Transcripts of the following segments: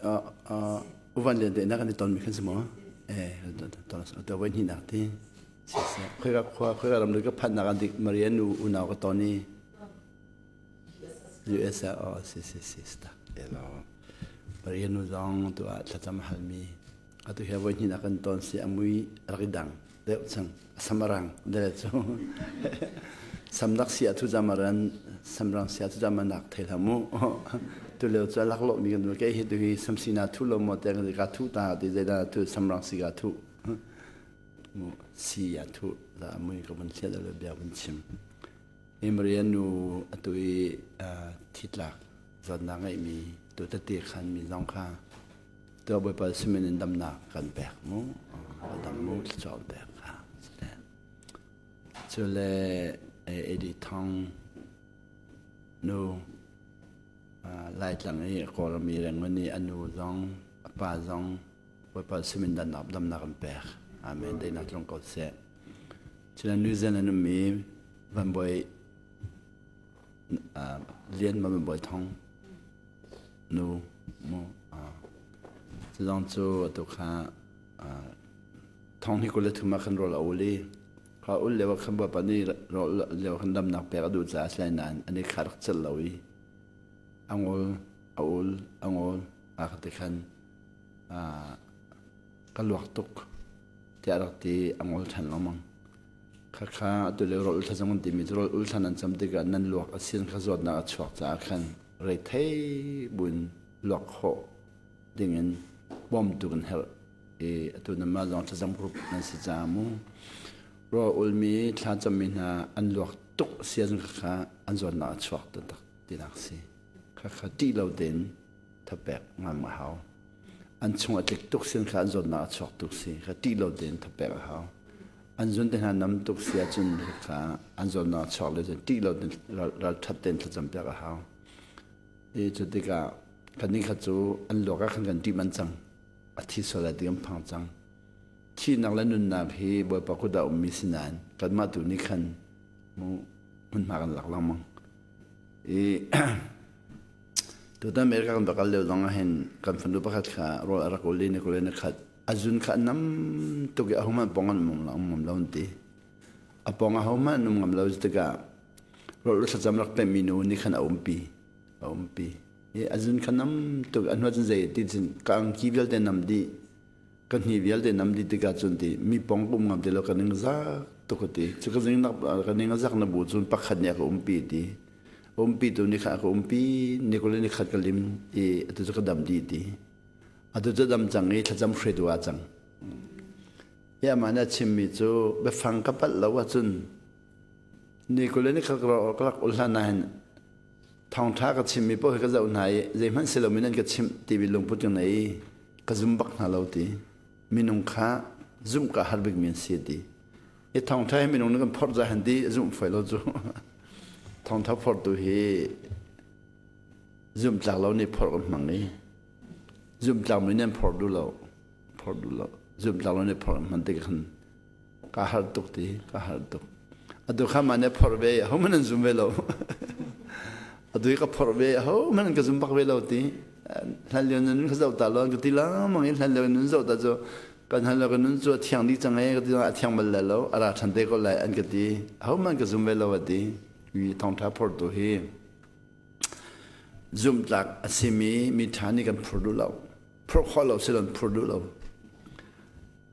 Uvan Lian te na kan i tonmi khan si maw? Eh, ton to voi hnih nak ti. Siseh, khoika khua, khoika ram ka phannak an dik Maria nu unau ka ton i US ah oh si si si sta elo. Maria nu zong tu ah thlacam halmi atu hi voi hnih nak kan ton si amui rak i dang deuh cang samarang dele cu samnak si atu zamaran samrang si atu zamanak thei hlah mu tu leo cu lak lo mi kan ke hi tu hi samsina thu lo mo te ka thu ta ti zeidah tu samrang si ka thu mu si ya thu la mui ka van hliat le bia van chim hi Maria nu atu i thitlak zawtnak ngeihmi tu tete khan mi zong kha tu Bawipa simin in damnak kan pek mu dam mu thluachuah pek kha cu le AD Thong nu Laitlang i Kawlram i Rangoon i a nu zong a pa zong Bawipa simin damnak damnak kan pek. Amen. Daihnak tlung ko seh. Cun New Zealand ummi Van Bawi Lian ma Van Bawi Thong nu mu cu zong cu atu kha thong hi 23 ah khan rawl a ul i kha ul lio ah khan Bawipa nih rawl lio khan damnak pek a duh caah a si lai nain an i kha rak celh lo i a ngol a ul a ngol a ka ti khan ka luak tuk tiah rak ti a ngol ṭhan lengmang. Khakha atu le rawl ul thlacam kan timi cu rawl ul thlan an cam tikah nan luak a sin kha zawtnak a chuak caah khan reithei buin luak khawh dingin bawmtu kan herh i atu nanmah zong thlacam group nan si caah mu rawl ulmi thlacammi hna an luak tuk si ahcun khakha an zawtnak a chuak taktak tinak si. Khakha ṭih lo tein thapek ngam a hau. An chung a tlik tuk sin kha an zawtnak a chuak tuk si kha ṭih lo tein thapek a hau. An zun te hna nam tuk si ahcun kha an zawtnak a chuak le cun ṭih lo tein ralṭhat tein thlacam piak a hau. I cu tikah kannih kha cu an luak ah khan kan ṭih man cang. A thi sual lai ti kan phang cang. Thihnak le nunnak hi Bawipa kut ah ummi si nain kanmah tu nih khan mu hmunhma kan lak lengmang. I Tutan America kan va kal lio zong ah hin kan fanu pakhat kha rawl a rak ul i ni 21 a zun kha a nam tuk i ahohmanh pawng an um ngam lo an ti. A pawng ahohmanh an um ngam lo tikah rawl thlacam rak pemmi nu nih khan a umpi. A umpi. I a zun kha nam tuk a hnu cun zei ti cun ka angki vialte nam dih ka hni vialte nam dih tikah cun ti mi pawng ka um ngam ti lo ka ning zak tuk a ti. Cu ka ning ka ning a zak na bu cun pakhat nih a ka umpi ti. Umpi tu nih khan a ka umpi ni 21 ka lim i atu cu ka dam dih ti. Atu cu dam cang i thlacam hruaitu ah cang. Hi amah nih a chimmi cu biafang ka palh lo ahcun ni 21 ka rak ul hlan ah hin thawngṭha ka chimmi paoh hi ka zoh hna i zeihmanh si lomi nan ka chimh timi lungput ka ngei i ka zum bak hna lo ti. Minung kha zumh ka har bikmi an si ti. I thawngṭha hi minung nih kan phorh za han ti zumh foi lo cu. Thawngṭha phortu hi zumhtlak lo nih phorh kan hmang i zumhtlak mi nih an phorh duh lo. Phorh duh lo. Zumhtlak lo nih phorh an hman tik khan ka har tuk ti ka har tuk. Atu kha mah nih phorh ve ahohmanh an zum ve lo. Atu hi ka phorh ve ahohmanh an ka zum bak ve lo ti. Hlan lio nun ka zoh ta lo ka ti lengmang i hlan lio nun zoh ta cu kan hal lo ka nun cu a thiang dih cang ee ka ti a thiang bal lai lo a ra ṭhan te ko lai an ka ti ahohmanh ka zum ve lo a ti mi thawngṭha phortu hi zumhtlak a simi mi ṭha nih kan phur duh lo phur khawh lo silon phur duh lo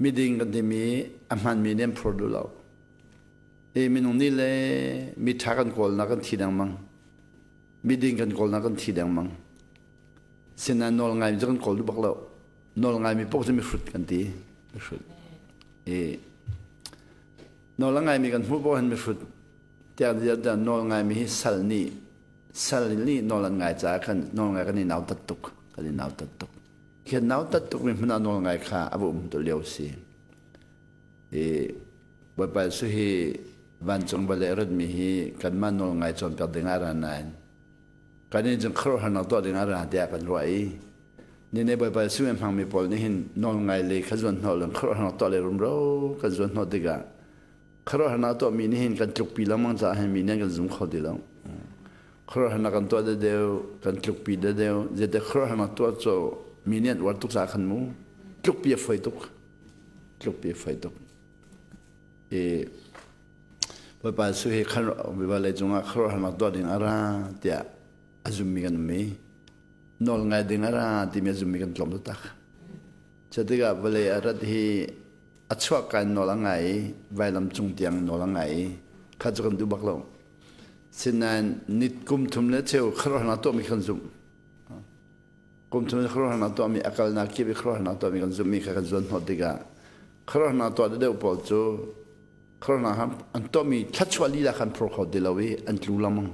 miding kan timi a hmanmi nih an phur duh lo i minung nih le mi ṭha kan kawlnak kan thi dengmang miding kan kawlnak kan thi dengmang sinain nawl ngaimi cu kan kawl duh bak lo nawl ngaimi paoh cu mihrut kan ti mihrut i nawl a ngaimi kan hmuh paoh hin mihrut tiah tiah nawl ngaimi hi sal nih sal nih nawl an ngai caah khan nawl ngai kan i nautat tuk kan i nautat tuk khi nautat tuk mi hmun ah nawl ngai kha a va um tu lio si i Bawipa Jesuh hi vancung vale a ratmi hi kanmah nawl ngai cawnpiak ding ah ra nain kan in cun khuaruahharnak tuah ding ah ra tiah kan ruah i Nine Bawipa Jesuh a hmangmi pawl nih hin nawl ngai le kha zuan hnawh le khuaruahharnak tuah le rumro kan zuan hnawh tikah khuaruahharnak tuahmi nih hin kan tlukpi lengmang caah hin mi nih an kan zum kho ti lo. Khuaruahharnak kan tuah deuh kan tlukpi deuh zeite khuaruahharnak tuah cu Mi nih an uar tuk caah khan mu tlukpi a fawi tuk. Tlukpi a fawi tuk. I Bawipa Jesuh hi khan vawlei cungah khuaruahharnak tuah ding a ra tiah a zummi kan um i nawl ngai ding a ra timi a zummi kan tlawm taktak. Cu tikah vawlei a rat hi a chuahka in nawl a ngai i vailam cung tiang nawl a ngai i kha cu kan duh bak lo. Sinain nit kum thum le cheu khuaruahharnak tuahmi kan zumh. Kum thum le khuaruahharnak tuahmi a kalnak kip i khuaruahharnak tuahmi kan zumhmi kha kan zuan hnawh tikah khuaruahharnak tuah deuh pawl cu khuaruahharnak an tuahmi thluachuah lila khan phur kho ti lo i an tlu lengmang.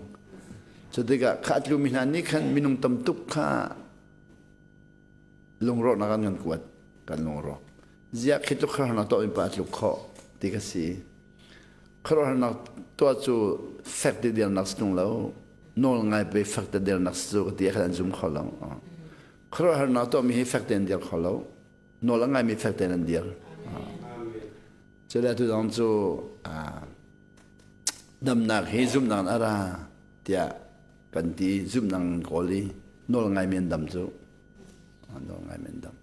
Cu tikah kha a tlumi hna nih khan minung tam tuk kha lungrawhnak an kan kuat kan lungrawk ziah khi tluk khuaruahharnak tuah mi pa a tluk khawh ti ka si khuaruahharnak tuah cu fek te dirnak si tung lo nawl ngai pe fek te dirnak si cu ka ti khan an zum kho lo khuaruahharnak tuah mi hi fek te an dir kho lo nawl a ngai mi fek te an dir cu le tu dong cu damnak hi zumnak in a ra tiah kan ti zumnak in kawl i nawl ngai mi an dam cu nawl ngai mi an dam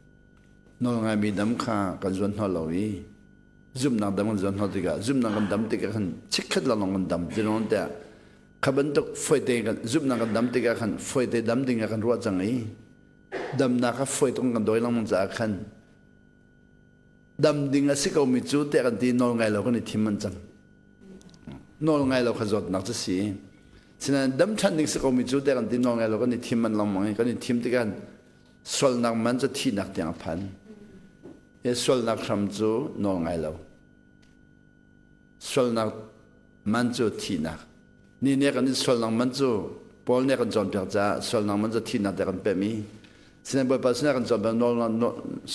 nawl ngai mi dam kha kan zuan hna lo i zumnak dam kan zuan hna tikah zumnak kan dam tikah khan chikkhat lawnglawng kan dam zinong tiah kha bantuk foite kan zumnak kan dam tikah khan foite dam ding ah kan ruah cang i damnak kha foi tung kan dawi lengmang caah khan dam ding a si ko mi cu tiah kan ti nawl ngai lo kan i thim an cang nawl ngai lo kha zawtnak cu si sinain dam ṭhan ding si ko mi cu tiah kan ti nawl ngai lo kan i thim an lengmang i kan i thim tikah sualnak man cu thihnak tiang a phan i sualnak hram cu nawl ngai lo sualnak man cu thihnak ni nih kan in sualnak man cu Paul nih kan cawnpiak caah sualnak man cu thihnak tiah kan pemh i sinain Bawipa sinah kan cawnpiak nawl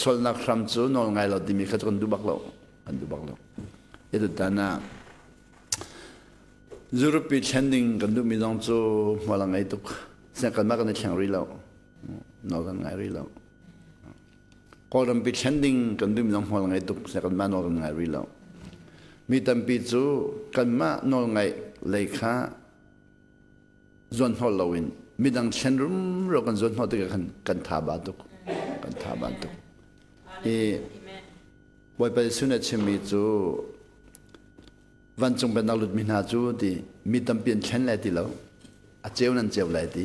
sualnak hram cu nawl ngai lo timi kha cu kan duh bak lo kan duh bak lo itu tan ah Europe thlen ding kan duhmi zong cu hmual a ngei tuk sinain kanmah kan i thleng rih lo nawl kan ngai rih lo Kawlrampi thlen ding kan duhmi zong hmual ngei tuk seh kanmah nawl kan ngai rih lo. Mi tampi cu kanmah nawl ngaih lei kha zuan hnawh loin midang thlen rumro kan zuan hnawh tikah khan kan tha ba tuk. Kan tha ba tuk. I Bawipa Jesuh nih a chimmi cu vancung pennak lutmi hna cu ti mi tampi an thlen lai ti lo a ceu nan ceu lai ti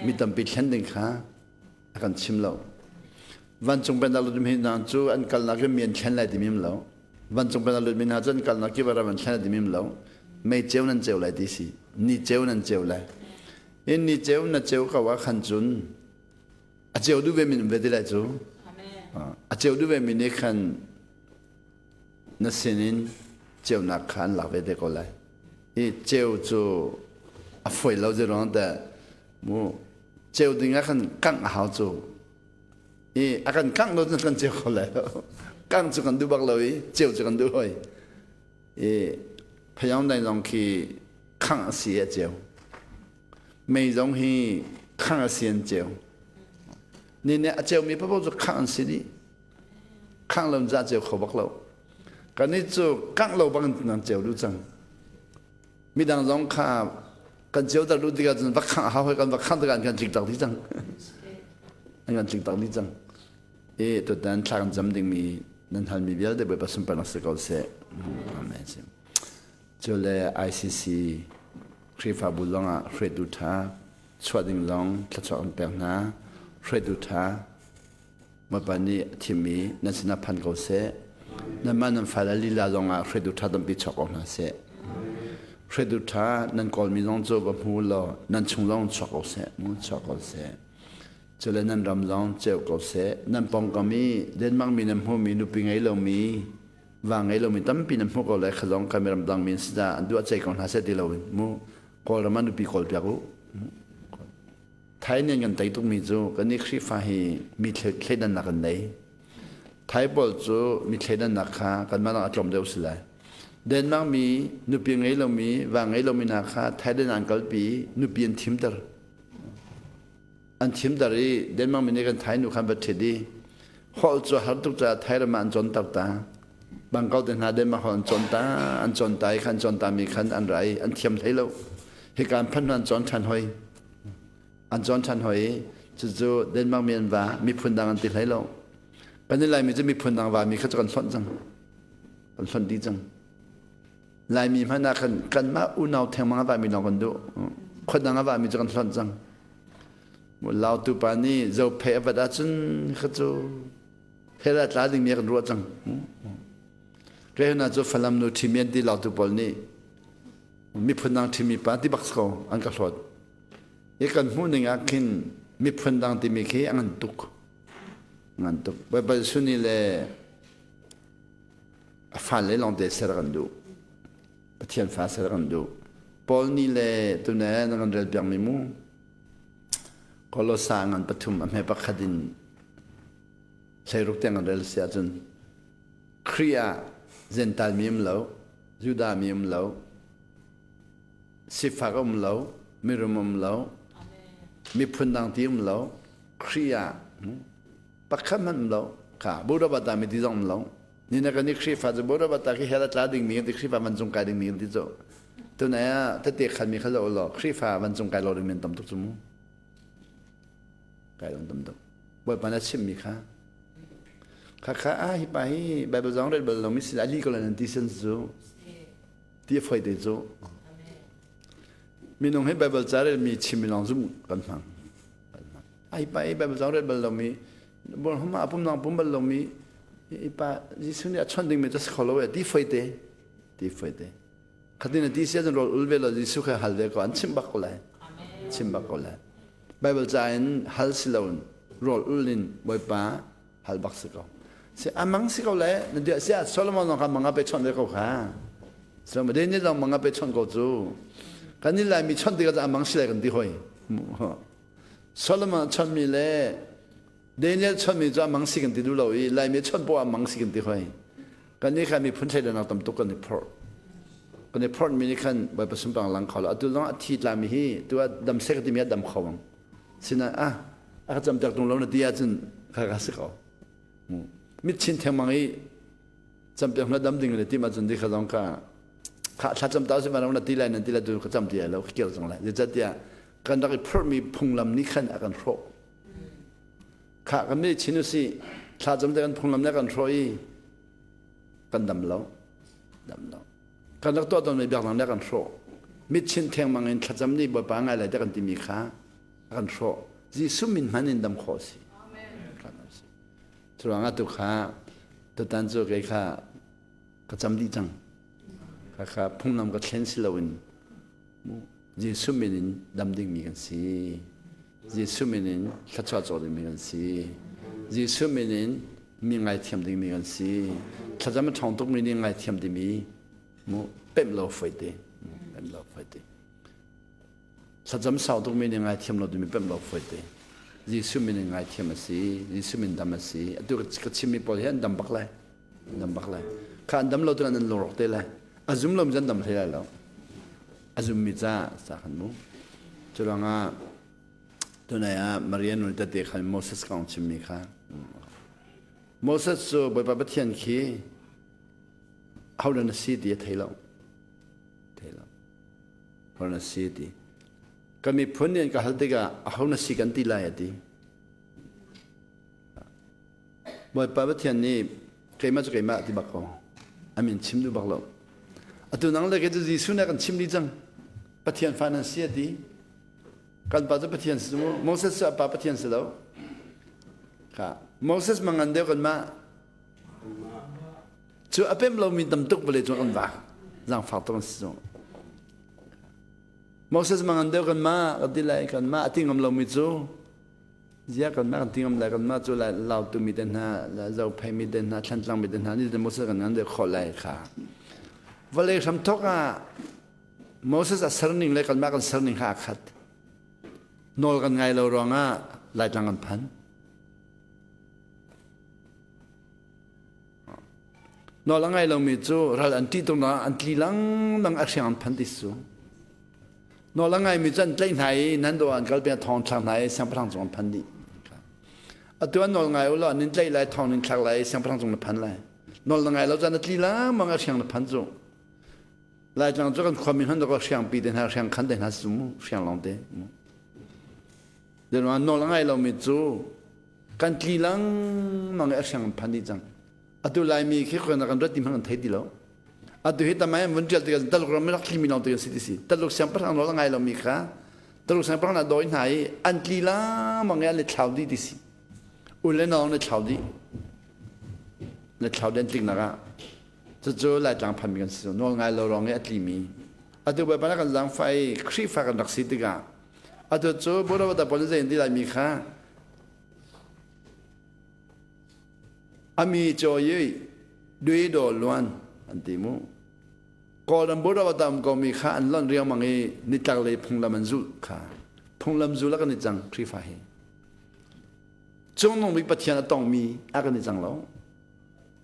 mi tampi thlen ding kha a kan chim lo. Vancung pennak lutmi hna cu an kalnak hi mi an thlen lai timi um lo. Vancung pennak lutmi hna cu an kalnak kip ah ram an thlen lai timi um lo. Mei ceu nan ceu lai ti si. Ni ceu nan ceu lai. In ni ceu na ceu ko ah khan cun a ceu duh ve min um ve ti lai cu. A ceu duh ve mi nih khan na sinin ceunak kha an lak ve te ko lai. Hi ceu cu a foi lo zeruang teh mu ceu ding ah khan kangh a hau cu i a kan kangh lo cun kan ceu kho lai lo kangh cu kan duh bak lo i ceu cu kan duh hoi i phayong dai zong khi khangh a si a ceu mei zong hi khangh a si an ceu ni nih a ceumi paoh cu khangh an si dih khangh lo in za ceu kho bak lo kan nih cu kangh lo bang in nan ceu duh cang midang zong kha kan ceuter duh tikah cun va khangh a hau hoi kan va khangh tikah an kan tlik tak dih cang an kan tlik tak dih cang e tutan thla kan cam dingmi nan halmi vialte Bawipa sunparnak si ko seh amen sim cu le ICC Khrihfabu zong ah hruaitu ṭha chuah ding zong thluachuah kan pek hna hruaitu ṭha Bawipa nih a thimmi nan sinah phan ko seh. Nanmah nan fale lila zongah hruaitu ṭha tampi chuak ko hna seh. Hruaitu ṭha nan kawlmi zong cu va hmu law nan chung zong chuak ko seh, mu chuak ko seh. Cule nan ram zong ceu ko seh. Nan pawngkam i Denmark mi nan hmuhmi nupi ngei lomi, va ngei lomi tampi nan hmuh ko lai kha zong kan ramdang mi an si caah an duh ah cei ko hna seh ti loin mu Kawlram ah nupi kawlpiak u. Thai nih an kan tei tukmi cu kannih Khrihfa hi mi thleidannak kan nei. Thai pawl cu mi thleidannak kha kanmah nak a tlawm deuh si lai. Denmark mi nupi ngei lomi, va ngei lomi hna kha Thailand an kalpi nupi an thimter. An thimter i Denmark mi nih kan Thai nu kha an va ṭhit i holh cu har tuk caah Thai ram ah an cawnter ta. Bangkok te hna Denmark holh an cawn ta, an cawn ta i khan cawn ta mi khan an ra i an thiam hlei lo. Hika an phanh hnu an cawn ṭhan hoi. An cawn ṭhan hoi i Cucu Denmark mi an va, miphun dang an ti hlei lo. Kan i Laimi cu miphun dang va mi kha cu kan hlonh cang. Kan hlonh dih cang. Laimi hmanh ah khan kanmah unau thengmang a vami lawng kan duh. Khua dang a vami cu kan hlonh cang. Lautu pa nih zophei a vat ahcun kha cu hell ah tla dingmi kan ruah cang. Rehna cu Falam nu ṭhimi an ti lautu pawl nih miphun dang ṭhimi pa ti bak ko an ka hlawt. I kan hmuh ning ah khin miphun dang timi khi a ngan tuk. Ngan tuk. Baibal suni le a fale lawngte ser kan duh. Pathian fa ser kan duh. Paul nih le tune na kan rel piakmi mu. Kolosa ngan pathum a hme pakhat in 16 tiang kan rel si ahcun Khrih ah Gentile mi um lo, Judah mi um lo, sifak um lo, mirum um lo, miphun dang ti um lo, Khrih ah pakhat hmanh um lo. Kha Buddha mi ti zong um lo. Ni na kan i Khrihfa cu Buddha khi hell a tla dingmi kan ti Khrihfa vancung kai dingmi kan ti cu. Tunai ah tete khanmi kha lo law Khrihfa vancung kai lo dingmi an tam tuk cu mu. Kai lo tam tuk. Bawipa na chimmi kha kha kha ah hi pa hi Bible zong rel bal lomi si ali ko lan ti sen cu ti a foi te cu minung hi Bible ca rel mi chim mi lawng zum kan hmang ai pa i Bible zong rel bal lomi bol hma pum nang pum bal lomi i pa Jesuh nih a chon ding mi cu si kho lo e ti foi te ti foi te khatin a ti sia cun rawl ul ve lo Jesuh kha hal ve ko an chim bak ko lai chim bak ko lai Bible ca in hal si loin rawl ul in Bawipa hal bak si ko si amang si ko le na dia sia Solomon zong kha manga pe chon ve ko kha Solomon Daniel zong manga pe chon ko cu kan ni lai mi chon tikah amang si lai kan ti hoi Solomon chon mi le Daniel chon mi cu amang si kan ti duh lo i Laimi chon poah amang si kan ti hoi kan nih khan miphun thleidannak tam tuk kan i phorh kan i phorh mi nih khan Bawipa sunpang lang kho lo atu zong a thi tlami hi tu ah dam sek timi ah dam kho ang sinain ah a ka campiak tung lo na ti ahcun kha ka si ko mit chin thengmang i campiak na dam ding le tim ahcun di kha zong ka kha thla cam ta si ma na ti lai nan ti lai tu ka cam ti lai lo ka kir cang lai zeicahtiah kan rak i phorhmi phunglam nih khan a kan hrawh Khah kan nih chin usih thla cam te kan phunglam le kan hrawh i kan dam lo dam lo kan rak tuah tawnmi biaknak le kan hrawh mit chin thengmang in thlacam nih Bawipa ngai lai te kan timi kha kan hrawh Jesuh min hman in dam khawh si curuangah tu kha tutan cu kei kha ka cam dih cang kha kha phunglam ka thlen si loin Jesuh min in dam dingmi kan si. Jesuh min in thluachuah cawh dingmi kan si. Jesuh min in mi ngaithiam dingmi kan si. Thlacam a ṭhawng tukmi nih ngaithiam timi mu pemh lo foi te. Pemh lo foi te. Thlacam sau tukmi nih ngaithiam lo timi pemh lo foi te. Jesuh min in ngaithiam a si. Jesuh min dam a si. Atu ka chimmi pawl hi an dam bak lai. An dam bak lai. Kha an dam lo tu nan lungrawk te lai. A zum lo mi cu an dam hlei lai lo. A zummi ca sa khan mu. Cu ruangah tunai ah Maria nu tete khan Moses kong chimmi kha. Moses cu Bawipa Pathian khi hodan na si ti a thei lo. Thei lo. Hodan na si ti. Kan miphun nih an ka hal tikah aho na si kan ti lai a ti. Bawipa Pathian nih keimah cu keimah ti bak ko. A min chim duh bak lo. Atu nang le kei cu Jesuh nih a kan chim dih cang. Pathian fa nan si a ti. Kan pa cu Pathian si mu. Moses cu a pa Pathian si lo. Kha Moses mangan deuh kan mah. Cu a pem lomi tam tuk vawlei cung kan vak. Zaangfak tuk an si cu. Moses mangan deuh kan mah kan ti lai kan mah a ti ngam lomi cu Ziah kanmah kan ti ngam lai kanmah cu Lautu mi te hna Zophei mi te hna Thlantlang mi te hna nih Moses kan ngan deuh khawh lai kha. Vawlei hramthawk ah Moses a serning le kanmah kan serning kha aa khat. Nawl kan ngai lo ruangah Laitlang kan phan. Nawl a ngai lomi cu ral an ṭih tuk an tli lengmang a hriang an phan ti su. Nawl a ngaimi cu an tlaih hna i nan do an kal peng thong thlak hna i siangpahrang cung an phan dih. Atu an nawl ngai u law an in tlaih lai thong in thlak lai i siangpahrang cung na phan lai. Nawl na ngai lo caan na tli lengmang a hriang na phan cu. Laitlang cu kan khuami hman dok hriang pi te hna hriang khan te hna su mu hriang lawng te. Zeruang nawl a ngai lomi cu kan tli lengmang i a hrang an phan dih cang. Atu Laimi khi khoi kan rat ti hmanh kan thei ti lo. Atu hi tamai an vun ṭial tikah Taluk ram rak tlimi lawng te kan si ti si. Taluk siangpahrang nawl a ngai lomi kha Taluk siangpahrang a dawi hna i an tli lengmang i an i thlau dih ti si. U le nau na thlau dih. Na thlau dih an tliknak ah. Cucu Laitlang phanmi kan si. Nawl ngai lo ruang i a tlimi. Atu Bawipa na kan zaangfah i Khrihfa kan rak si tikah atu cu Buddha pawl nih zei an ti laimi kha Ami caw i dui daw luan an ti mu. Kawlram Buddha tam komi kha an lonh riangmang i nitlaklei phunglam an zulh kha. Phunglam zul a kan i cang Khrihfa hi. Cungnung bik Pathian a tongmi a kan i cang lo.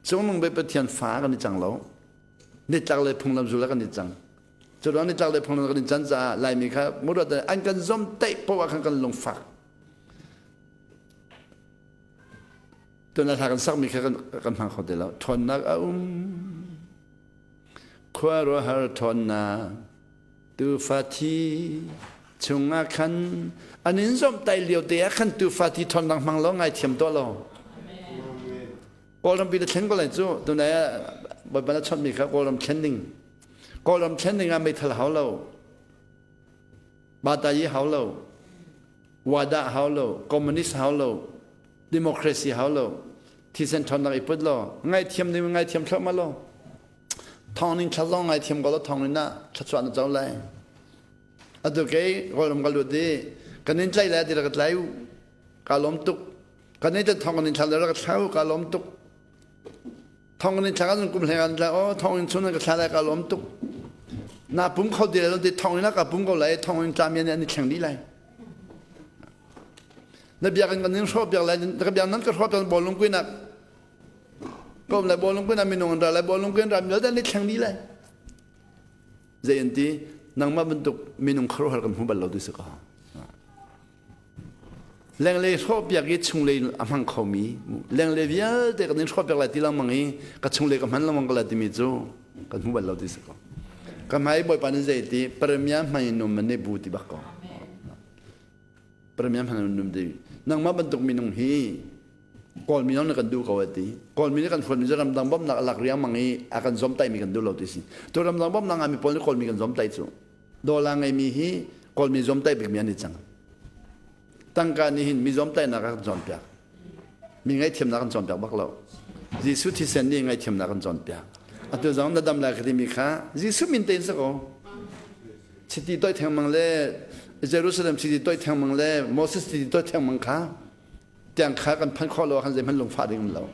Cungnung bik Pathian fa a kan i cang lo. Nitlaklei phunglam zul a kan i cang. Cu ruang nitlaklei phunglam kan i can caah Laimi kha murat an kan zomtaih poah khan kan lungfak. Tuna hla kan sakmi kha kan hmang kho ti lo. Ṭhawnnak a um. Khuaruahhar ṭhawnnak tuufa thi chungah khan an in zomhtaih lio te ah khan tuufa thi ṭhawnnak hmang lo ngaithiam tuah law. Kawlram pi na thlen ko lai cu tunai ah Bawipa na chawnhmi kha Kawlram thlen ding. Kawlram thlen ding ah meithal hau lo. Batayi hau lo. Wada hau lo, communist hau lo, democracy hau lo, thisen ṭhawnnak i put law, ngaithiam ding ngaithiam thluahmah law, thong ning thla zong ngaithiam ko law thong ning ah thluachuah na co lai. Atu kei Kawlram ka lut i kan in tlaih lai ti rak ka tlai u, ka lawm tuk. Kan in thong kan in thla le rak ka thla u, ka lawm tuk. Thong in thla kan kum hleng an tla o thong in chun ka thla lai ka lawm tuk na pum kho ti lo ti thong in ka pum ko lai thong in tla mi an i thleng dih lai na biakinn kan in hrawh piak lai ka biak nan ka hrawh piak bawlung kuin ah kom lai bawlung kuin ah minung an ra lai bawlung kuin ra mi an i thleng dih lai zei an ti nangmah bantuk minung khuaruahhar kan hmu bal lo ti si ko Lenglei hrawhpiak i chunglei a hmang khomi lenglei vialte kan in hrawhpiak lai ti lengmang i ka chunglei ka hman lengmang ko lai timi cu kan hmu bal lo ti si ko. Ka hmai Bawipa nih zei ti Peremia hmai num man ne bu ti bak ko. Peremia hmai num ti nangmah bantuk minung hi Kawl minung na kan duh ko ati. Kawl mi nih kan hruan mi cu ramdang bawmhnak a lak riangmang i a kan zomtaih mi kan duh lo ti si. Tu ramdang bawmhnak ngami pawl nih Kawl mi kan zomtaih cu. Dollar ngeimi hi Kawlmi zuamtaih bikmi an i cang. Tangka nih hin mi zuamtaihnak a kan cawnpiak. Mi ngaihthiamnak kan cawnpiak bak lo. Jesuh thisen nih ngaihthiamnak kan cawnpiak. Atu zong na dam lai ka timi kha Jesuh min tein sa ko. Chiti toih thengmang le Jerusalem chiti toih thengmang le Moses chiti toih thengmang kha tiang kha kan phanh khawh lo khan zeihmanh lungfah ding um lo.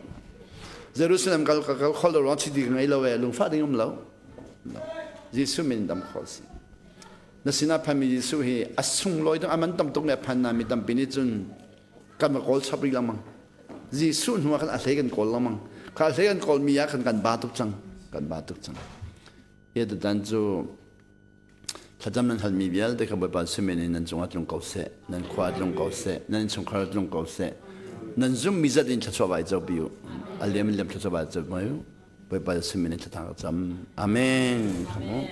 Jerusalem kal kal khawh lo ruang chiti ka ngei lo e lungfah ding um lo. Jesuh min dam khawh si. Na sinah phanmi Jesuh hi a sunglawi tuk a man tam tuk le a phan na mi tampi nih cun kan va kawl chap rih lengmang. Jesuh hnu ah khan a hlei kan kawl lengmang. Kha a hlei kan kawl mi ah khan kan ba tuk cang. Kan ba tuk cang. Hi tutan cu thlacam nan halmi vialte kha Bawipa simen in nan cungah tlung ko seh, nan khua tlung ko seh, nan innchungkhar tlung ko seh. Nan zummi zat in thluachuah vai co pi u. A liam in liam thluachuah vai co mai u. Bawipa simen in thlatang ka cam. Amen. Amen.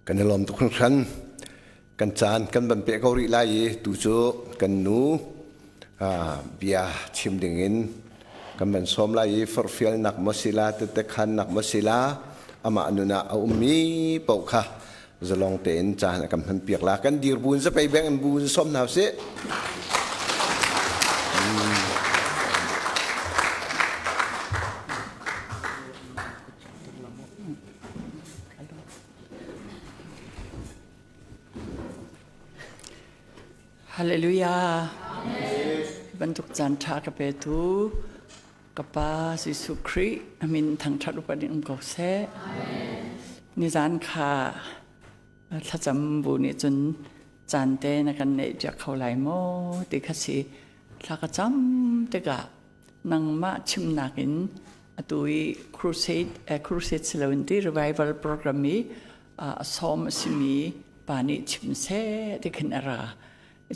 Kan i lawm tuk hringhran. Kan caan kan van peh ko rih lai i tu cu kan nu bia chim ding in kan van sawm lai i forhfialnak maw si la tetekhannak maw si la amah nun ah a ummi paoh kha zalong tein caan a kan hmanpiak la. Kan dir buin zapei beng in bu in sawm hna usih. Hallelujah. Bantuk caan ṭha ka petu ka pa Jesuh Khrih a min thangṭhat upat in um ko seh. Nizan kha thlacam bu nih cun caan te na kan neih piak kho lai maw ti kha si thla ka cam tikah nangmah chimnak in atu i crusade crusade si loin ti revival program i a sawm a simi pa nih chim seh ti khin a ra.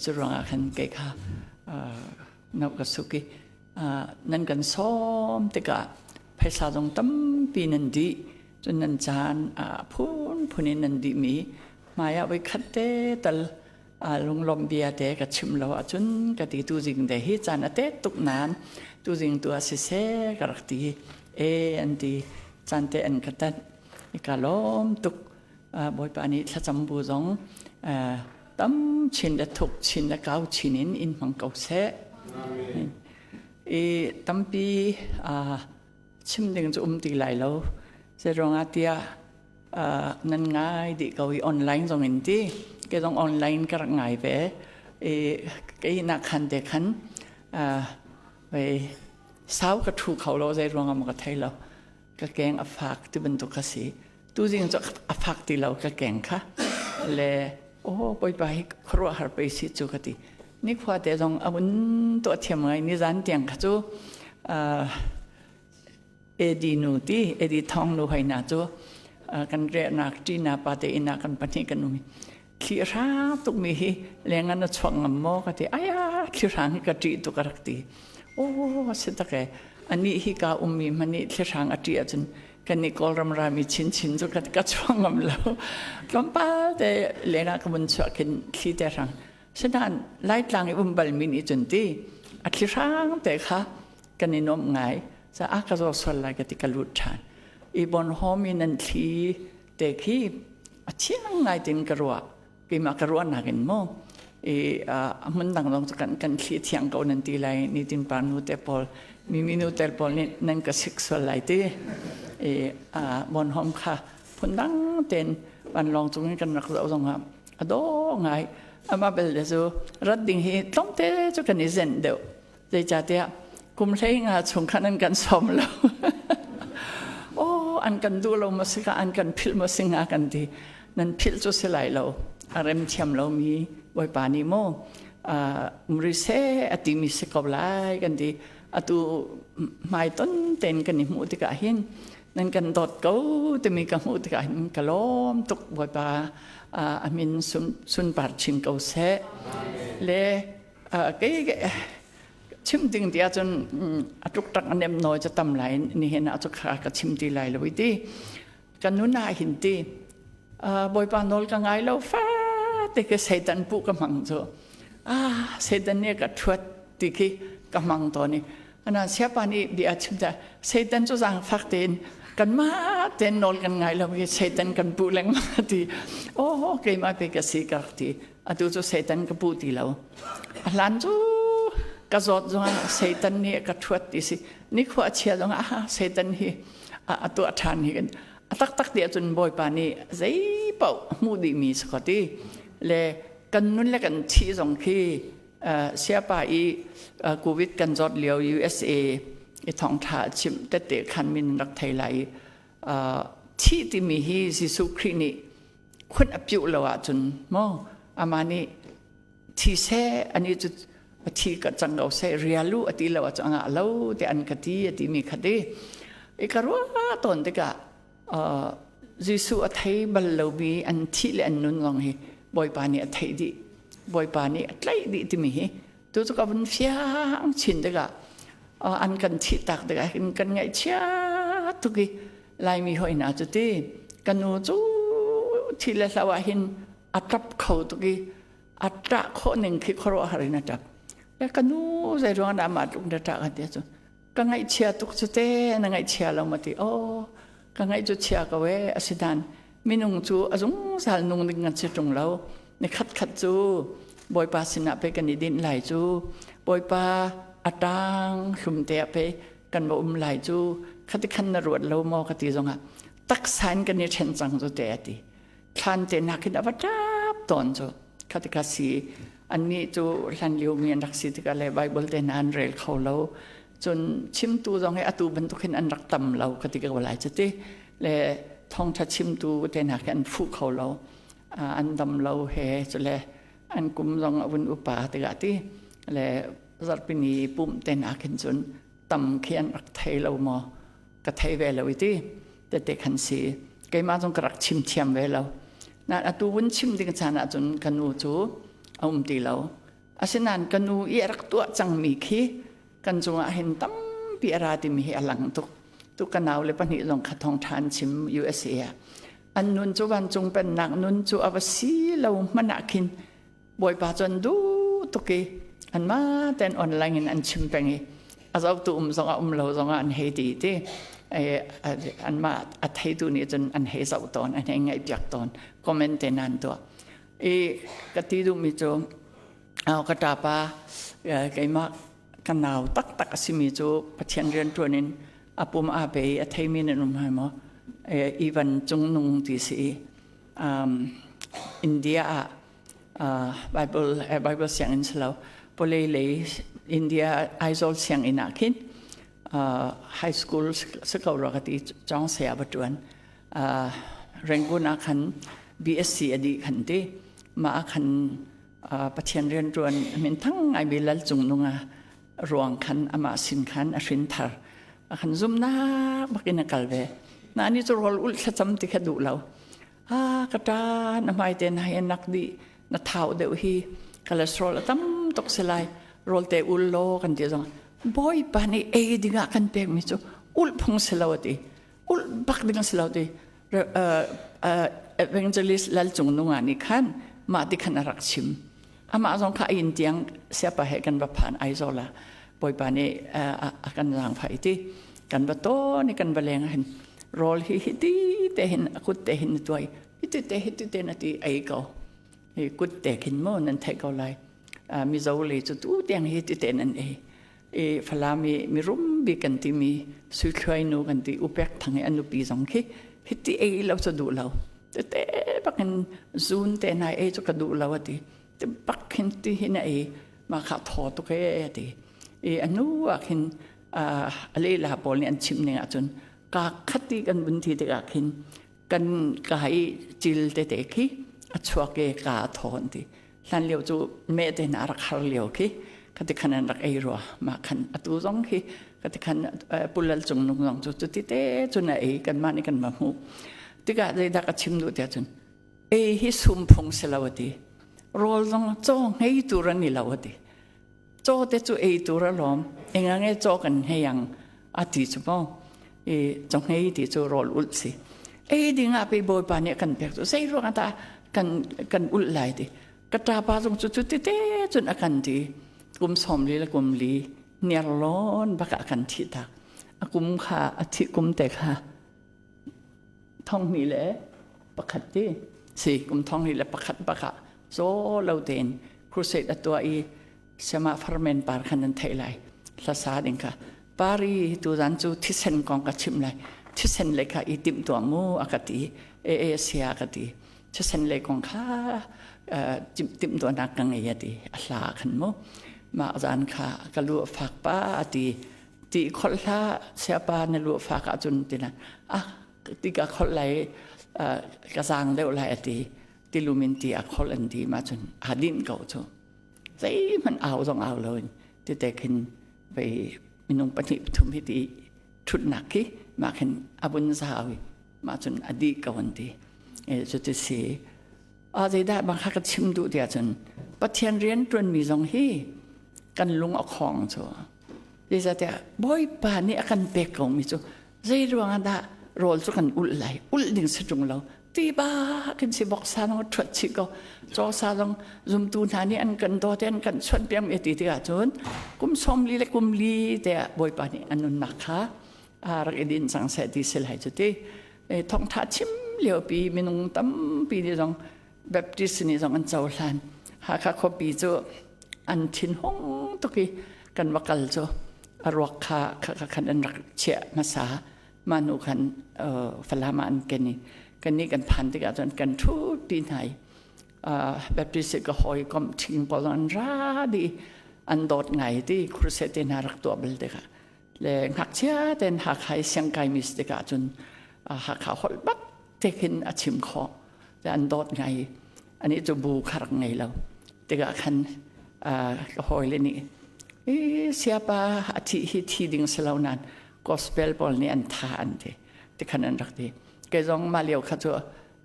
Cu ruangah khan kei kha. No ka suk i nan kan sawm tikah phaisa zong tampi nan dih. Cun nan caan phunphun in nan dihmi hmai ah voi khat te tal lunglawmh bia te ka chim lo ahcun ka ti. Tuzing te hi caan a tet tuk nain tuzing tu ah siseh ka rak ti. E an ti caan te an ka tat. Ka lawm tuk. Bawipa nih thlacam bu zong tam chin le thuk chin le kau chin in in hmang ko seh. I tampi chim ding cu um ti lai lo. Zeiruangah tiah nan ngai dih ko i online zong in ti. Ke zong online ka rak ngai ve. I kei nak khan te khan ve sau ka thu kho lo, zei ruangah maw ka thei lo. Ka keng a fak ti bantuk ka si. Tuzing cu a fak ti lo ka keng kha. Le oh Bawipa hi khuaruahhar pei si cu ka ti. Nikhua te zong a un tuah thiam ngai. Ni zan tiang kha cu AD nu ti AD thong nu hoi na cu kan rehnak ṭina pa te inn ah kan pahnih kan um. Thli hra tuk mi hi lengan na chuak ngam maw ka ti. Aya, thli hrang hi ka ṭih tuk a rak ti. Oh, si tak e. Ani hi ka ummi hmanh nih thli hrang a ṭih ahcun kan nih Kawlram rami chinchin cu ka chuak ngam lo. Tlawmpal te lengah ka vun chuah khin thli te hrang. Sinain Laitlang i um balmi nih cun ti a thli hrang te kha kan i nuamh ngai. Ca a ka zaw sual lai ka ti, ka lut ṭhan. I bon hom in an thli te khi a thiang ngai tin ka ruah. Keimah ka ruahnak in mu i a hmun dang zong cu kan kan thli thiang ko nan ti lai, ni tin pa nu te pawl mi mi nu te pawl nih nan ka sik sual lai ti. I bon hom kha phun dang ten vanlawng cung in kan rak zoh zong ah a daw ngai. Ama bel le cu rat ding hi tlawmte cu kan i zenh deuh, zeicahtiah kum 15 chung khan an kan sawm lo. Oh, an kan duh lo maw si ka, an kan philh maw si nga kan ti. Nan philh cu si lai lo, a rem thiam lomi Bawipa nih maw umri seh a timi si ko lai kan ti. Atu hmai ton ten kan i hmuh tikah hin nan kan dawt ko timi ka hmuh tikah hin ka lawm tuk. Bawipa a min sunpar chin ko seh. Le kei chim ding ti ahcun a ṭukṭak a nem nawi cu tam lai, nihin ah cu kha ka chim ti lai lo i ti. Kan nun ah hin ti Bawipa nawl ka ngai lo fa te khi Satan puh ka hmang cu. Ah, Satan nih ka ṭhuat ti khi ka hmang tawn i ana siapa nih bia chim ta Satan cu zaangfak tein kanmah tein nawl kan ngai lo i Satan kan puh lengmang ti. Oh, keimah pe ka si ka rak ti. Atu cu Satan ka puh ti lo. A hlan cu ka zawt zongah Satan nih ka ṭhuat ti si, nikhua chia zongah ah Satan hi a tuah ṭhan hi. A taktak ti ahcun Bawipa nih zei paoh hmuh dihmi si ko ti. Le kan nun le kan thih zong khi siapa i COVID kan zawt lio USA i thawngṭha chimh tete khan min rak thei lai i thih timi hi Jesuh Khrih nih khun a piuh lo ahcun maw amah nih thi seh, ani cu a thi ka cang ko seh rialu a ti lo ahcun a ngah lo te an ka ti a timi kha ti i ka ruah tawn tikah Jesuh a thei bal lomi an thih le an nun zong hi Bawipa nih a theih dih, Bawipa nih a tlaih dih timi hi tu cu ka vun fiang chin tikah an kan thih tak tikah hin kan ngaihchia tuk i Laimi hoi hna cu ti ka nu cu thi le hlo ah hin a ṭap kho tuk i a ṭah khawh ning khi khuaruahhar in a ṭap. Le ka nu, zei ruang dah mah tluk na ṭah ka ti ahcun, ka ngaihchia tuk cu te. Na ngaihchia lo ma ti. Oh, ka ngaih cu chia ko e, asinain minung cu a zungzal nung ding kan si ṭung lo, ni khat khat cu Bawipa sinah pe kan i dinh lai cu, Bawipa a ṭang hlum te ah pe kan va um lai cu. Khati khan na ruat lo maw ka ti zongah, taksa in kan i ṭhen cang cu te a ti. Thlan te nak in a va ṭap tawn cu. Khati kha si annih cu hlan lio mi an rak si tikah le Bible te hna an rel kho lo, cun chimtu zong hi atu bantuk hin an rak tam lo ka ti ko lai cu ti. Le thawngṭha chimtu te hna khi an fuh kho lo, an dam lo he cu le an kum zong a vun upa tikah ti le zarhpini pumh te hna khin cun tam khi an rak thei lo maw ka thei ve lo i ti tete khan si. Keimah zong ka rak chim thiam ve lo na. Atu vun chim ding caan ahcun ka nu cu a um ti lo. Asinain ka nu i a rak tuah cangmi khi kan cungah hin tampi a ra timi hi a lang tuk. Tu ka nau le pahnih zong kha thawngṭha an chim USA ah. An nun cu vancung pennak nun cu a va si lo hmanh ah khin Bawipa cu an duh tuk i anmah tein online in an chim peng i a zohtu um zongah um lo zongah an hei ti ti anmah a theitu nih cun an hei zoh tawn an hei ngaihpiak tawn comment te nan tuah i ka ti duhmi cu ka ṭapa keimah ka nau taktak a simi cu Pathian rianṭuan in a pum aa pe i a theimi nan um hai maw Ivan Cungnung ti si i India ah Bible Bible sianginn si lo pawlei lei India Aizawl sianginn ah khin high school si ko rua ka ti cawng saya va ṭuan Rangoon ah khan BSc a dih khan ti mah ah khan Pathian rianṭuan minthang ngaimi Lal Cung Nung ah ruang khan amah sin khan a hrin thar a khan zumnak bakin a kal ve na ni cu rawl ulh thlacam ti kha duh lo a ka ṭa na hmai te na hi nak dih na thau deuh hi cholesterol a tam tuk si lai rawl te ul law kan ti zong bawipa nih ei dingah kan pekmi cu ulh phung si lo a ti ulh bak ding si lo ti evangelist Lal Cung Nunga nih khan mah ti khan a rak chim amah zong kha a inn tiang siapa he kan va phan Aizawl ah bawipa nih a kan zaangfah i ti kan va tawn i kan va leng hin rawl hi hiti te hin a kut te hin na tuai hiti te hiti te na ti ei ko hi kut te khin mo nan theih ko lai Mizo le cu tu tiang hi ti te nan ei i Falam i mirum bik kan timi Suithluai nu kan ti Upek Thang i an nupi zong khi hiti ei lo cu duh lo tete bakin zun te na ei cu ka duh lo ati te bak khin ti hi na ei ma kha thaw tuk e ati i anu ah khin a lela pawl nih an chim ning ahcun ka khati kan vun thi tikah khin kan ka i cil tete khi a chuak e ka thaw an ti hlan lio cu meh te hna rak har lio khi khati khan an rak ei rua mah khan atu zong khi khati khan pulal cung nung zong cu cuti te cun a ei kanmah nih kan ma hmuh tikah zeidah ka chim duh tiah cun ei hi sum phung si lo ati rawl zong caw ngei tur an ni lo ati caw te cu ei tur a lawm enga nge caw kan hei ang ati cu mo i caw ngei ti cu rawl ulh si ei ding ah pei bawipa nih kan pek cu zei ruang ah kan kan ulh lai ti ka ṭapa zong cu cu tete cun a kan ti kum 40 le kum li nerlawn bak ah kan thih tak a kum kha a thih kum te kha 2001 ti si kum 2001 bak ah zaw lo tein crusade a tuah i Sema farmen par khan nan theih lai hlasa ding kha pari tu zan cu thisen kong ka chim lai thisen le kha i timh tuah mu a ka ti e e sia ka ti thisen le kong kha timh tuahnak ka ngei a ti a hla khan mu mah zan kha ka lu fak pa a ti ti kholh hla siapa na lu fak ahcun tina ah ti ka kholh lai ka zaang deuh lai a ti tilumin ti a kholh an ti ma cun a din ko cu zeihmanh au zong au lo in tete khin vei minung pahnih pathum hi ti thutnak khi mah khin a vun zau i mah cun a dih ko an ti e cuti si a zeidah bang kha ka chim duh tiah cun Pathian rian ṭuanmi zong hi kan lung a khong cu zeicahtiah Bawipa nih a kan pek komi cu zei ruangah dah rawl cu kan ulh lai ulh ding si ṭung lo ti ba kan si voksa zong ṭhuat chih ko cawsa zong zumtu hna nih an kan dawt an kan chawnh piak mi ti tikah cun kum 40 le kum li te ah Bawipa nih an nunnak kha rak i din cang seh ti si lai cu ti thawngṭha chim liopi minung tampi nih zong Baptist nih zong an cohlan Hakha khuapi cu an thinhung tuk i kan va kal cu a ruak kha khan an rak chiah hmasa mah hnu khan Falam ah an ken i kannih kan phan tikah cun kan ṭhupi hna i Baptist ka hawikom ṭhing pawl an ra dih an dawt ngai ti crusade te hna rak tuah bal tikah le ngakchia ten Hakha i siangkai mi si tikah cun Hakha holh bak te khin a chim khawh an dawt ngai anih cu bu kha rak ngei lo tikah khan ka hawile nih i siapa a thih hi thi ding si lo nain gospel pawl nih an tha an ti tikhan an rak ti kei zong mah lio kha cu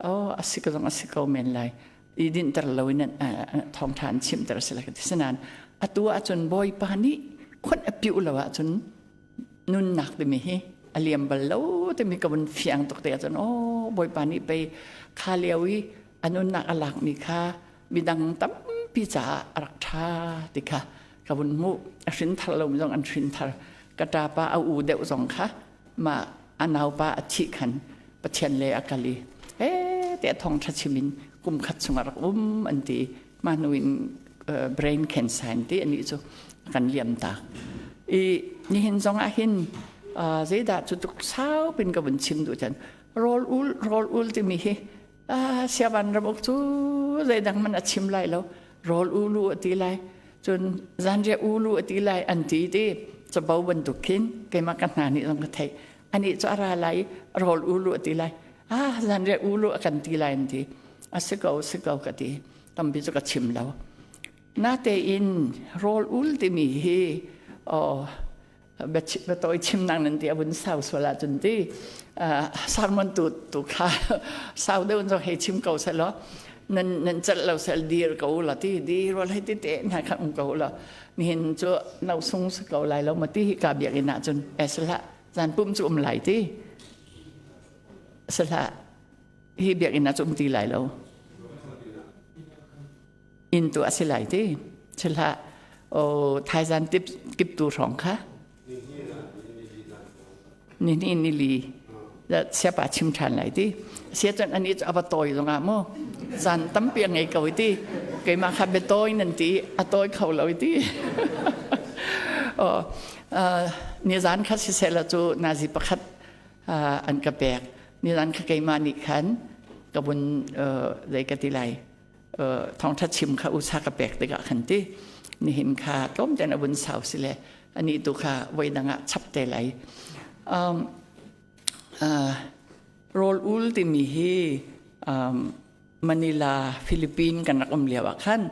oh a si ka zong a si ko men lai. I dinhter loin thawngṭha an chimter a si lai ka ti. Sinain atu ahcun Bawipa nih khuanh a piuh lo ahcun nunnak timi hi a liam bal lo timi ka vun fiang tuk te ahcun aw Bawipa nih pei kha lio i a nunnak a lakmi kha midang tampi caah a rak ṭha ti kha ka vun hmuh. A hrinthar lomi zong an hrinthar. Ka ṭapa a u deuh zong kha mah a naupa a thih khan Pathian le a kal i tiah thawngṭha chim in kum khat chung a rak um an ti. Mah hnu in brain cancer an ti, anih cu kan liam tak. I nihin zong ah hin zeidah cu tuk sau pin ka vun chim duh chan rawl ul rawl ul timi hi siavan ram uk cu zeidang man a chim lai lo, rawl ulu a ti lai, cun zanriah ulu a ti lai an ti ti cabo bantuk khin keimah ka hna nih zong ka theih. Ani cu a ra lai, rawl ulu a ti lai, ah zanriah ulu a kan ti lai an ti. A si ko, si ko ka ti. Tampi cu ka chim lo. Natein rawl ul timi hi oh biatawi chimnak nan ti a vun sau sual ahcun ti sermon tu tu kha sau deuh zong hei chim ko seh law nan nan celh lo sel dir ko la ti dir wal hei ti te hna kha um ko la. Nihin cu no sung si ko lai lo ma ti hi ka biakinn ahcun esla zan pum cu um lai ti sala hi biakinn ah cu um ti lai lo, inn tu a si lai ti sila o thaizan tip kip tu hrawng kha ni ni ni li siapa chim ṭhan lai ti sia cun ani cu ava tawi zong ah mu zan tampi a ngei ko ti. Keimah kha biatawi nan ti, a tawi kho lo ti. Ni zan kha siseh cu nazi pakhat an ka pek. Ni zan kha keimah nih khan ka vun zei ka ti lai, thawngṭha chim kha usa ka pek tikah khan ti nihin kha tlawm ten a vun sau si le ani tu kha voi dang ah chap te lai. Rawl ul timi hi Manila, Philippine kan rak um lio ah khan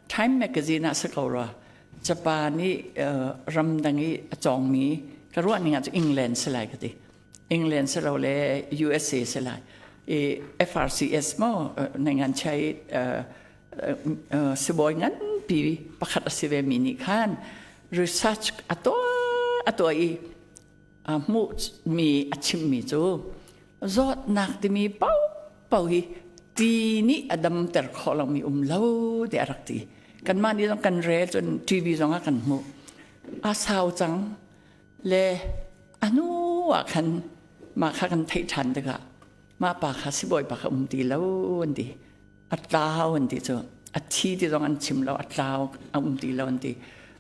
Time magazine ah si ko rua, Japan i ramdang i a cawngmi ka ruah ning ah cu England si lai ka ti, England si lo le USA si lai i FRCS mo nengan chai sibawi nganpi pakhat a si ve mi nih khan research a tuah a tuah i a hmuh mi a chim mi cu zawtnak timi pau pau hi ti nih a damter khawh lomi um lo ti a rak ti. Kanmah nih zong kan rel, cun TV zong ah kan hmuh. A sau cang le a hnu ah khan mah kha kan theih ṭhan tikah mah pa kha sibawi pa kha um ti lo an ti, a tlau an ti cu. A thi ti zong an chim lo, a tlau, a um ti lo an ti.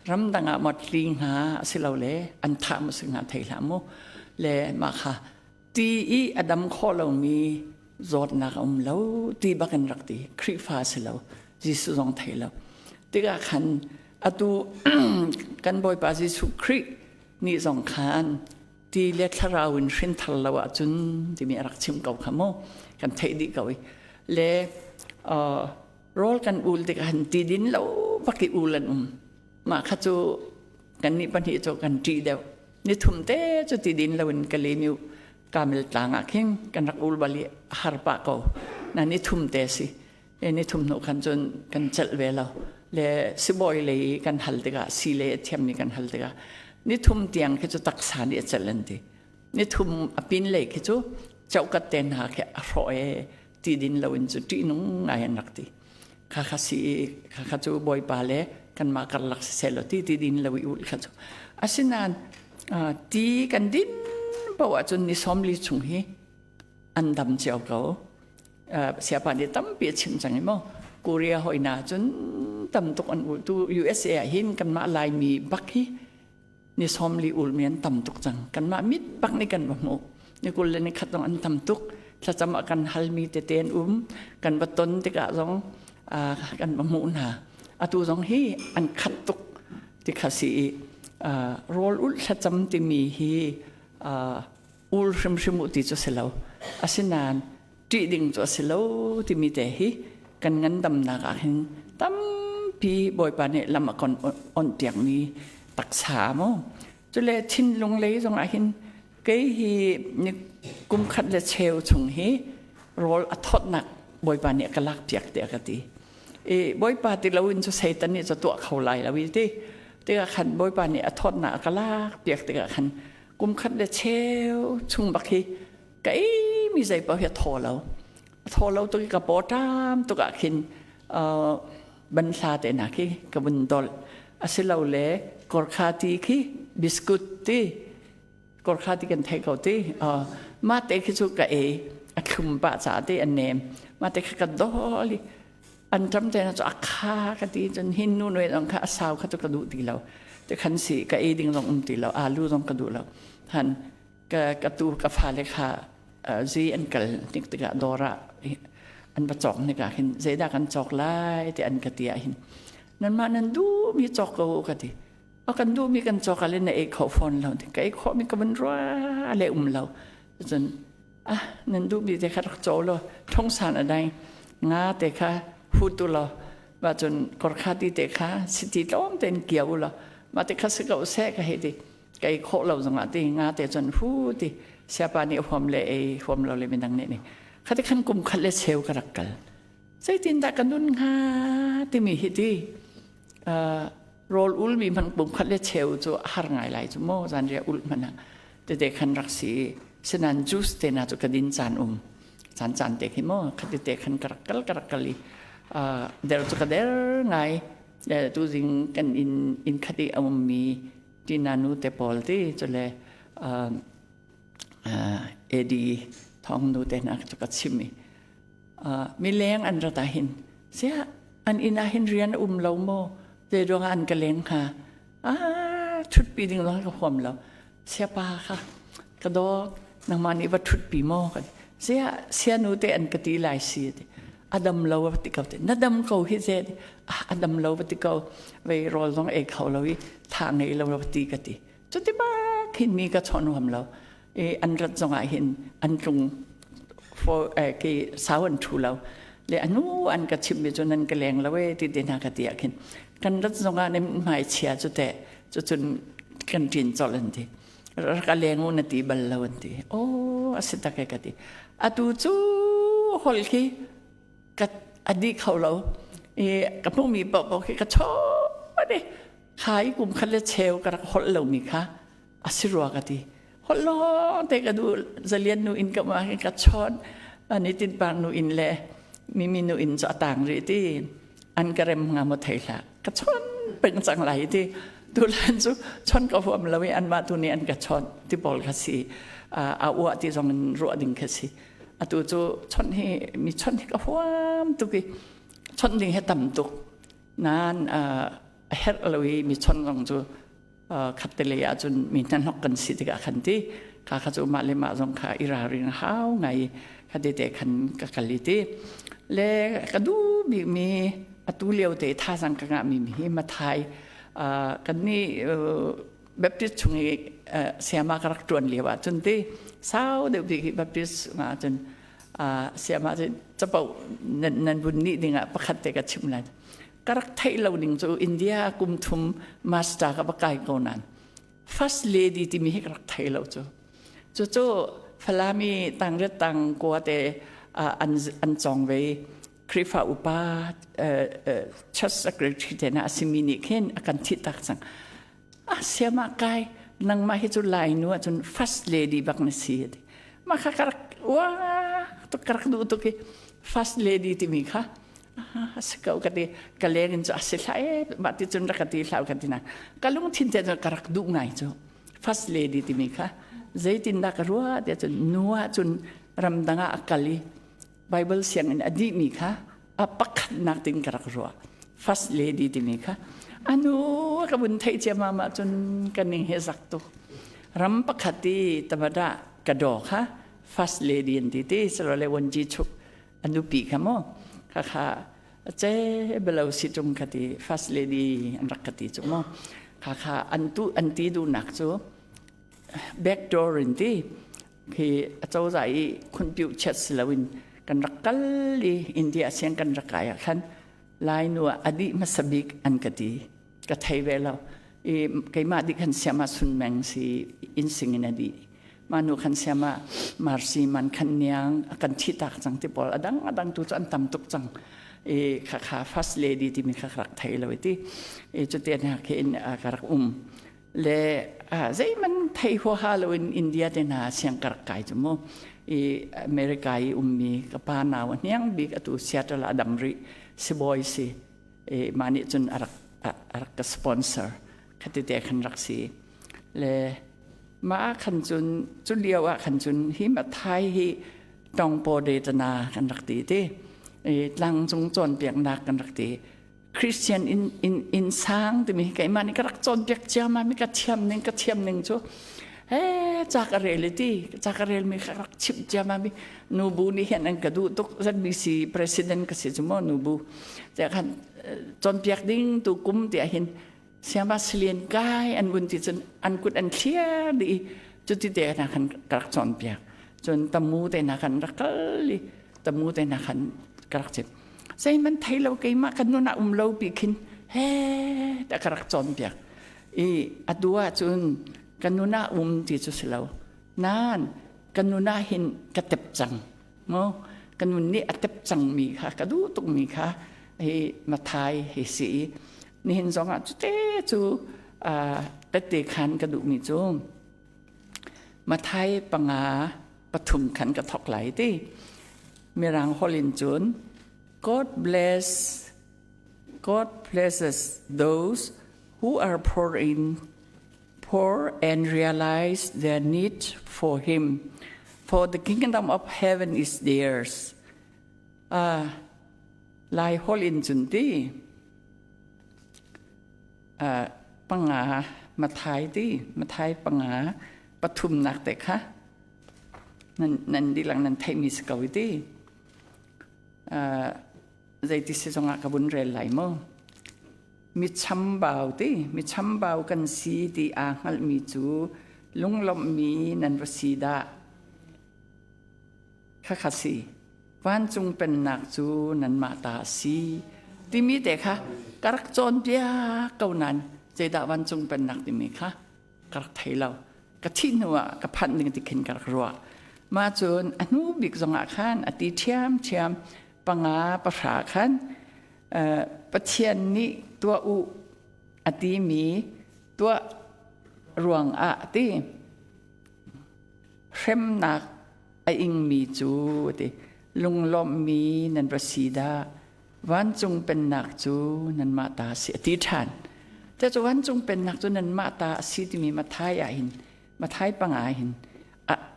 Ramdang ah mot li hnga a si lo le an thah mu si hnga thei hlah mu. Le mah kha ti i a dam khawh lomi zawtnak a um lo ti bak in rak ti. Khrihfa si lo, Jesuh zong thei lo. Tikah khan atu kan Bawipa Jesuh Khrih nih zong khan ti le thlarau in hrinthar lo ahcun timi a rak chim ko kha mu, kan theih dih ko i. Le rawl kan ul tikah han ti din lo bak i ul an um. Mah kha cu kan nih pahnih cu kan ṭih deuh. Ni thum te cu ti din lo in ka lem i Kamel tlang ah khin kan rak ul bal i a har pah ko. Na ni thum te si. Ni thum hnu khan cun kan celh ve lo. Le sibawi lei kan hal tikah, si lei a thiammi kan hal tikah ni thum tiang khi cu taksa nih a celh an ti. Ni thum a pin lei khi cu chokat te hna khi a hrawh e ti din lo in cu ṭihnung ngai an rak ti. Kha kha si kha kha cu Bawipa le kanmah karlak siseh law ti ti din lo i ul kha cu. Asinain ti kan din paoh ahcun ni 40 chung hi an dam cio ko. Siapa nih tampi a chim cang i maw Korea hoi na cun tam tuk an ul tu. USA ah hin kanmah Laimi bak hi ni 40 ul mi an tam tuk cang. Kanmah mit bak nih kan va hmuh. Ni 21 le ni khat zong an tam tuk. Thlacam ah kan halmi tete an um, kan va ton tikah zong kan va hmuh hna. Atu zong hi an khat tuk ti kha si i rawl ulh thlacam timi hi ul hrimhrim u ti cu si lo, asinain ṭih ding cu a si lo timi te hi kan ngandamnak ah hin tampi Bawipa nih lam a kon on piakmi taksa mu. Cule thinlung lei zong ah hin kei hi ni kum khat le cheu chung hi rawl a thawtnak Bawipa nih a ka lak piak tiah ka ti. I Bawipa ti loin cu Satan nih cu tuah kho lai lo i ti. Tikah khan Bawipa nih a thawtnak a ka lak piak tikah khan kum khat le cheu chung bak hi ka ei mi zei paoh hi a thaw lo. A thaw lo tuk i ka paw ṭam tuk ah khin banhla te hna khi ka vun dolh. Asilole korkha ti khi biscuit ti korkha ti kan thei ko ti mah te khi cu ka ei a thlum pah ca te an nem mah te kha ka dol i an ṭam te na cu a kha ka ti cun hin nu noi zong kha a sau kha cu ka duh ti lo te khan si ka ei ding zong um ti lo alu zong ka duh lo han ka ka tu ka fale kha zi an kal tik tikah dawr ah an va cawk nikah hin zeidah kan cawk lai ti an ka ti ah hin nanmah nan duh mi cawk ko ka ti a kan duhmi kan cawk ah le na ei kho fawn lo ka ei khawhmi ka van rua le um lo cun ah nan duhmi te kha rak caw law thongsan a dai nga te kha hu tu law wa cun korkha ti te kha siti tlawm tein kiau law ma te kha si ko seh ka hei ti ka ei khawh lo zongah ti nga te cun hu ti siapa nih huam le ei huam lo le midang nih ni kha te khan kum khat le cheu ka rak kal zeitindah ka nun hnga timi hi ti rawl ulmi hmanh pum khat le cheu cu a har ngai lai cu maw zanriah ulh hmanh ah tete khan rak si sinan juice te na cu ka din caan um caan caan te khi maw khati te khan ka rak kal ka rak kal i der cu ka der ngai tu zing kan in in khat i a ummi tina nu te pawl ti cu le AD thong nu te na cu ka chim i mileng an rat ah hin sia an inn ah hin rian a um lo maw te ruangah an ka leng hnga ah ṭhutpi ding zong ka huam lo siapa kha ka dawt nangmah nih va ṭhutpi maw ka sia sianu te an ka ti lai si ti a dam lo va ti ko te na dam ko hi ze a dam lo va ti ko vei rawl zong ei kho lo i tha ngei lo va ti ka ti cuti bak hin mi ka chawn huam lo i an rat zongah hin an tlung fo ke sau an thu lo le anu an ka chim mi cu nan ka leng lo e ti te hna ka ti ah khin kan rat zongah ne hmai chia cu te cu cun kan ṭin colh an ti rak a leng u na ti bal lo an ti oh a si tak e ka ti atu cu hol khi ka adi kho lo i ka hmuhmi paohpaoh khi ka chaw de kha i kum khat le cheu ka rak holh lomi kha a si rua ka ti holh lawng te ka duh zalian nu in ka ma ka chawn ani tin par nu in le mimi nu in cu a tang rih ti an ka rem nga mo thei hlah ka chawn peng cang lai ti tulan cu chon ka huam lo i anmah tu nih an ka chawn ti pawl kha si a uah ti zong in ruah ding kha si atu cu chon hi mi chon hi ka huam tuk i chon ding hi tam tuk nan a herh lo i mi chon zong cu khatte lei ahcun mi hnahnok kan si tikah khan ti kha kha cu mah le mah zong kha i ralring hau ngai kha te te khan ka kal i ti le ka duh bikmi atu lio te thazang ka ngahmi hi Mathai kan nih Baptist chung i sayama ka rak ṭuan lio ah cun ti sau deuh bik hi Baptist ah cun sayama cu capo nan vun nih dingah pakhat te ka chim lai ka rak theih lo ning cu India kum thum master ka va kai ko nan first lady timi hi ka rak thei lo cu cu cu Falami tangriat tang kua te an cong ve Khrihfa upa church secretary te na asimi nih khin a kan thih tak cang a siama kai nangmah hi cu lai nu ahcun first lady bak na si mah kha ka rak wa tuk ka rak duh tuk i first lady timi kha a si ko ka ti ka leng in cu a si hlah e mah ti cun rak ka ti hlah ka ti na ka lungthin te cun ka rak duh ngai cu first lady timi kha zeitindah ka ruah tiah cun nu ah cun ramdang ah a kal i Bible sianginn a dihmi kha a pakhatnak tin ka rak ruah first lady timi kha anu ka vun theih ciammam ah cun ka ning he zak tuk ram pakhat i tamada ka daw kha first lady an ti ti salole wanji chuk a nupi kha mu kha kha ce belo si tung kha ti first lady an rak ka ti cu mu kha kha an tu an ti duhnak cu back door in ti khi acozah i khunpiu chiat si loin kan rak kal i India siang kan rak kai ah khan Lai nu ah a dih hmasa bik an ka ti ka thei ve lo i keimah dih khan siama sun meng si in sing in a dih. Ma nu khan siama Marcy man khan niang kan thi tak cang ti pawl adang adang tu cu an tam tuk cang. I kha kha first lady timi kha rak thei lo ti. I cu te na khi in ka rak um. Le zeiman thei huaha lo in India te hna siang ka rak kai cu mu. I America i ummi ka pa nau a hniang bik atu Seattle ah dam rih sibawi si. I mah nih cun a rak a rak ka sponsor khati te khan rak si. Le mah khan cun cu lio ah khan cun hi Mathai hi tongpaw de tana kan rak ti ti. I tlangcung cawnpiaknak kan rak ti. Christian in in in sang timi keimah nih ka rak cawnpiak ciammam mi ka thiam ning ka thiam ning cu he ca ka rel ti ca ka rel mi ka rak chimh ciammam mi nubu nih hin an ka duh tuk ZBC president ka si cu mo nubu te khan cawnpiak ding tu kum ti ah hin siangba silian kai an vun ti cun an kut an thliar dih cu ti te na khan ka rak cawnpiak cun tamu te na khan rak kal i tamu te na khan ka rak chim Zeihmanh thei lo keimah kan nun ah um lo pi khin he ta ka rak cawnpiak. I atu ahcun ka nun ah um ti cu si lo. Nain ka nun ah hin ka tep cang. Mu ka nun nih a tep cang mi kha ka duh tuk mi kha hi Mathai hi si i nihin zong ah cute cu tette khan ka duh mi cu Mathai panga pathum khan ka thok lai ti. Mirang holh in cun God bless God blesses those who are poor in poor and realize their need for him for the kingdom of heaven is theirs. Lai holh in cun ti panga Mathai ti Mathai panga pathumnak te kha nan nan dihlak nan theihmi si ko ti zeiti si zongah ka vun rel lai mu mi chambau ti mi chambau kan si ti aa hngalhmi cu lunglawmhmi nan va si dah khakha si vancung pennak cu nanmah ta a si timi te kha ka rak cawnpiak ko nain zeidah vancung pennak timi kha ka rak thei lo ka thih hnu ah ka phanh ding ti khin ka rak ruah mah cun a hnu bik zongah khan a ti ṭhiamṭhiam panga pahra khan Pathian nih tuah u a timi tuah ruang ah ti hremnak a ingmi cu ti lunglawmhmi nan va si dah vancung pennak cu nanmah ta a si a ti ṭhan. Cucu vancung pennak cu nanmah ta a si timi Mathai ah hin Mathai panga ah hin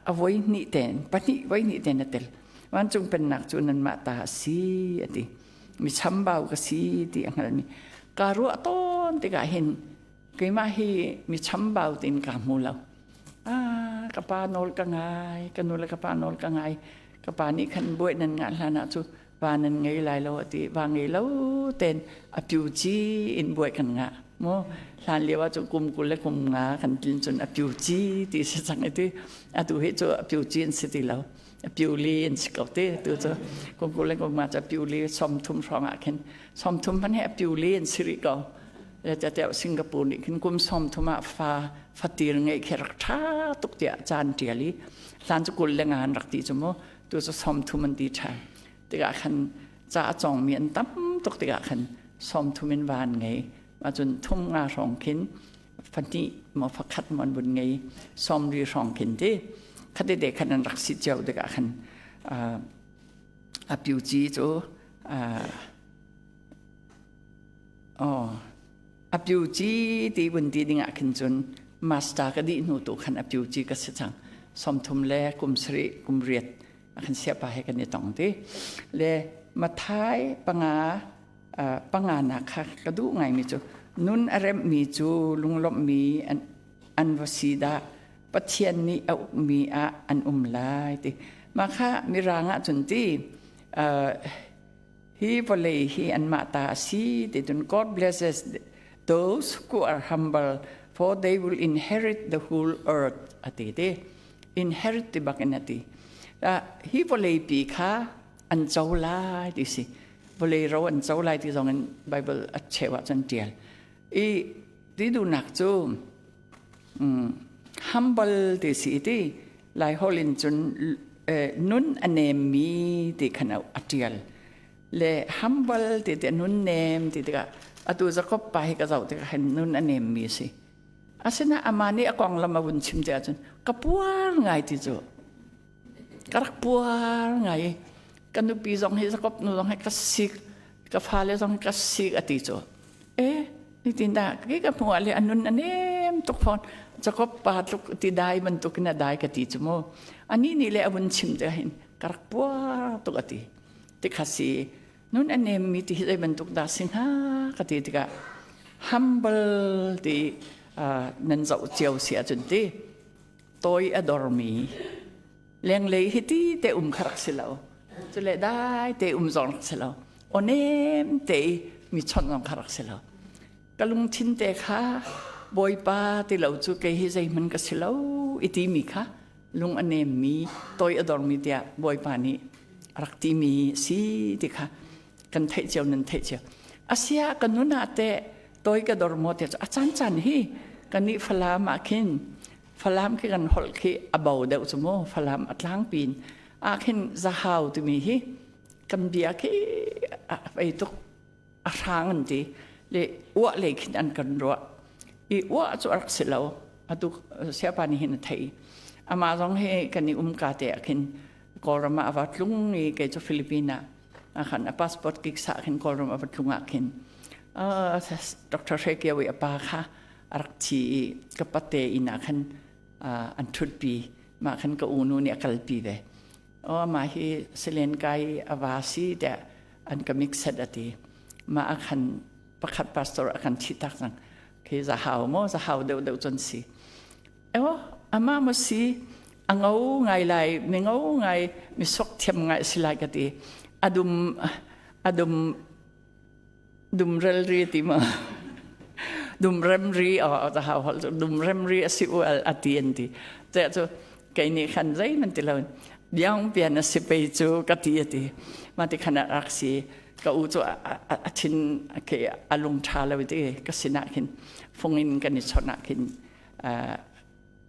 a voi hnih ten pahnih voi hnih ten a tel. Vancung pennak cu nanmah ta a si a ti. Mi chambau ka si ti a hngalmi. Ka ruah tawn tikah hin keimah hi mi chambau tiin kaa hmu lo. Ah, ka pa nawl ka ngai, ka nu le ka pa nawl ka ngai. Ka pa nih khan buai nan ngah hlan ah cu va nan ngei lai lo ati va ngei lo ten a piu ci in buai kan ngah mu hlan lio ah cu kum kul le kum nga kan tlin cun a piu ci ti si cang iti atu hi cu a piu ci an si ti lo a piu li an si ko ti tu cu kum kul le kum nga cu a piu li som thum hrawng ah khin som thum hman he a piu li an si rih ko te Singapore nih khin kum som thum ah fa fatir ngei khi rak tha tuk tiah caan tial i hlan cu kul le nga an rak ti cu mu tu cu som thum an ti ṭhan tikah khan ca a cawngmi an tam tuk tikah khan som thum in van ngei ahcun thum nga hrawng khin fahnih maw fakhat maw an vun ngei som ri hrawng khin ti khate te khan an rak si cio tikah khan a piu ci cu oh a piu ci ti vun ti dingah khin cun master ka dih hnu tu khan a piu ci ka si cang sawmthum le kum sarih kum riat a kan siapa he kan i tong ti le mathai panga panga nak kha ka duh ngai mi cu nun a remmi cu lunglawmhmi an an va si dah Pathian nih a ukmi ah an um lai ti mah kha mirang ah cun ti Hi vawlei hi anmah ta a si ti cun God blesses those who are humble for they will inherit the whole earth a ti ti. Inherit ti bak in a ti. Hi vawlei pi kha an co lai ti si. Vawlei ro an co lai ti zong in Bible a cheu ah cun tial. I ti duhnak cu humble ti si ti. Lai holh in cun nun a nemmi ti khan a ṭial. Le humble ti ti nun nem ti tikah atu Jacob pa hi ka zoh tikah hin nun a nemmi a si. Asinain amah nih a konglam a vun chim ti ahcun ka puar ngai ti cu. Ka rak puar ngai i ka nupi zong hi Jacob nu zong hi ka sik, ka fale zong hi ka sik a ti cu. E, nitin dah ki ka hmuh ah le a nun a nem tuk fawn. Jacob pa tluk ti dai bantukin a dai ka ti cu mu. Ani nih le a vun chim te hin ka rak puar tuk a ti. Ti kha si nun a nemmi ti hi zei bantuk dah si hnga ka ti tikah humble ti nan zoh cio si ahcun ti toi a dormi lenglei hi ti te um kha rak si lo cule dai te um zong rak si lo onem te i mi chawnh zong kha rak si lo ka lungthin te kha bawipa ti lo cu kei hi zeihmanh ka si lo i ti mi kha lung a nemmi toi a dormi tiah bawipa nih rak timi si ti kha kan theih cio nan theih cio asia kan nun ah teh toi ka dor maw te cu a caan caan hi kan nih falam ah khin falam khi kan holh khi a bo deuh cu mu falam a tlangpin ah khin zahau timi hi kan bia khi a ei tuk a hrang an ti le uah lei khin an kan ruah i uah cu a rak si lo atu siapa nih hin a thei amah zong hi kan i um ka te ah khin Kawlram ah a va tlung i kei cu Philippines ah a khan a passport kik sa khin Kawlram a va tlung ah khin Dr. Hre Kio i a pa kha a rak thi i ka pate inn ah khan an ṭhutpi mah khan ka unu nih a kalpi ve o mah hi selen kai a va si tiah an ka mixet a ti mah a khan pakhat pastor a kan thi tak cang khi zahau mo zahau deuh deuh cun si ewo ama mo si a ngo ngai lai mi ngo ngai mi sok thiam ngai si lai ka ti adum adum dum rel ri ti ma dum rem ri o zahau hol dum rem ri asi u al ati an ti che chu kei nih khan zeihmanh ti lo biang pian a si pei cu ka ti a ti ma ti khan a rak si ka u cu a thin ke a lung ṭha lo ti ka sinah khin fungin kan i chawnh ah khin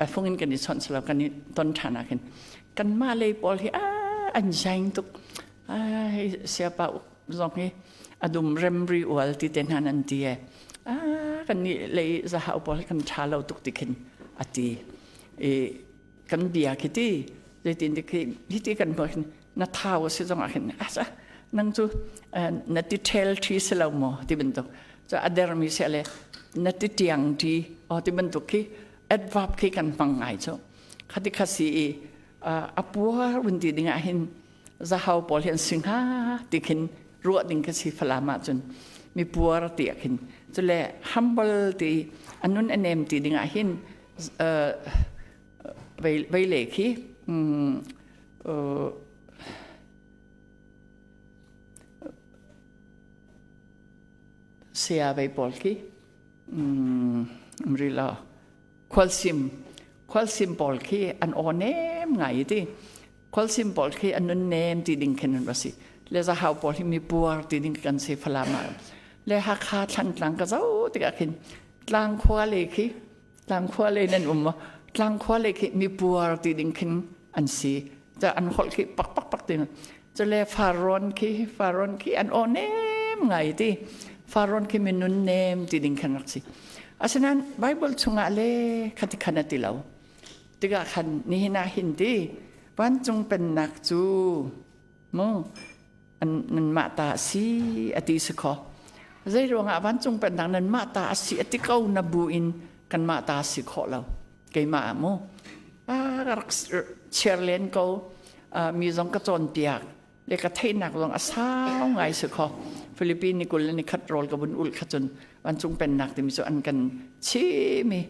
a fungin kan i chawnh silo kan i ton ṭhan ah khin kanmah lei pawl hi an zaing tuk hei siapa zong hi a dum remri ual ti te hna nan ti e kan nih lei zahau pawl kan ṭha lo tuk ti khin a ti i kan bia khi ti zeitin ti khi hi ti kan hmuh na thau a si zong ah khin asa nang cu na ti ṭhel ṭhi si lo maw ti bantuk cu a dermi se le na ti ṭiang ṭi o ti bantuk khi adverb khi kan hmang ngai cu khati khasi i a puar vun ti ding ah hin zahau pawl hi an si hnga ti khin ruah ding ka si falam ah cun mi puar ti ah khin cule humble ti anun anem ti ding ah hin vei le khi saya vei pawl khi rila khualsim khualsim pawl khi an aw nem ngai ti khualsim pawl khi an nun nem ti ding khin an va si le zahau pawl hi mi puar ti ding kan si falam ah le hakha thlantlang ka zo tikah khin tlang khua le khi tlang khua le nan um tlang khua le khi mi puar ti ding khin an si ca an holh khi pak pak pak ti cule faron khi faron khi an aw nem ngai ti faron khi mi nun nem ti ding khan rak si asinain bible chungah le khati khan a ti lo tikah khan nihin ah hin ti vancung pennak cu mu nanmah ta a si a ti si kho zei ruangah vancung pennak nanmah ta a si a ti ko na bu in kanmah ta si khawh lo keimah ah mu a rak share len ko mi zong ka cawnpiak le ka theihnak zong a sau ngai si kho Philippine ni kul le ni khat rawl ka vun ul kha cun vancung pennak timi cu an kan chimi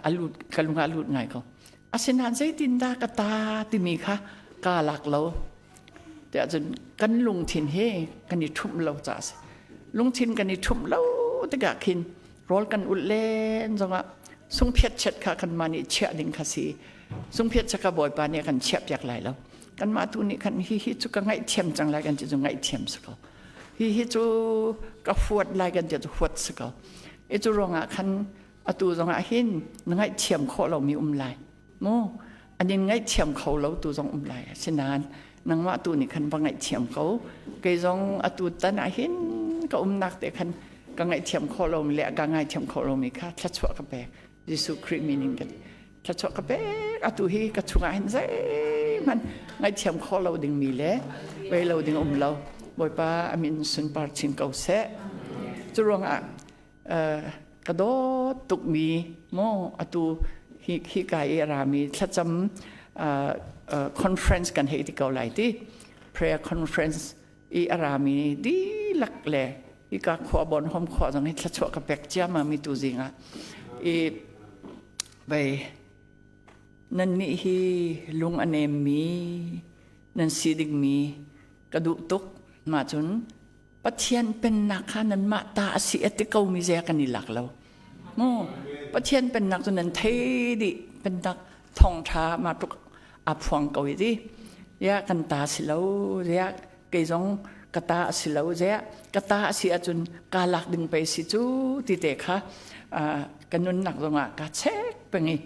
a lut ka lung ah lut ngai ko asinain zeitindah ka ta timi kha kaa lak lo tiah cun kan lungthin he kan i ṭhumh lo caah si lungthin kan i ṭhumh lo tikah khin rawl kan ulh len zongah sungphiat chet kha kanmah nih chiah ding kha si sungphiat chet kha bawipa nih a kan chiah piak lai lo kanmah tu nih khan hi hi cu ka ngaihthiam cang lai kan ti cu ngaihthiam si ko hi hi cu ka huat lai kan ti cu huat si ko i cu ruangah khan atu zongah hin na ngaihthiam khawh lomi um lai mu. An in ngaihthiam kho lo tu zong um lai. Asinain nangmah tu nih khan va ngaihthiam ko. Kei zong atu tan ah hin ka umnak te khan ka ngaihthiam khawh lomi le ka ngaithiam khawh lomi kha thluachuah ka pek. Jesuh Khrih min in ka thluachuah ka pek. Atu hi ka chungah hin zeihmanh ngaihthiam khawh lo dingmi le vei lo ding um lo. Bawipa a min sunpar chin ko seh. Cu ruangah ka dawt tukmi maw atu hi hi ka i a rami thlacam conference kan hei ti ko lai ti prayer conference i a rami dihlak le hika khua bon hom khua zong hi thlachuah ka pek ciama mi tu zingah i vei nan nih hi lung a nemmi nan si dingmi ka duh tuk mah cun Pathian pennak kha nanmah ta a si a ti komi zia kan i lak lo. Mu Pathian pennak cu nan thei dih pennak thawngṭha ma tuk a phuang ko i ti. Ya kan ta si lo zia kei zong ka ta a si lo zia ka ta a si ahcun ka lak ding pei si cu ti te kha ka nunnak zongah ka chek peng i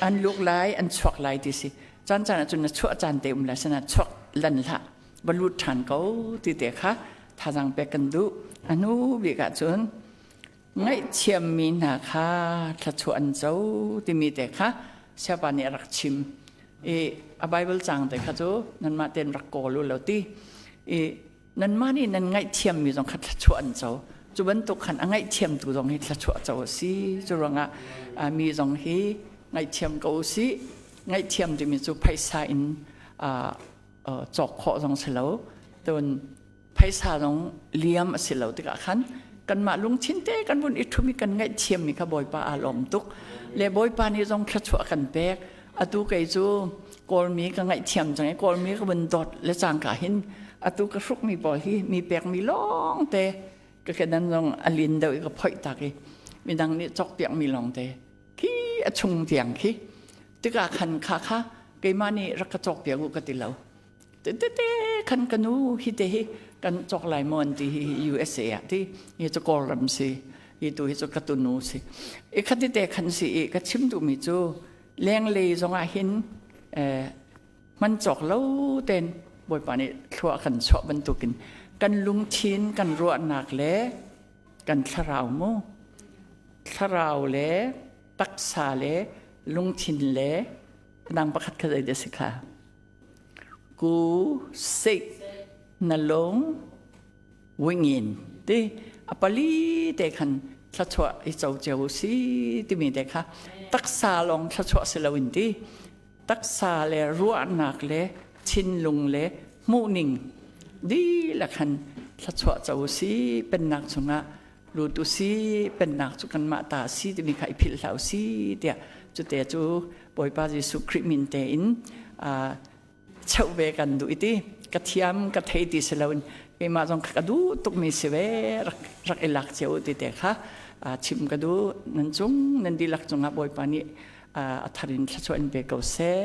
an luk lai an chuak lai ti si caan caan ahcun na chuah caan te um lai sana chuak lan hlah va lut ṭhan ko ti te kha thazaang pek kan duh. A hnu bik ahcun ngaihthiammi hna kha thluachuah an co timi te kha siapa nih a rak chim. I a Bible cang te kha cu nanmah tein rak kawl u lo ti. I nanmah nih nan ngaihthiammi zong kha thluachuah an co. Cu bantuk khan a ngaihthiamtu zong hi thluachuah co a si. Cu ruangah mi zong hi ngaihthiam ko u sih. Ngaihthiam timi cu phaisa in cawk khawh zong si lo tun phaisa zong liam a si lo tikah khan kanmah lungthin te kan vun i ṭhum i kan ngaihthiammi kha Bawipa aa lawm tuk le Bawipa nih zong thluachuah kan pek atu kei cu Kawlmi ka ngaihthiam cang i Kawlmi ka vun dawt le cangka hin atu ka hrukmi pawl hi mi pekmi lawng te ka kedan zong a lin deuh i ka phoih tak i midang nih cawk piakmi lawng te khi a chung tiang khi tikah khan kha kha keimah nih rak ka cawk piak u ka ti lo tete khan ka nu hi te hi kan cawk lai maw an ti hi USA ah ti hi cu Kawlram si hi tu hi cu ka tunu si i khati te khan si i ka chim duhmi cu lenglei zongah hin man cawk lo ten Bawipa nih thlua kan chuah bantukin kan lungthin kan ruahnak le kan thlarau mu thlarau le taksa le lungthin le dang pakhat kha zei si kha ku sik na lung wingin ti a pali te khan thlachuah i co cio si timi te kha taksa lawng thlachuah si loin ti taksa le ruahnak le thinlung le hmuhning dihlak khan thlachuah co si pennak chungah lut u si pennak cu kanmah ta si timi kha i philh hlah u si tiah cute cu Bawipa Jesuh Khrih min tein cheuh ve kan duh i ti ka thiam ka thei ti si loin keimah zong ka duh tukmi si ve rak rak i lak cio ti te kha chim ka duh nan cung nan dihlak cungah Bawipa nih a thar in thluachuah in pe ko seh.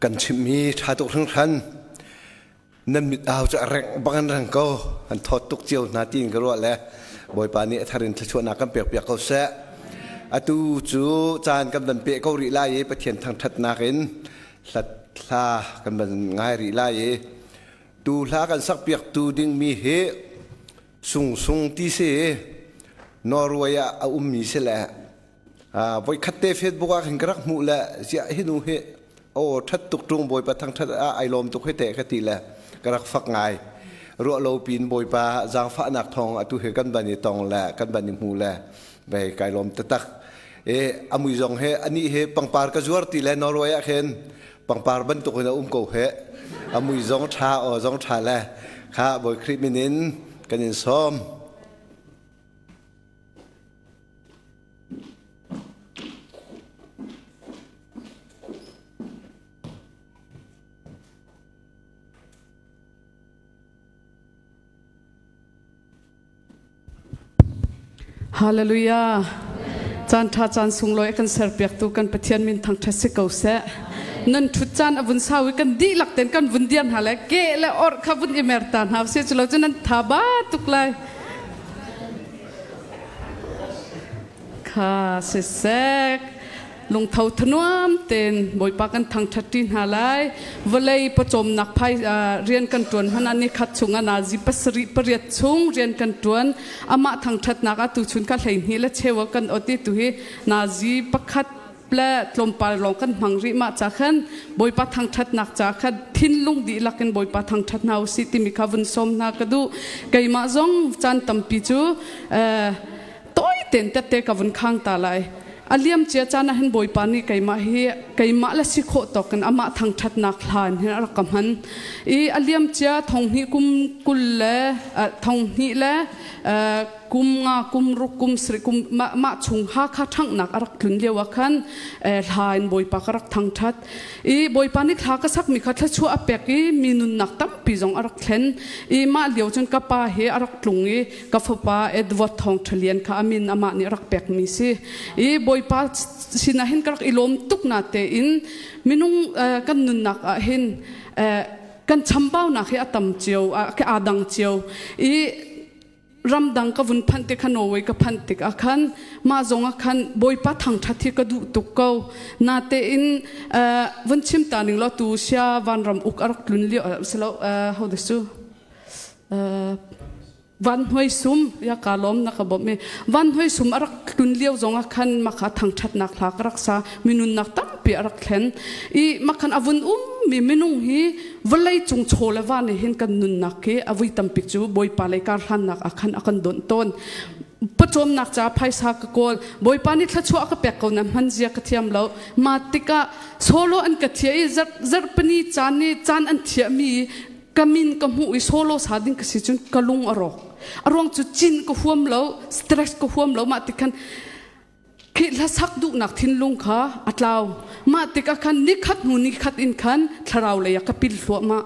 Kan chimmi ṭha tuk hringhran. Nan mit au cu a rengh bang an reng ko. An thawt tuk cio hna tiin ka ruah le Bawipa nih a thar in thluachuahnak kan pekpiak ko seh. Atu cu caan kan van peh ko rih lai i Pathian thangṭhatnak in hlat hla kan van ngai rih lai i tu hla kan sakpiaktu dingmi hi Sungsung ti si Norway ah a ummi si le voikhat te Facebook ah khin ka rak hmuh le ziah hi nu hi aw ṭhat tuk ṭung Bawipa thangṭhat ah ai lawm tuk hi te ka ti le ka rak fak ngai ruah lo pin Bawipa zaangfahnak thawng atu hi kan ban i tong le kan ban i hmu le vei kai lawm taktak e amui zong he ani he pangpar ka zuar ti le Norway ah khin pangpar bantuk in a um ko he a mui zong ṭha aw zong ṭha le kha Bawi Khrih min in kan in sawm. Hallelujah. Caan ṭha caan sunglawi a kan serpiaktu kan Pathian min thangṭhat si ko seh. Nan ṭhut caan a vun sau i kan dihlak ten kan vun dir hna le ke le orh kha vun i mer ta hna usih culo cu nan tha ba tuk lai. Kha sisek lungtho thanuam ten Bawipa kan thangṭhat ṭi hna lai. Vawlei pawcawmnak phai rian kan ṭuan hmanh ah ni khat chung ah nazi pasarih pariat chung rian kan ṭuan. Amah thangṭhatnak ah tuchun ka 12 le cheu ah kan ot i tuhi nazi pakhat le tlawmpal lawng kan hmang rih mah ca khan Bawipa thangṭhatnak ca khan thinlung dihlak in Bawipa thangṭhat hna usih timi kha vun sawm hna ka duh. Keimah zong caan tampi cu tawi tein tette ka vun khang ta lai. A liam cia caan ah hin Bawipa nih keimah hi keimah le si khawh tawk in amah thangṭhatnak hlan hin a rak ka hman. I a liam cia thonghnih kum 20 le thonghnih le kum nga kum ruk kum sarih kum mah chung Hakha ṭhanghnak a rak tlun lio ah khan hla in Bawipa ka rak thangṭhat i Bawipa nih thla ka sakmi kha thluachuah a pek i mi nunnak tampi zong a rak thlen i mah lio cun ka pa hi a rak tlung i ka fapa Edward Thawng Ṭha Lian kha a min amah nih a rak pekmi si i Bawipa sinah hin ka rak i lawm tuk na tein minung kan nunnak ah hin kan chambaunak hi a tam cio aa dang cio i ramdang ka vun phanh tik kha Norway ka phanh tik ah khan mah zong ah khan Bawipa thangṭhat hi ka duh tuk ko natein vun chim ta ning law tu sia vanram uk a rak tlun lio silo ho de su van hnuai sum ya ka lawm na ka bawmh i van hnuai sum a rak tlun lio zong ah khan makha thangṭhatnak hla ka rak sa minunnak tampi a rak thlen i makhan a vun um mi minung hi vawlei cung chaw le va nih hin kan nunnak hi a vui tampi cu Bawipa lei kar hlannak ah khan a kan donh tawn. Pawcawmnak ca phaisa ka kawl. Bawipa nih thluachuah ka pek ko na hman zia ka thiam lo. Ma tikah solo an ka thiah i zarhpini caan i caan an thiahmi ka min ka hmuh i solo sa ding ka si cun ka lung a rawk. A ruang cu cin ka huam lo, stress ka huam lo. Mah tik khan Khi hlasak duhnak thinlung kha a tlau. Mah tikah khan nikhat hnu nikhat in khan thlarau lei ah ka pil thluahmah.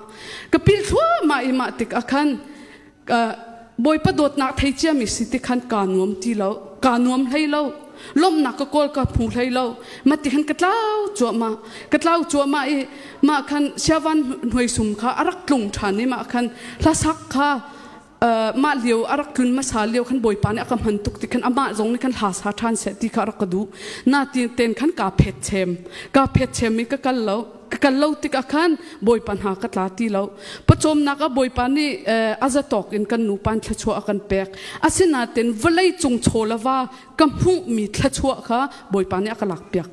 Ka pil thluahmah i mah tikah khan Bawipa dawtnak thei ciami si ti khan kaa nuam ti lo. Kaa nuam hlei lo. Lawmhnak ka kawl ka hmu hlei lo. Mah ti khan ka tlau cuahmah. Ka tlau cuahmah i mah khan siavan hnuaisum kha a rak tlung ṭhan i mah khan hlasak kha mah lio a rak tlun hmasa lio khan Bawipa nih a ka hman tuk ti khan amah zong nih khan hla sa ṭhan seh ti kha a rak ka duh. Na ti ten khan kaa phet chem. Kaa phet chem i ka kal lo. Ka kal lo tikah khan Bawipa hna ka tla ti lo. Pawcawmnak ah Bawipa nih a zatawk in kan nupa in thluachuah a kan pek. Asinain vawlei cung chaw le va ka hmuhmi thluachuah kha Bawipa nih a ka lakpiak.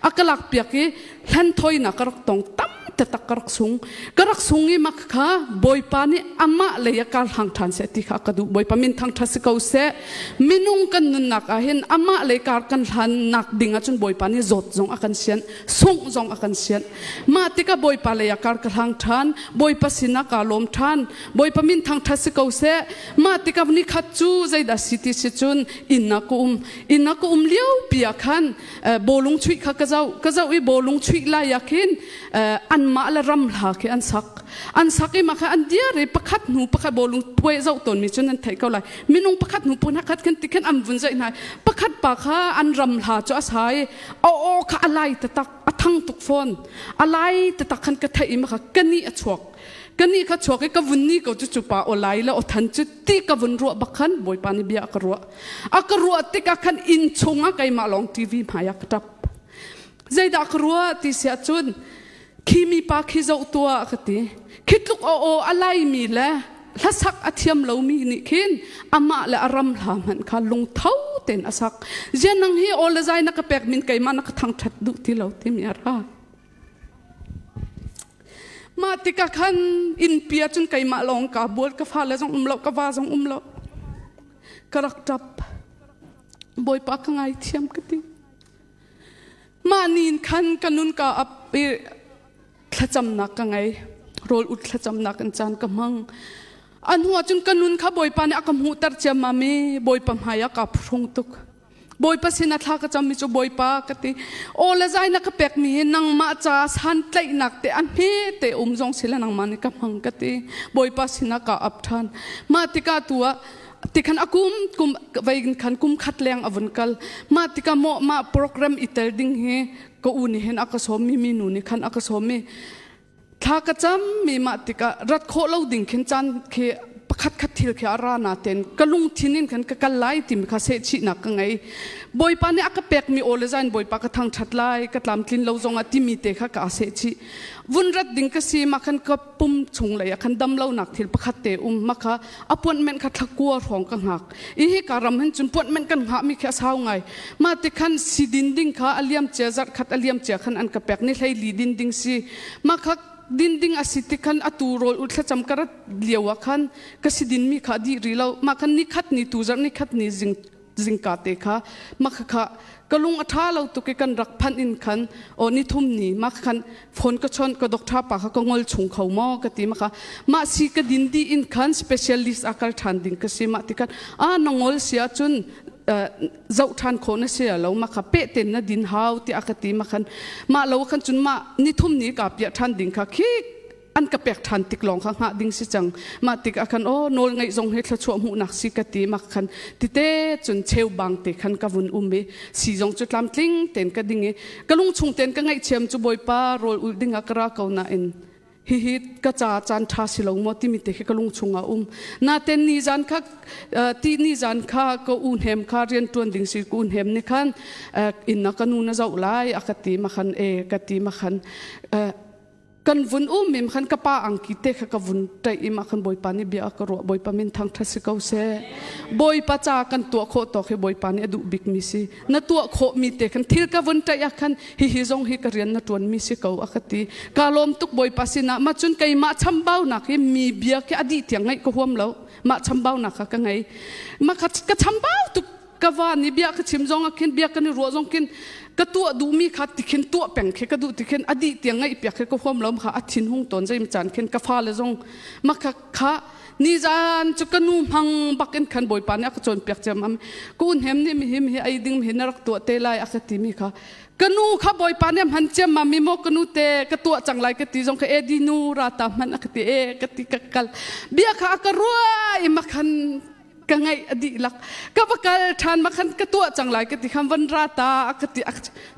A ka lakpiak i hlenthawinak ka rak tong tam taktak ka rak sung. Ka rak sung i mak kha Bawipa nih amah lei ah kar hlang ṭhan seh ti kha ka duh. Bawipa min thangṭhat si ko seh. Minung kan nunnak ah hin amah lei kar kan hlannak ding ahcun Bawipa nih zawt zong a kan sianh, sungh zong a kan sianh. Mah tikah Bawipa lei ah kar ka hlang ṭhan, Bawipa sinah kaa lawm ṭhan. Bawipa min thangṭhat si ko seh. Mah tikah nikhat cu zeidah si ti si cun inn ah ka um. Inn ah ka um lio pi ah khan bawlung chuih kha ka zoh. Ka zoh i bawlung chuih lai ah khin anmah le ram hla khi an sak. An sak i mah kha an dir i pakhat hnu pakhat bawlung puai zoh tawnmi cun an theih ko lai. Minung pakhat hnu pakhat khan ti khan an vun zeih hna. Pakhat pa kha an ram hla cu a sa i a aw kha a lai taktak a thang tuk fawn. A lai taktak khan ka theih i mah kha ka nih a chuak. Ka nih kha chuak i ka vun ni ko cu cu pa aw lai le aw than cu ti ka vun ruah bak khan Bawipa nih bia a ka ruah. A ka ruah tikah khan inn chungah keimah lawng TV hmai ah ka ṭap. Zeidah ka ruah ti si ahcun khi mipa khi zoh tuah ka ti. Khi tluk aw aw a laimi le hlasak a thiam lomi nih khin amah le a ram hla hmanh kha lungtho tein a sak. Zian nang hi aw le zai na ka pek min keimah na ka thangṭhat duh ti lo timi a ra. Mah tikah khan innpi ah cun keimah lawng kaa bual, ka fale zong um lo, ka va zong um lo. Ka rak ṭap. Bawipa ka ngaithiam ka ti. Mah nin khan ka nun ka ap i thlacamnak ka ngei. Rawl ut thlacamnak in caan ka hmang. A hnu ah cun ka nun kha Bawipa nih a ka hmuhter ciammam i Bawipa hmai ah kaa phuhrung tuk. Bawipa sin a thla ka cammi cu Bawipa ka ti. Aw le zai na ka pekmi hi nangmah ca santlaihnak te a hme te um zong sila nangmah nih ka hmang ka ti. Bawipa sinah ka ap ṭhan. Mah tikah tu ah tikhan a kum kum vei khan kum khat leng a vun kal. Mah tikah maw mah program i tel ding hi Ka u nih hin a ka sawm mi mi nu nih khan a ka sawm i thla ka cam mi mah tikah rat khawh lo ding khin caan khi pakhat khat thil khi a ra na ten ka lungthin in khan ka kal lai timi kha sehchihnak ka ngei. Bawipa nih a ka pekmi aw le zain Bawipa ka thangṭhat lai, ka tlamtlin lo zongah timi te kha ka sehchih. Vun rat ding ka si ma khan ka pum chung lei ah khan dam lonak thil pakhat te um ma kha appointment kha thlakua hrawng ka hngak. I hi ka ram hin cun appointment kan hngah mi khi a sau ngai. Ma ti khan si din ding kha a liam cia zarh khat a liam cia khan an ka pek ni hlei li din ding si. Ma kha din ding a si ti khan atu rawl ul thlacam ka rat lio ah khan ka si din mi kha dih ri lo. Ma khan ni khat ni tu zarh ni khat ni zing zingka te kha makha kha ka lung a ṭha lo tuk i kan rak phanh in khan aw ni thum ni ma khan phone ka chon ka doctor pa kha ka ngol chung kho maw ka ti ma kha mah si ka din di in khan specialist a kal ṭhan ding ka si ma ti khan a na ngol si ahcun zoh ṭhan khawh na si lo ma kha pe ten na din hau ti a ka ti ma khan mah lo khan cun mah ni thum ni ka piah ṭhan ding kha khi an ka pek ṭhan tik lawng kha hngah ding si cang. Mah tik ah khan aw nawl ngeih zong hi thluachuah hmuhnak si ka ti. Mah khan tite cun cheu bang te khan ka vun um i si zong cu tlamtling tein ka ding i ka lung chung tein ka ngaihchiam cu Bawipa rawl ulh ding ah ka ra ko nain hihi ka ca caan ṭha si lo maw timi te khi ka lung chung ah um. Naten ni zan kha ti ni zan kha ka u hnem kha rian ṭuan ding si ka u hnem ni khan inn na ka nu na zoh lai a ka ti ma khan e ka ti ma khan kan vun um mim khan ka pa angki te kha ka vun ṭaih i mah khan Bawipa nih bia a ka ruah. Bawipa min thangṭhat si ko seh. Bawipa ca kan tuah khawh tawk hi Bawipa nih a duh bik mi si. Na tuah khawh mi te khan thil ka vun ṭaih ah khan hihi zong hi ka rian na ṭuan mi si ko a ka ti. Ka lawm tuk Bawipa sinah. Mah cun keimah chambaunak hi mi bia khi a dih tiang ngaih ka huam lo. Mah chambaunak kha ka ngei. Mah kha ka chambau tuk. Ka va nih bia ka chim zong ah khin bia kan i ruah zong khin ka tuah duhmi kha tikhin tuah peng khi ka duh tikhin a dih tiang ngaih piak khi ka huam lo kha a thin hung tawn zeim caan khin ka fale zong ma kha kha nizan cu ka nu hmang bak in khan Bawipa nih a ka cawnpiak ciam am ka un hem nih mi hi mi hi ei ding mi hi na rak tuah te lai a ka ti mi kha ka nu kha Bawipa nih a hman ciam ma mi maw ka nu te ka tuah cang lai ka ti zong kha e di nu ra ta hman a ka ti e ka ti ka kal bia kha a ka ruah i ma khan ka ngaih a dihlak. Ka va kal ṭhan ma khan ka tuah cang lai ka ti khan van ra ta a ka ti.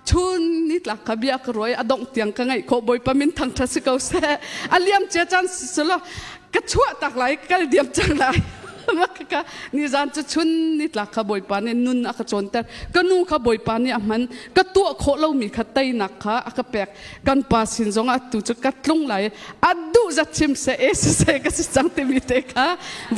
Chun ni tlak kha bia ka ruai a dongh tiang ka ngaih khawh. Bawipa min thangṭhat si ko seh. A liam cia caan silo ka chuah tak lai ka kal diam cang lai. Ka nizan cu chun ni tlak kha Bawipa nih nun a ka cawnter. Ka nu kha Bawipa nih a hman. Ka tuah khawh lomi kha teinak kha a ka pek. Kan pa sin zong ah tu cu ka tlung lai. A duh zat chim seh e si seh ka si cang timi te kha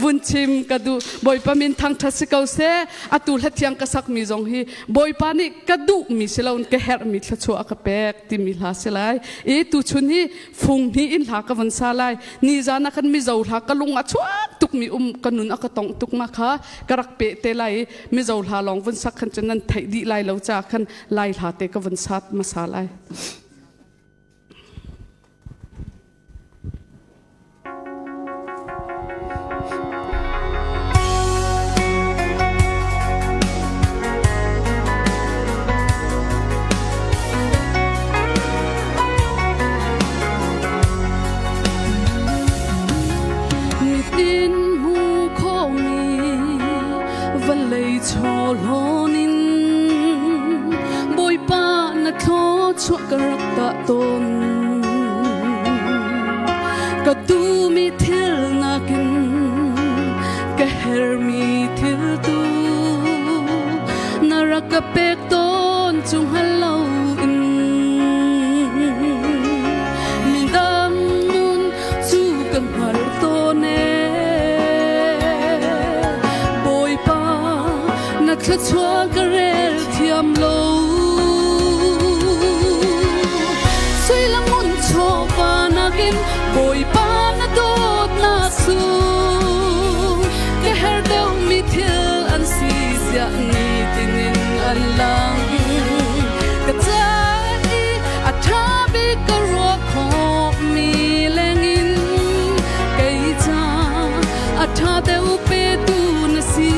vun chim ka duh. Bawipa min thangṭhat si ko seh. Atu hla thiang ka sakmi zong hi Bawipa nih ka duhmi si loin ka herhmi thluachuah a ka pek timi hla si lai. I tuchun hi fung hnih in hla ka vun sa lai. Nizan ah khan Mizo hla ka lung a chuak tukmi um ka nun a ka tongh tuk ma kha ka rak peh te lai i Mizo hla lawng vun sak khan cun nan theih dih lai lo caah khan Lai hla te ka vun sat hmasa lai. Mitin hmu khomi vawlei chawhlawn in Bawipa na thluachuah ka rak tah tawn. Ka duhmi thil nakin ka hermi thil tu na rak ka pek tawn cu hngal loin. Midang nun cu ka hngal tawn ee. Bawipa na thluachuah ka rel thiam lo. Sui le ngun chawva nakin Bawipa na dawtnak sung ka her deuhmi thil an si ziah nitin in an lang. Ka ca i a ṭha bik ka ruah khawhmi lengin kei ca a ṭha deuh petu na si.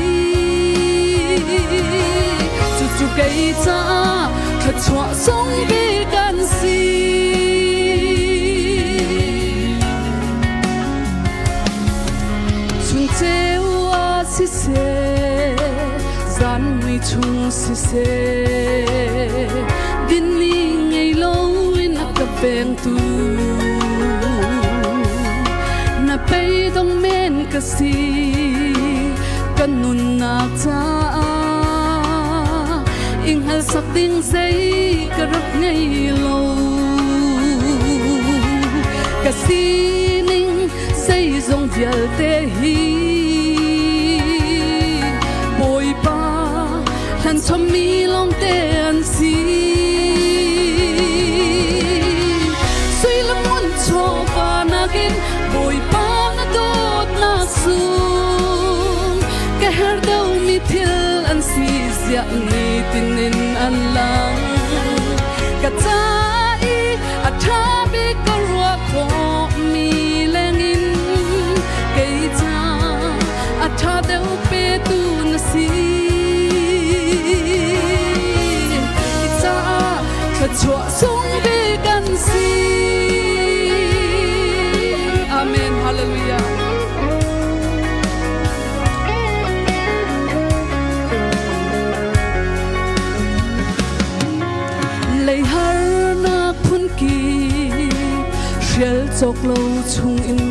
Cucu kei caah thluachuah sung bik an si. Chun ceu ah siseh, zan mui chung siseh, dinni ngei. vengtu Na peidong men ka si kan nunnak caah Inghal sak ding zei ka rak ngei lo Ka sining zeizong vialte hi Bawipa hlan chommi lawngte an si Sui le ngun chawva nakin Bawipa na dawtnak sung ka her deuhmi thil an si ziah nitin in an lang ka ca i a ṭha bik ka ruah khawhmi lengin kei ca a ṭha deuh petu na si caah thluachuah sung bik an si Amen Hallelujah Lei harnak phunki hrial cawk lo chungin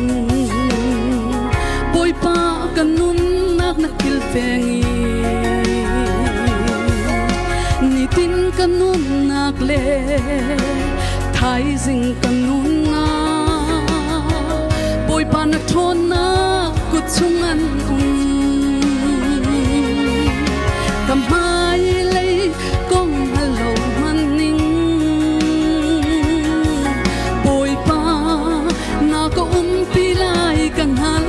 Bawipa kan nunnak na kilveng i nitin kan nunnak le thaizing kan nunnak Bawipa na ṭhawnnak kut chung an um ka hmailei kong hngal lo hmanning Bawipa na ka umpi lai ka hngal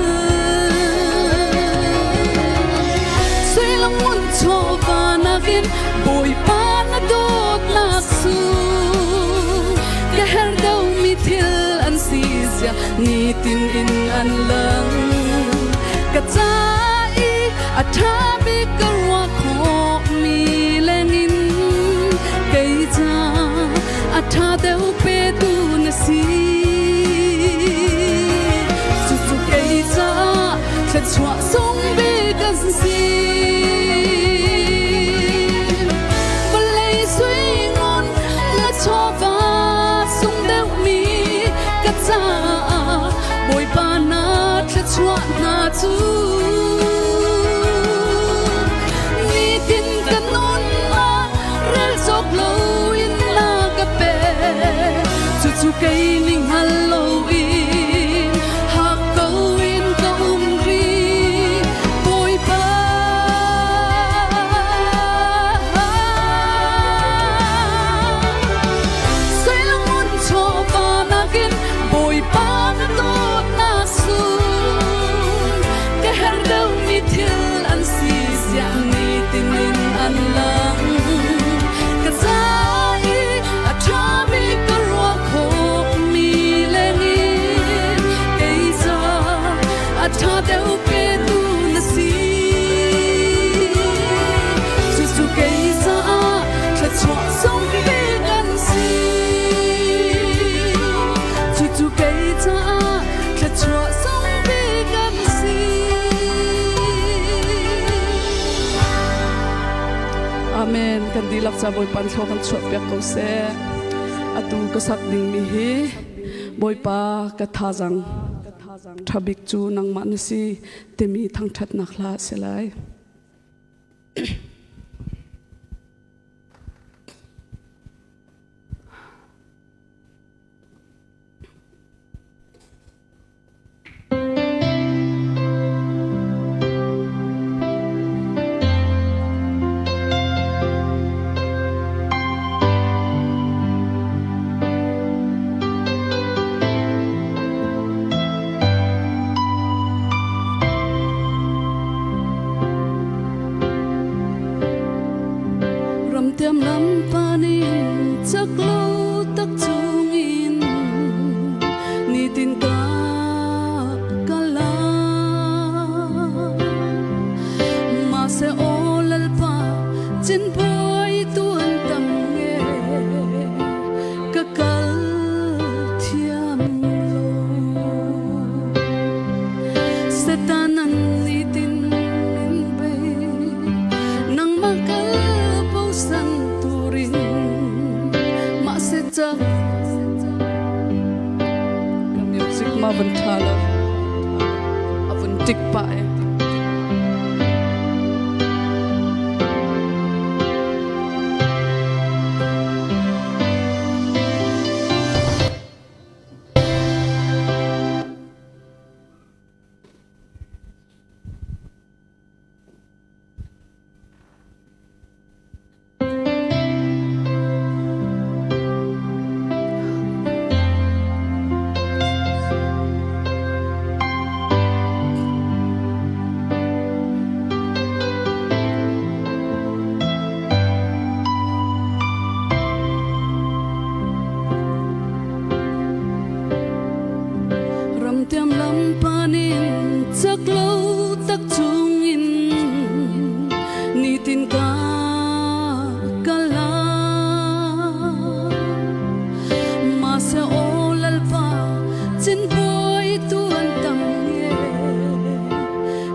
Suilam ngun chawva nakin Bawipa na dawtnak sung ka her deuhmi thil an si zia nitin in an lang ka ca i a ṭha bik ka ruah khawhmi lengin kei ca a ṭha deuh petu na si cucu kei ca thluachuah sung bik an si vawlei sui ngun le chawva sung deuhmi ka caah Bawipa na thluachuah hna cu nitin ka nun ah rel cawk loin na ka pe cucu kei ning hngal loin hak ko in ka um rih Bawipa Suilangun chawva nakin Bawipa na dawtnak sung ka herh deuhmi thil an si siah nitin in an lang ka ca i a ṭhami ka ruah khawhmi lengin kei ca a ṭha deuh petu na si cucu kei caah thluachuah sung bik an si cucu kei caah thluachuah sung bik an si Amen kan dihlak ca Bawipa thlua kan chuah piak ko seh atu ka sak dingmi hi Bawipa ka thazang ṭha bik cu nangmah na si timi thangṭhatnak hla a si lai. Ramtiam lam panin chak lo tak chungin nitin ka kala ma se o lalpa chin buai tuan tam nge ka kal thiam lo Satan an nitin min bei nangmah kal bosan tur.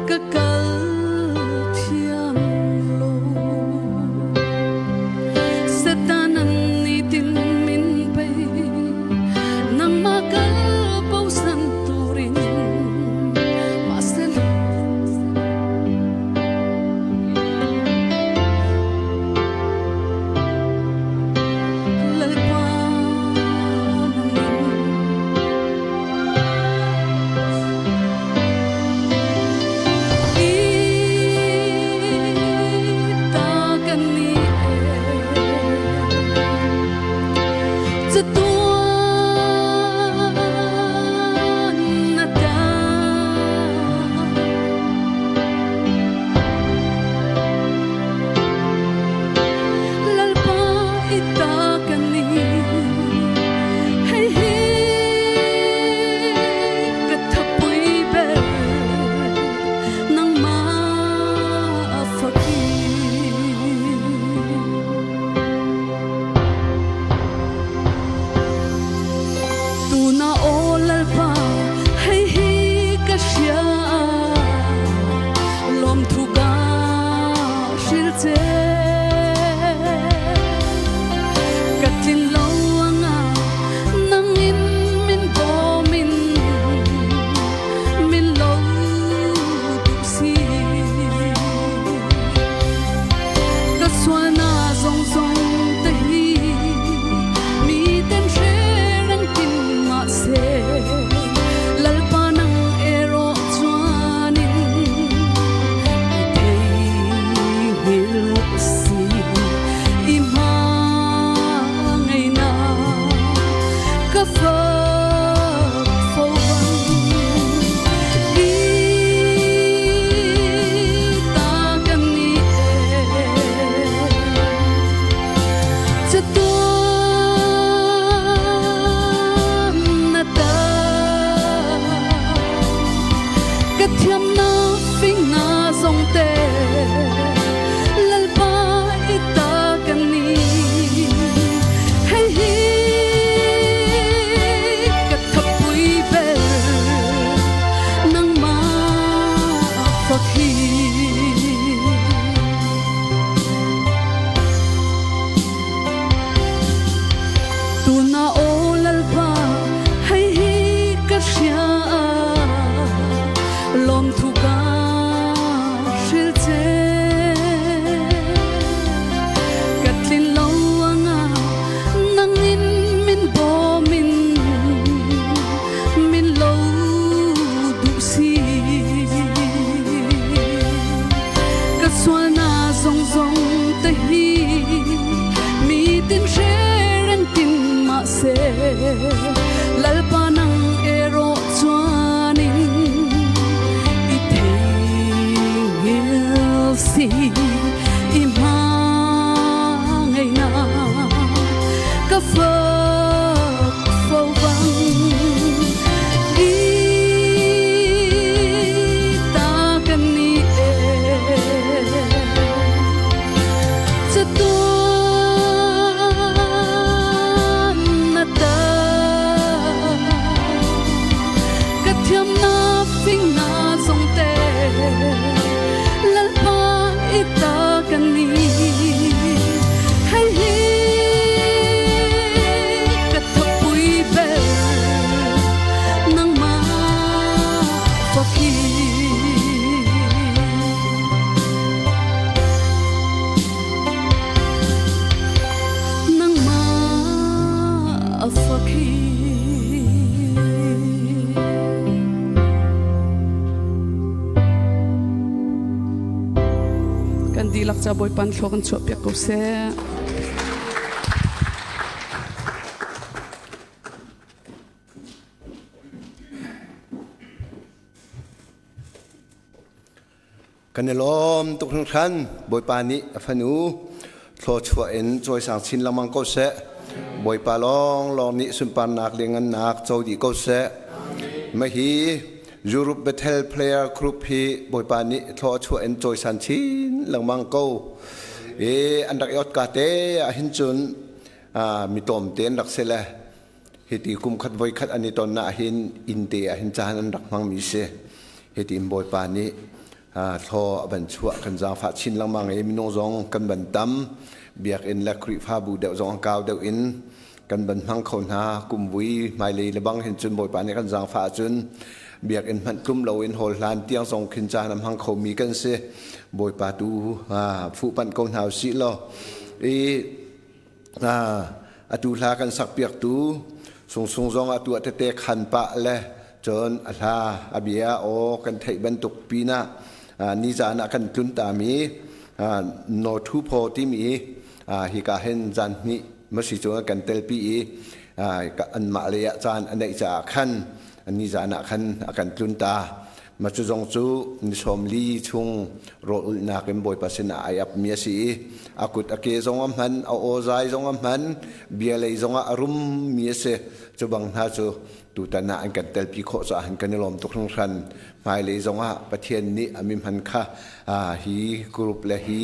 Ka kal thiam lo. Satan an nitin min bei nangmah kal bosan turin mahsela Lalpa nangin Ita kan ni Chatuan na ta. Lalpa ita kan ni. Hei hi ka thapui ber nangmah fakir. Tuna aw Lalpa hei hi ka hria lawmthu ka hril che. Ka tlin lo anga nangin min bawmin min lo duh si. Ka sualna zong zong te hi mi ten hre reng tin mahse Lalpa nang erawh chuanin i theihnghilh si. I hma ngeinak ka fak fo bang i ta kan ni Chatuan na ta ka thiam na fing na zong te Lalpa i ta kan ni. Hei hi ka thapui ber nangmah fak hi. Tuna aw Lalpa hei hi ka hria lawmthu ka hril che. Ka tlin lo anga nangin min bawmin min lo duh si. Ka sualna zong zong te hi mi tin hre reng tin mahse Lalpa nang erawh chuanin i theihnghilh si. I hma ngeinak ka fak fo bang i ta kan ni e. Chatuan na ta ka thiam na fing na zong te Lalpa i ta kan ni. Hei hi ka thapui ber nangmah fak hi. Nangmah fak hi. Kan dihlak ca Bawipa thlua kan chuahpiak ko seh. Kan i lawm tuk hringhran. Bawipa nih a fanu thluachuah in cawisang chin lengmang ko seh. Bawipa lawnglawng nih sunparnak le ngannak co dih ko seh. Mahi Europe Bethel Player Group hi Bawipa nih thluachuah in cawisan chin lengmang ko. E an rak i ot ka te ahhin cun mi tlawmte an rak si le hiti kum khat voi khat an i ton ah hin inn te ah hin caan an rak hmangmi si. Hiti in Bawipa nih thlaw a van chuah kan zaangfah chin lengmang i minung zong kan van tam biakinn le Khrihfabu deuh zong a kau deuh in kan van hmang kho hna kumvui hmailei le bang hin cun Bawipa nih kan zaangfah ahcun biakinn hmanh tlum loin hawl hlan tiang zong khin caan a hmang khomi kan si. Bawipa tu fuhpanh ko hna usih law i atu hla kan sakpiaktu Sungsung zong atu ah tete khan pah le cun a hla a bia aw kan theih bantuk pinah nizan ah kan tlun tami No Thu Phaw timi hika hin zan hnih masi cu kan telpi i anmah lei ah caan a neih caah khan nizan ah khan a kan tlun ta. Mah cu zong cu ni 40 chung rawl ulhnak in Bawipa sinah ai apmi a si i a kut a ke zong a hman, a aw zai zong a hman, bia lei zongah a rummi a si. Cu bang hna cu tutan ah an kan telpi khawh caah hin kan i lawm tuk hringhran. Hmailei zongah Pathian nih a mi hman kha hi group le hi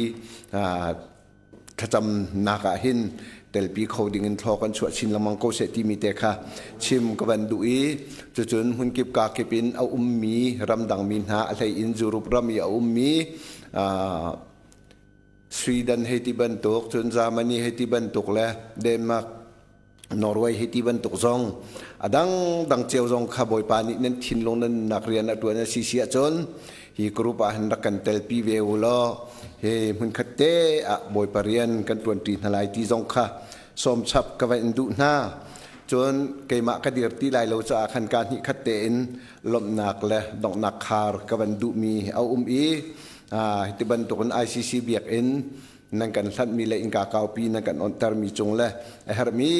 thlacamnak ah hin telpi kho ding in thlaw kan chuah chin lengmang ko seh timi te kha chim ka van duh i cucun hmunkip ka kip in a ummi ramdang mi hna a hlei in Europe ram i a ummi Sweden hei ti bantuk cun Germany hei ti bantuk le Denmark Norway hi ti bantuk zong a dang dang cio zong kha Bawipa nih nan thinlung nan nunnak rian a ṭuan a si si ahcun hi group ah hin rak kan telpi ve u law hi hmunkhat te ah Bawipa rian kan ṭuanṭi hna lai ti zong kha sawm chap ka va in duh hna. Cun keimah ka dir ti lai lo caah khan ka hnih khat tein lawmhnak le donghnak khar ka van duhmi a um i hi bantukin ICC biakinn nan kan hlanhmi le innka kaupi nan kan onhtermi cung le a herhmi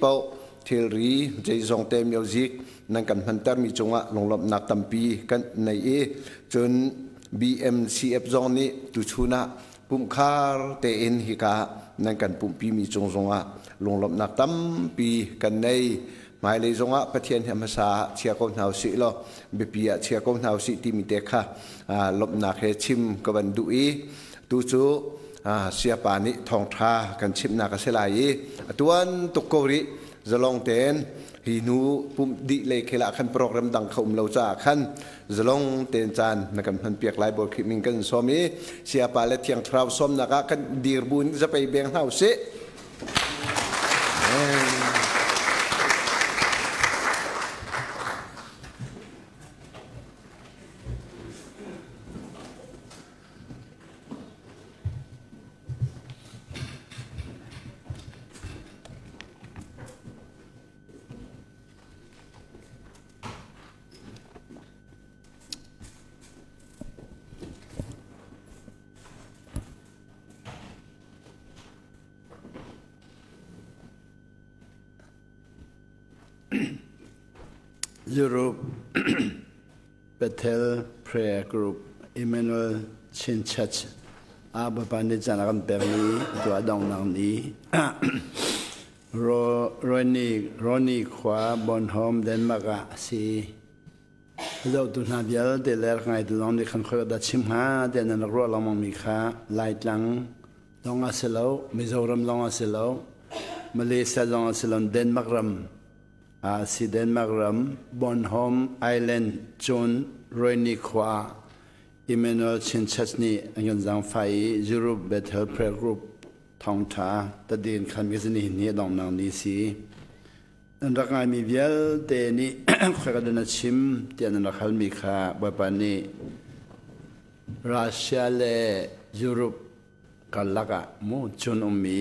paoh thilri zeizong te music nan kan hmantermi cungah lunglawmhnak tampi kan nei i cun BMCF zong nih tuchun ah pumhkhar tein hika nan kan pumhpimi cung zongah lunglawmhnak tampi kan nei. Hmailei zongah Pathian hi a hmasa ah chia ko hna usih law biapi ah chia ko hna usih timi te kha lawmhnak he chim ka van duh i tu cu siapa nih thawngṭha kan chimhnak a si lai i a tuan tuk ko rih. Zalong tein hi hnu pumh dih lei khel ah khan program dang kha um lo caah khan zalong tein caan na kan hman piak lai. Bawi Khrih min kan sawm i siapa le Thiang Thlarau sawmnak ah kan dir buin zapei beng hna usih. Europe Bethel Prayer Group Emmanuel Chin Church ah Bawipa nih caan a kan pekmi tuah donghnak ni Roni khua Bornholm Denmark ah a si. Zohtu hna vialte le rak ngaitu zong nih khan khoi dah chim hnga tiah nan rak ruah lengmang mi kha Laitlang zong a si lo, Mizoram zong a si lo, Malaysia zong a si lo, Denmark ram a si. Denmark ram Bornholm Island cun Roini khua ah Emmanuel Chin Church nih an kan zaangfah i Europe Bethel Prayer Group thawngṭha tadin khan mi ni a donghnak ni si. Nan rak ngaimi vialte nih khoika dah na chim tiah nan rak halmi kha Bawipa nih Russia le Europe karlak ah mu cun ummi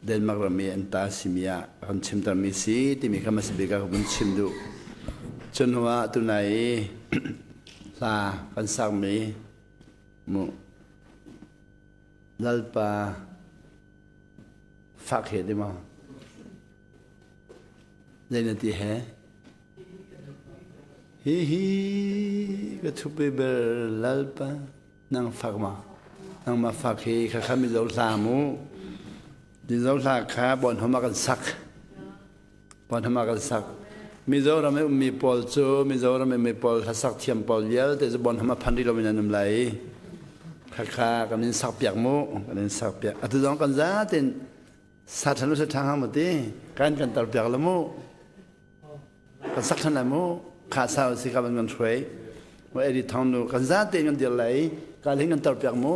Denmark ram i an ta simi ah a kan chimtermi si timi kha hmasa bik ah ka vun chim duh. Cu hnu ah tunai i hla kan sakmi mu Lalpa fak he ti maw? Zei na ti he? Hihi ka thupi bel lalpa nang fak ma nangmah fak hi khakha mizo hla mu mizo hla kha bonhom ah kan sak bonhom ah kan sak Mizoram i ummi pawl cu Mizoram i ummi pawl hlasak thiam pawl vialte cu bonhom a phan rih loin an um lai khakha kan in sak piak mu kan in sak piak atu zong kan zatin Sa ṭhan u sa ṭha hnga maw ti kan kan tar piak la mu kan sak ṭhan lai mu kha sa si ka ban kan hruai wa edi thong nu kan za te kan dir lai. Ka ling kan tar piak mu.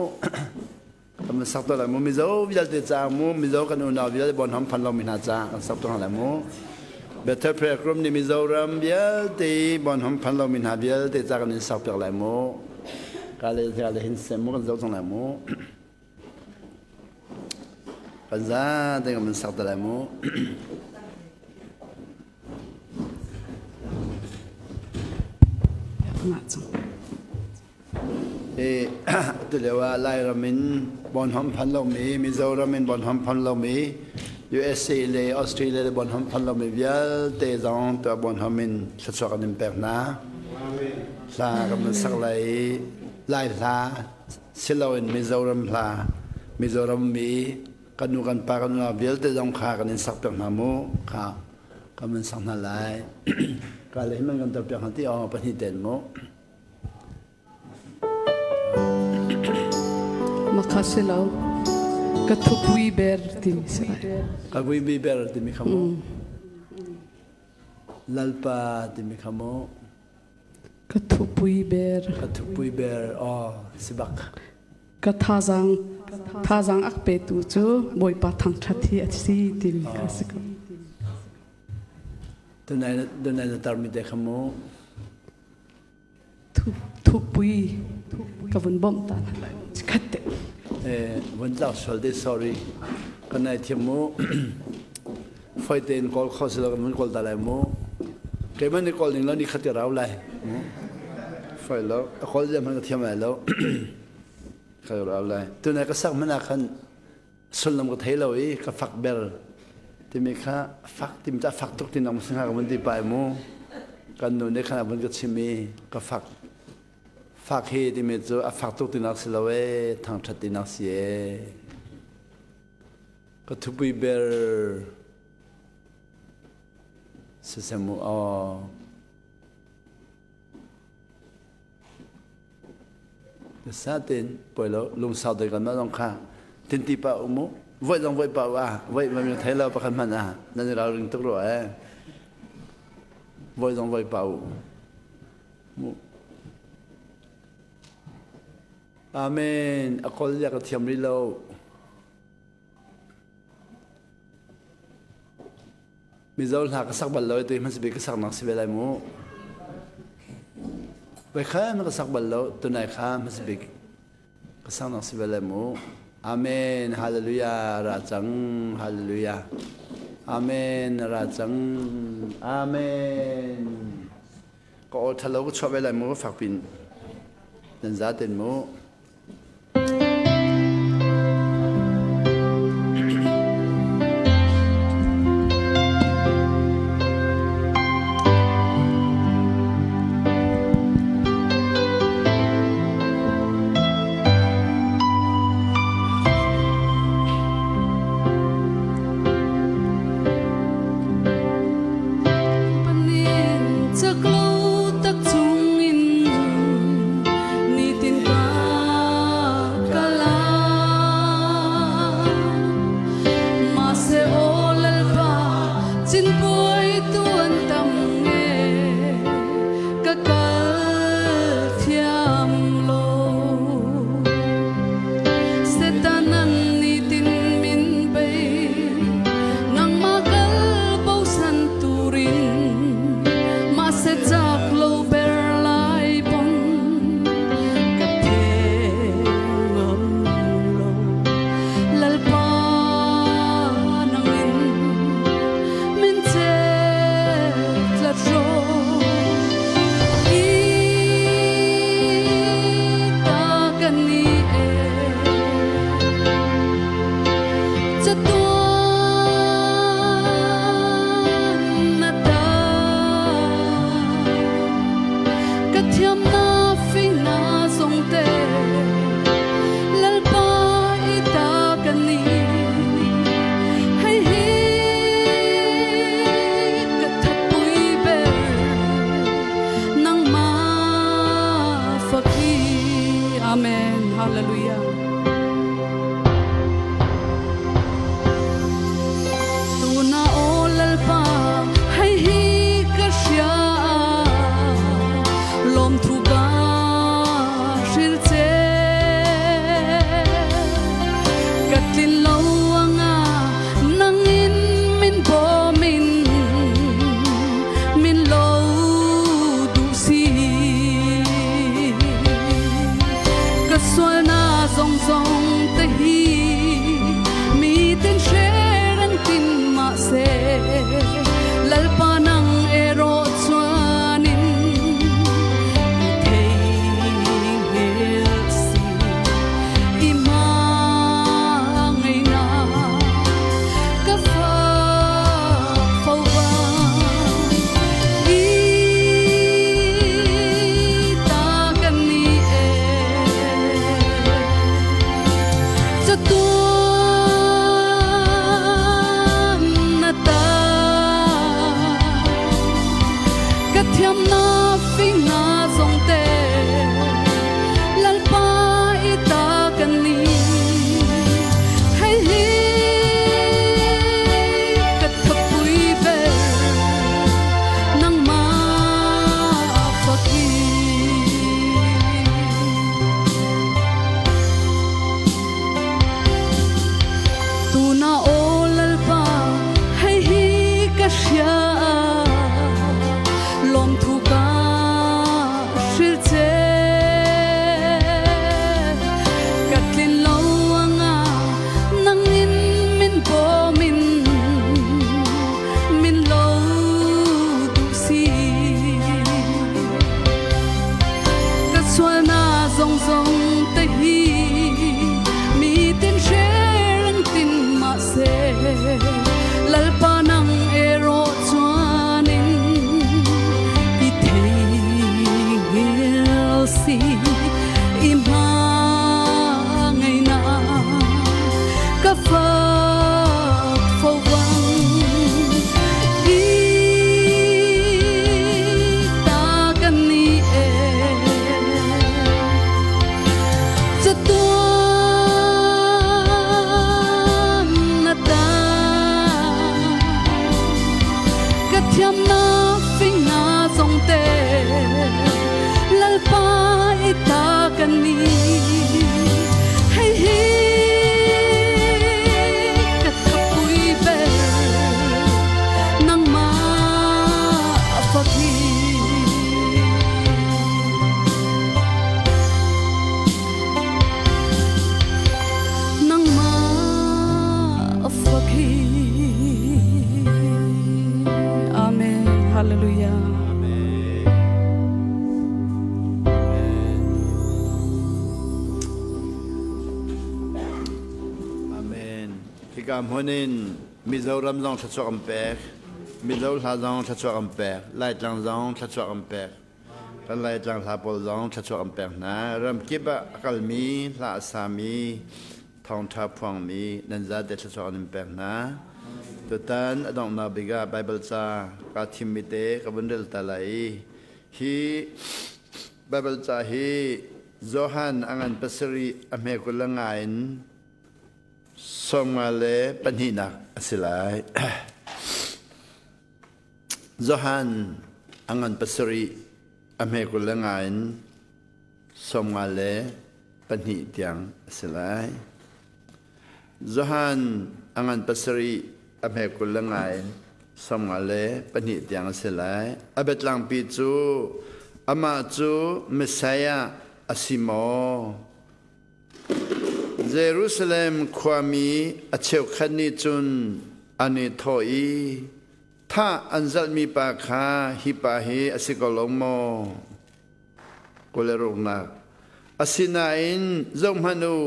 Kan van sak to lai mu. Mizo vialte ca mu. Mizo kan unau vialte bon ham phan lo mi hna ca kan sak to lai mu. Bethel Prayer Group nih Mizoram vialte bon ham phan lo mi hna vialte ca kan in sak piak lai mu. Ka le ka le hin sem mu kan zo cang lai mu. Kan za te kan van sak te lai mu. Tulio ah Lairam in bonhom phan lomi, Mizoram in bonhom phan lomi, USA le Australia le bonhom phan lomi vialte zong tuah bonhom in thluachuah kan in pek hna. Hla kan van sak lai i Lai hla siloin Mizoram hla, Mizoram mi kan nu kan pa kan unau vialte zong kha kan in sak piak hna mu kha kan van sak hna lai. Ka le hi man kan tar piak hna ti aw pahnih ten mu. Makha si lo. Ka thupui ber timi si lai. Ka vui ber timi kha mu. Lalpa timi kha mu. Ka thupui ber. Ka thupui ber aw si bak. Ka thazang thazang ak petu cu Bawipa thangṭhat hi a si timi kha si ko. Tunai na tarmi te kha mu. Thupui ka vun bawmh ta hna lai khat te. Vun tlak sual te sorry. Kan nai thiam mu. Foi tein kawl kho si lo kan vun kawl ta lai mu. Keimah nih kawl ning lo ni khat ka rau lai. Foi lo. A kawl zia hmanh ka thiam lai lo. Ka rau lai. Tunai ka sak hmanh ah khan sullam ka thei lo i ka fak ber timi kha fak timi ta fak tuk ti nang singa ka vun ti pai mu kan nu nih khan a vun ka chim i ka fak fak hi timi cu a fak tuk tinak si lo e thangṭhat tinak si e ka thupui ber siseh mu aw Nasatin poi lo lungsau dei kan mah zong kha tinti pa um u voi zong voi pa ah voi ma mi thei lo pakhat hmanh ah nan i ralring tuk rua eh voi zong voi pa u mu Amen a kol ya ka thiam rih lo Mizo hla ka sak bal lo tu hman si ka sak nak si ve lai mu. Vai kha ka sak bal lo tunai kha hman si bik ka sak nak si ve lai mu. Amen hallelujah ra cang hallelujah Amen ra cang Amen ka aw thalo ka chuah ve lai mu fak pin nan za ten mu Panin caklo tak chungin nitin ka kala Mase o lalpa chinpuai tuan tam nge ka kal thiam lo Setanan nitin min bei nangmah kal bosan turin Mase chak lo ber lai pon ka phe ngam lo Lalpa nangin min che tlat ro I ta kan ni e Chatuan na ta ka thiam na fing na zong te lalpa i ta kan ni hei hi ka thapui ber nangmah fakhi amen hallelujah Tuna aw lalpa hei hi ka hria lawmthu ka hril che. zong zong te hi mi tin hre reng tin ma se lalpa nang ero chuanin i thei ngel si i ma ngei na ka fa fo va i ta kan ni e chatuan na ta ka thiam na fing na zong te lalpa i ta kan ni hei hi ka thapui ber nangmah faki. Tuna o lalpa hei hi ka hria lawmthu ka hril che ka tlin lo anga nangin min bawmin min lo duh si ka sualnak zong zong te hi mi tin hre reng tin ma se lalpa nang ero chuanin i thei si i ma ngai na ka fak fo wang i ta kan ni e chatuan na ta ka thiam na fing na zong te lalpa i ta kan ni hei hi ka thapui ber nangmah fakhi. Nangmah fakhi. Amen. Hallelujah. Amen. Amen. Hika hmun in Mizoram zong thluachuah kan pek. Mizo hla zong thluachuah kan pek. Laitlang zong thluachuah kan pek. Kan Laitlang hla pawl zong thluachuah kan pek hna. Ramkip ah a kalmi, hla a sami, thawngṭha phuangmi nan zate thluachuah kan in pek hna. Tutan a donghnak bik ah Baibal ca kaa thimmi te ka vun rel ta lai i hi Baibal ca hi Johan a ngan pasarih a hme 25 in 52nak a si lai. Johan a ngan pasarih a hme 25 in 52 tiang a si lai. Johan a ngan pasarih a hme 25 in 52 tiang a si lai. A biatlangpi cu amah cu Messiah a si maw? Jerusalem khuami a cheukhat nih cun an i thawh i, Thah an zalhmi pa kha hi pa hi a si ko lo maw? 26. Asinain zohhmanh u,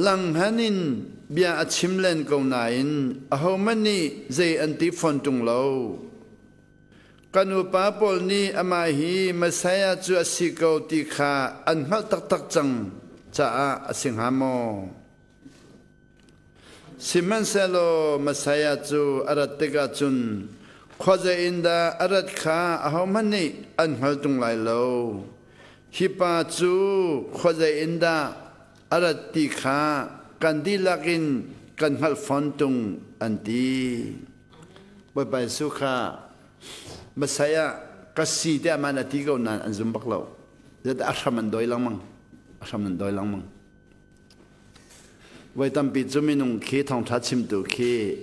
langhngan in bia a chim len ko nain ahohmanh nih zei an ti fawn ṭung lo. Kan upa pawl nih amah hi Messiah cu a si ko ti kha an hngalh taktak cang caah a si hnga maw? Sihmanhsehlaw Messiah cu a rat tikah cun khuazei in dah a rat kha ahohmanh nih an hngal ṭung lai lo. Hi pa cu khuazei in dah a rat ti kha kan dihlak in kan hngalh fawn ṭung, an ti. Bawipa Jesuh kha Messiah ka si tiah man a ti ko nain an zum bak lo. Zeicahtiah a hram an dawi lengmang. A hram an dawi lengmang. Voi tampi cu minung khi thawngṭha chimtu khi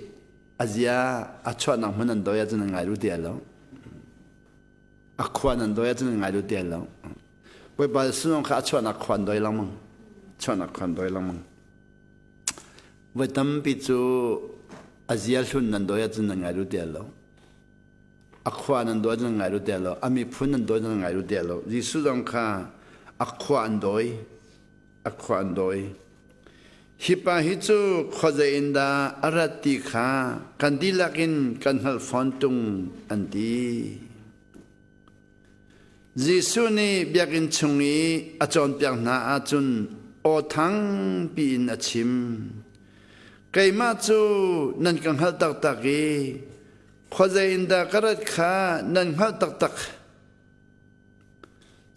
a zia a chuahnak hmun an dawi ahcun an ngai duh ti lo. A khua an dawi ahcun an ngai duh ti lo. Bawipa Jesuh kha a chuahnak khua an dawi lengmang. Chuahnak khan dawi lengmang. Voi tampi cu a zia hlun nan dawi ahcun nan ngai duh ti lo. A khua nan dawi nan ngai duh ti lo. A miphun nan dawi nan ngai duh ti lo. Jesuh zong kha a khua an dawi. A khua an dawi. Hi pa hi cu khuazei in dah a rat ti kha kan dihlak in kan hngalh fawn ṭung an ti. Jesuh nih biakinn chung i a cawnpiak hna ahcun aw thangpi in a chim. Keimah cu nan ka hngalh taktak i khuazei in dah ka rat kha nan hngalh taktak.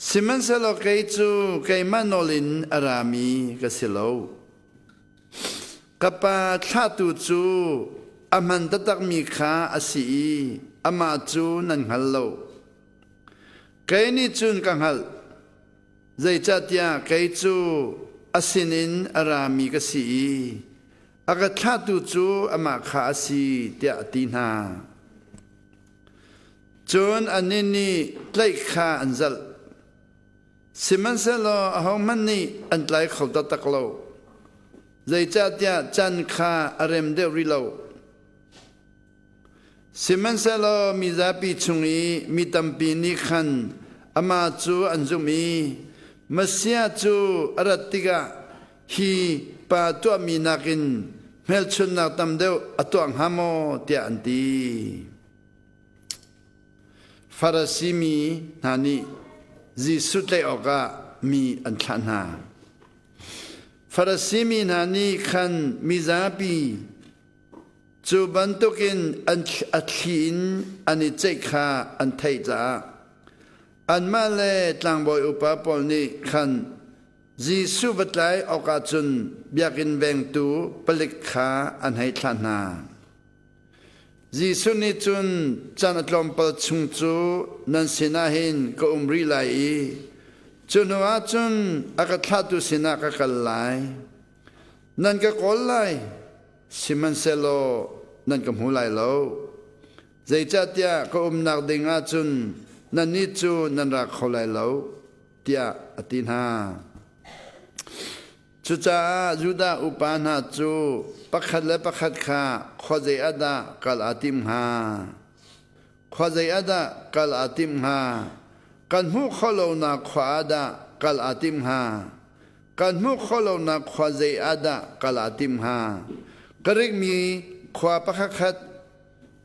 Sihmanhsehlaw kei cu keimah nawl in a rami ka si lo. Ka pa thlahtu cu a hman taktakmi kha a si i amah cu nan hngal lo. Kei nih cun ka hngalh, zeicahtiah kei cu a sinin a rami ka si i a ka thlahtu cu amah kha a si, tiah a ti hna. Cun annih nih tlaih kha an zalh. Sihmanhsehlaw ahohmanh nih an tlai kho taktak lo. Zeicahtiah can kha a rem deuh rih lo. Sihmanhsehlaw mizapi chung i mi tampi nih khan amah cu an zumh i Messiah cu a rat tikah hi pa tuahmi nakin hmelchunhnak tam deuh a tuah hnga maw tiah an ti. Farasi mi hna nih Jesuh tlaih awkah mi an thlah hna. Farasi mi hna nih khan mizapi cu bantukin an a thli in an i ceih kha an theih caah anmah le tlangbawi upa pawl nih khan Jesuh va tlai awkah cun biakinn vengtu palik kha an hei thlah hna. Jesuh nih cun caan a tlawmpal chung cu nan sinah hin ka um rih lai i cu hnuah cun a ka thlahtu sinah ka kal lai. Nan ka kawl lai, sihmanhsehlaw nan ka hmu lai lo. Zeicahtiah ka umnak ding ah cun nannih cu nan ra kho lai lo, tiah a ti hna. Cucaah Judah upa hna cu pakhat le pakhat kha khuazei ah dah kal aa tim hnga? Khuazei ah dah kal aa timh hnga? Kan hmuh khawh lonak khua ah dah kal aa tim hnga? Kan hmuh khawh lonak khua zei ah dah kal aa tim hnga? Greek mi khua pakhatkhat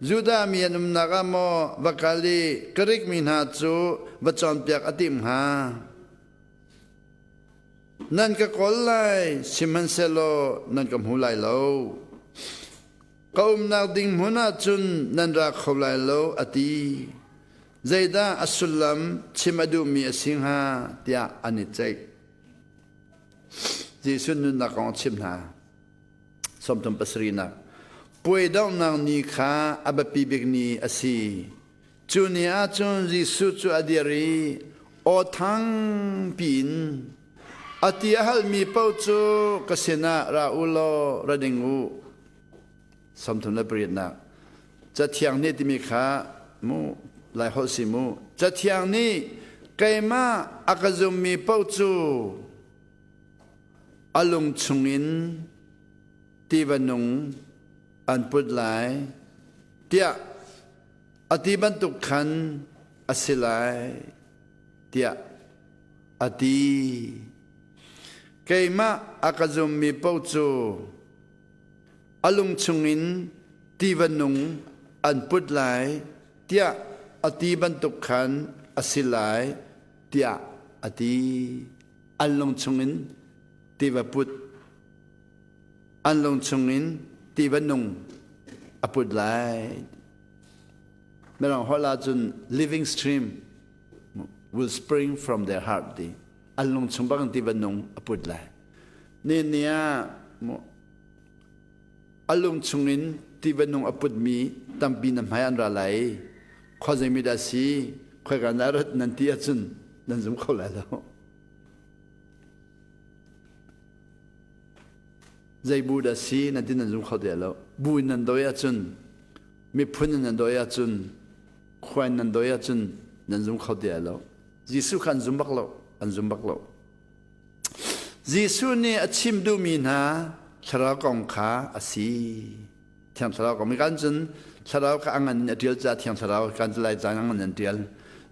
Judah mi an umnak ah maw va kal i Greek mi hna cu va cawnpiak a timh hnga? Nan ka kawl lai, sihmanhsehlaw nan ka hmu lai lo. Ka umnak ding hmun ah cun nan ra kho lai lo, a ti. Zeidah a sullam chim a duhmi a si hnga tiah an i ceih. Jesuh nunnak kong a chim hna. Sawmthum pasarihnak. Puai donghnak ni kha a biapi bik ni a si. Cu ni ah cun Jesuh cu a dir i aw thangpi in a ti a halmi paoh cu ka sinah ra u law ra ding u. 38nak Cathiang nih timi kha mu Laiholh si mu Cathiang nih keimah a ka zummi paoh cu a lung chungin tiva nung an put lai tiah A ti bantuk khan a si lai tiah a ti. Keimah a ka zummi paoh cu a lung chungin tiva nung an put lai tiah a ti bantuk khan a si lai tiah a ti. An lung chungin tiva put an lung chungin tiva nung a put lai. Mirang holh ahcun living stream will spring from their heart ti an lung chung bak ti nung a put lai. Ni ni ah a lung chungin tiva nung a putmi tampi na hmai an ra lai. Khua mi dah si khoika na rat nan ti ahcun nan zum kho lai lo. Zei bu dah si nan ti nan zum kho ti lo. Bu in nan doi ahcun miphun in nan dawi ahcun khua in nan dawi ahcun nan zum kho ti lai lo. Jesuh kha an zum bak lo an zum bak lo. Jesuh nih a chim duhmi hna thlarau kong kha a si. Thiang Thlarau kong kan cun Thlarau kha a ngan in a ṭial caah Thiang Thlarau kan lai caan a ngan in ṭial.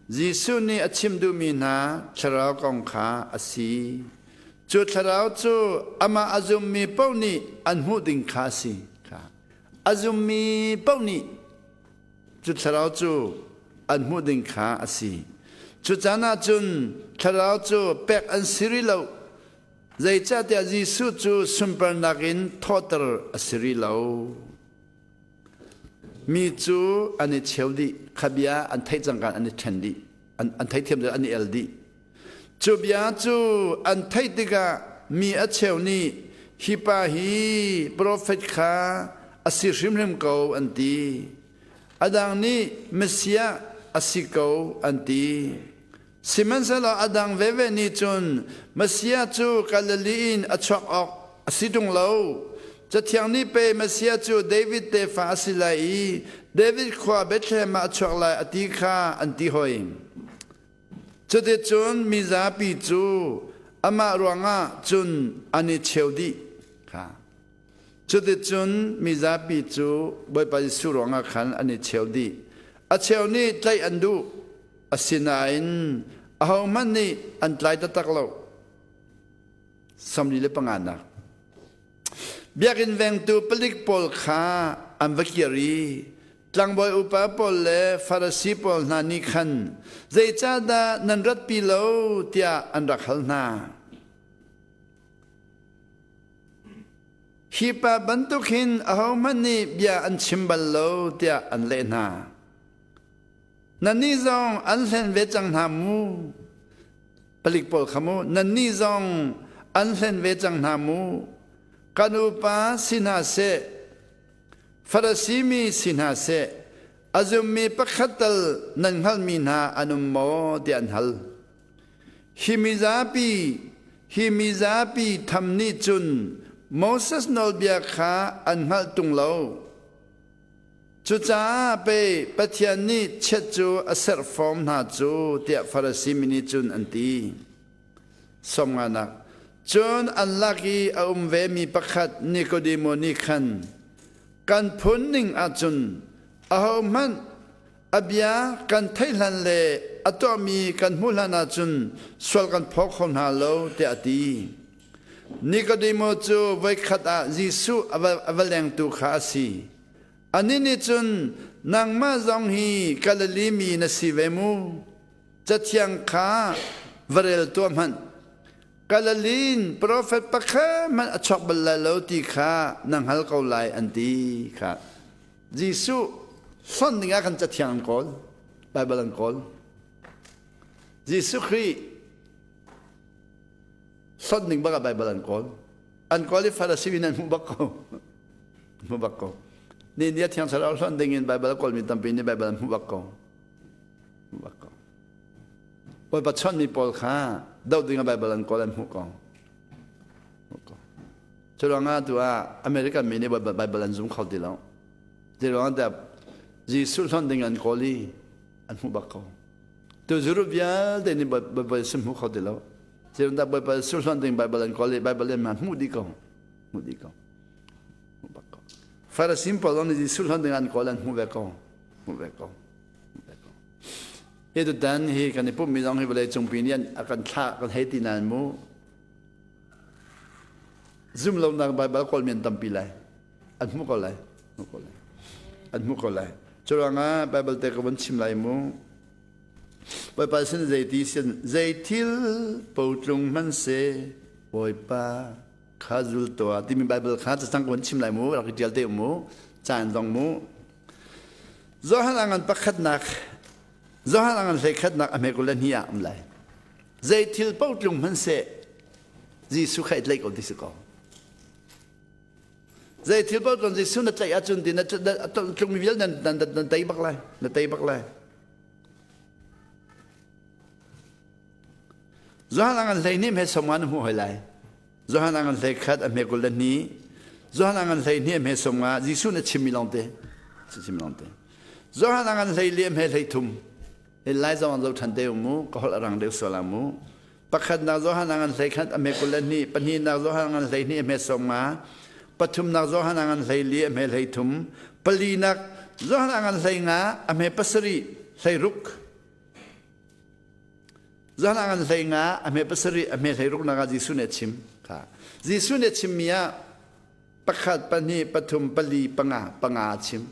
Jesuh nih a chim duhmi hna Thlarau kong kha a si. Cu Thlarau cu amah a zummi paoh nih an hmuh ding kha a si. A zummi paoh nih cu Thlarau cu an hmuh ding kha a si. Cu caan ah cun Thlarau cu pek an si rih lo. Zeicahtiah Jesuh cu sunparnak in thawhter a si rih lo. Mi cu an i cheu dih, kha bia an theih cangka an i ṭhen dih, an theithiam an i el dih. Cu bia cu an theih tikah mi a cheu nih hi pa hi profet kha a si hrimhrim ko an ti. A dang nih Messiah a si ko an ti. Sihmanhsehlaw a dang veve nih cun Messiah cu Galilee in a chuak awk a si ṭung lo. Cathiang nih pei Messiah cu David tefa a si lai i David khua Bethlehem ah a chuak lai a ti kha an ti hoi. Cuticun mizapi cu amah ruangah cun an i cheu dih kha. Cuticun mizapi cu Bawipa Jesuh ruangah khan an i cheu dih. A cheu nih tlaih an duh, asinain ahohmanh nih an tlai taktak lo. 45 nak. Biakinn vengtu palik pawl kha an va kir i tlangbawi upa pawl le Farasi pawl hna nih khan zeicahdah nan ratpi lo tiah an rak hal hna. Hi pa bantuk hin ahohmanh nih bia an chim bal lo tiah an leh hna. Nannih zong an hlen ve cang hna mu. Palik pawl kha mu, nannih zong an hlen ve cang hna mu. Kan upa si hna seh, Farasi mi si hna seh, a zummi pakhat tal nan hngalhmi hna an um maw tiah an hal. Hi mizapi, hi mizapi tham nih cun Moses nawlbia kha an hngalh tung lo. Cucaah pei Pathian nih chiat cu a serh fawm hna cu tiah Farasi mi nih cun an ti. Sawmnganak. Cun an lak i a um vemi pakhat Nikodemo nih khan kan phun ning ahcun ahohmanh A bia kan theih hlan le a tuahmi kan hmuh hlan ahcun sual kan phaw kho hna lo tiah a ti. Nikodemo cu voikhat ah Jesuh a va lengtu kha a si. Anih nih cun nangmah zong hi Galilee mi na si ve mu. Cathiang kha va rel tuah hmanh. Galilee in profet pakhat hmanh a chuak bal lai lo ti kha na hngal ko lai an ti kha. Jesuh hlonh dingah kan cathiang an kawl, Baibal an kawl. Jesuh Khrih hlonh ding bak ah Baibal an kawl. An kawl i Farasi in an hmuh bak ko. Hmuh bak ko. Ni ni a thiang thlarau hlonh ding in Baibal a kawlmi tampi nih Baibal an hmuh bak ko. Hmuh bak ko. Bawipa chawnhmi pawl kha doh ding ah Baibal an kawl an hmuh ko. Hmuh ko. Cu ruangah tu ah American mi nih Bible an zum kho ti lo. Cu ruangah tiah Jesuh hlonh ding an kawl i an hmuh bak ko. Tu Europe vialte nih Bible sim hmu kho ti lo. Cu ruangah Bible Jesuh hlonh ding Bible an kawl i Bible in hmuh dih ko. Hmuh dih ko. Hmuh bak ko. Pharisee pawl zong nih Jesuh hlonh ding an kawl an hmuh ve ko. Hmuh ve ko. Hi tutan hi kan i pumhmi zong hi vawlei cungpi nih a kan thlah kan hei ti nain mu Zumlonak Baibal kawlmi an tampi lai. An hmuh ko lai. Hmuh ko lai. An hmuh ko lai. Curuangah Baibal te ka von chim lai mu. Bawipa sin zei ti sin zei thil potlung hmanhse Bawipa kha zul tuah timi Baibal kha cacang ka von chim lai mu rak i ṭial te mu caan zong mu. Johan a ngan pakhatnak Johan a ngan hleikhatnak a hme kul le hnih ah um lai. Zei thil paoh tlung hmanhseh Jesuh kha i tlaih ko ti si ko. Zei thil paoh tlung Jesuh na tlaih ahcun ti na tlungmi vialte nan tei bak lai. Na tei bak lai. Johan a ngan hlei hnih hme som nga na hmuh hoi lai. Johan a ngan hlei khat a hme 22. Johan a ngan hlei hnih a hme som nga Jesuh na chimmi lawngte. Chim lawngte. Johan a ngan hlei li a hme hlei thum. Lai zong an zo ṭhan te mu ka holh a rang deuh sual ah mu. Pakhatnak Johan a ngan 11 a hme 22, pahnihnak Johan a ngan 12 a hme 15, pathumnak Johan a ngan 14 a hme 33, palinak Johan a ngan 15 a hme 7 16. Johan a ngan 15 a hme 7 a hme 16 nak ah Jesuh nih a chim. Kha. Jesuh nih a chimmi ah pakhat, pahnih, pathum, pali, panga, panga a chim.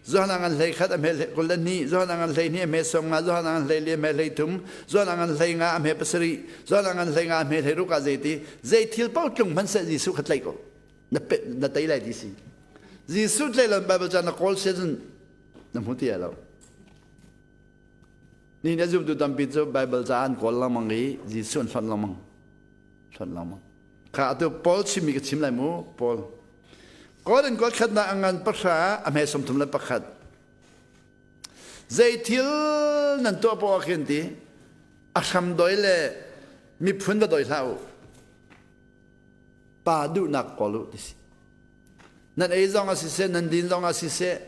Johan a ngan 11 a hme 22, Johan a ngan 12 a hme 50, Johan a ngan 14 a hme 33, Johan a ngan 15 a hme 7, Johan a ngan 15 a hme 16 ah zeiti zei thil paoh tlung hmanh seh Jesuh kha tlaih ko. Na pe, na tei lai ti si. Jesuh tlai lo Bible ca na kawl sia cun na hmu ti lo. Ni na zumtu tampi cu Bible ca an kawl lengmang i Jesuh an hlonh lengmang. Hlonh lengmang. Kha atu Paul chimmi ka chim lai mu Paul. Korin kuat khatnak a ngan pahra a hme 31. Zei thil nan tuah poah khin ti a hram doi le miphun va doi hlah u. Pa duhnak kawl u ti si. Nan ei zong a siseh, nan din zong a siseh,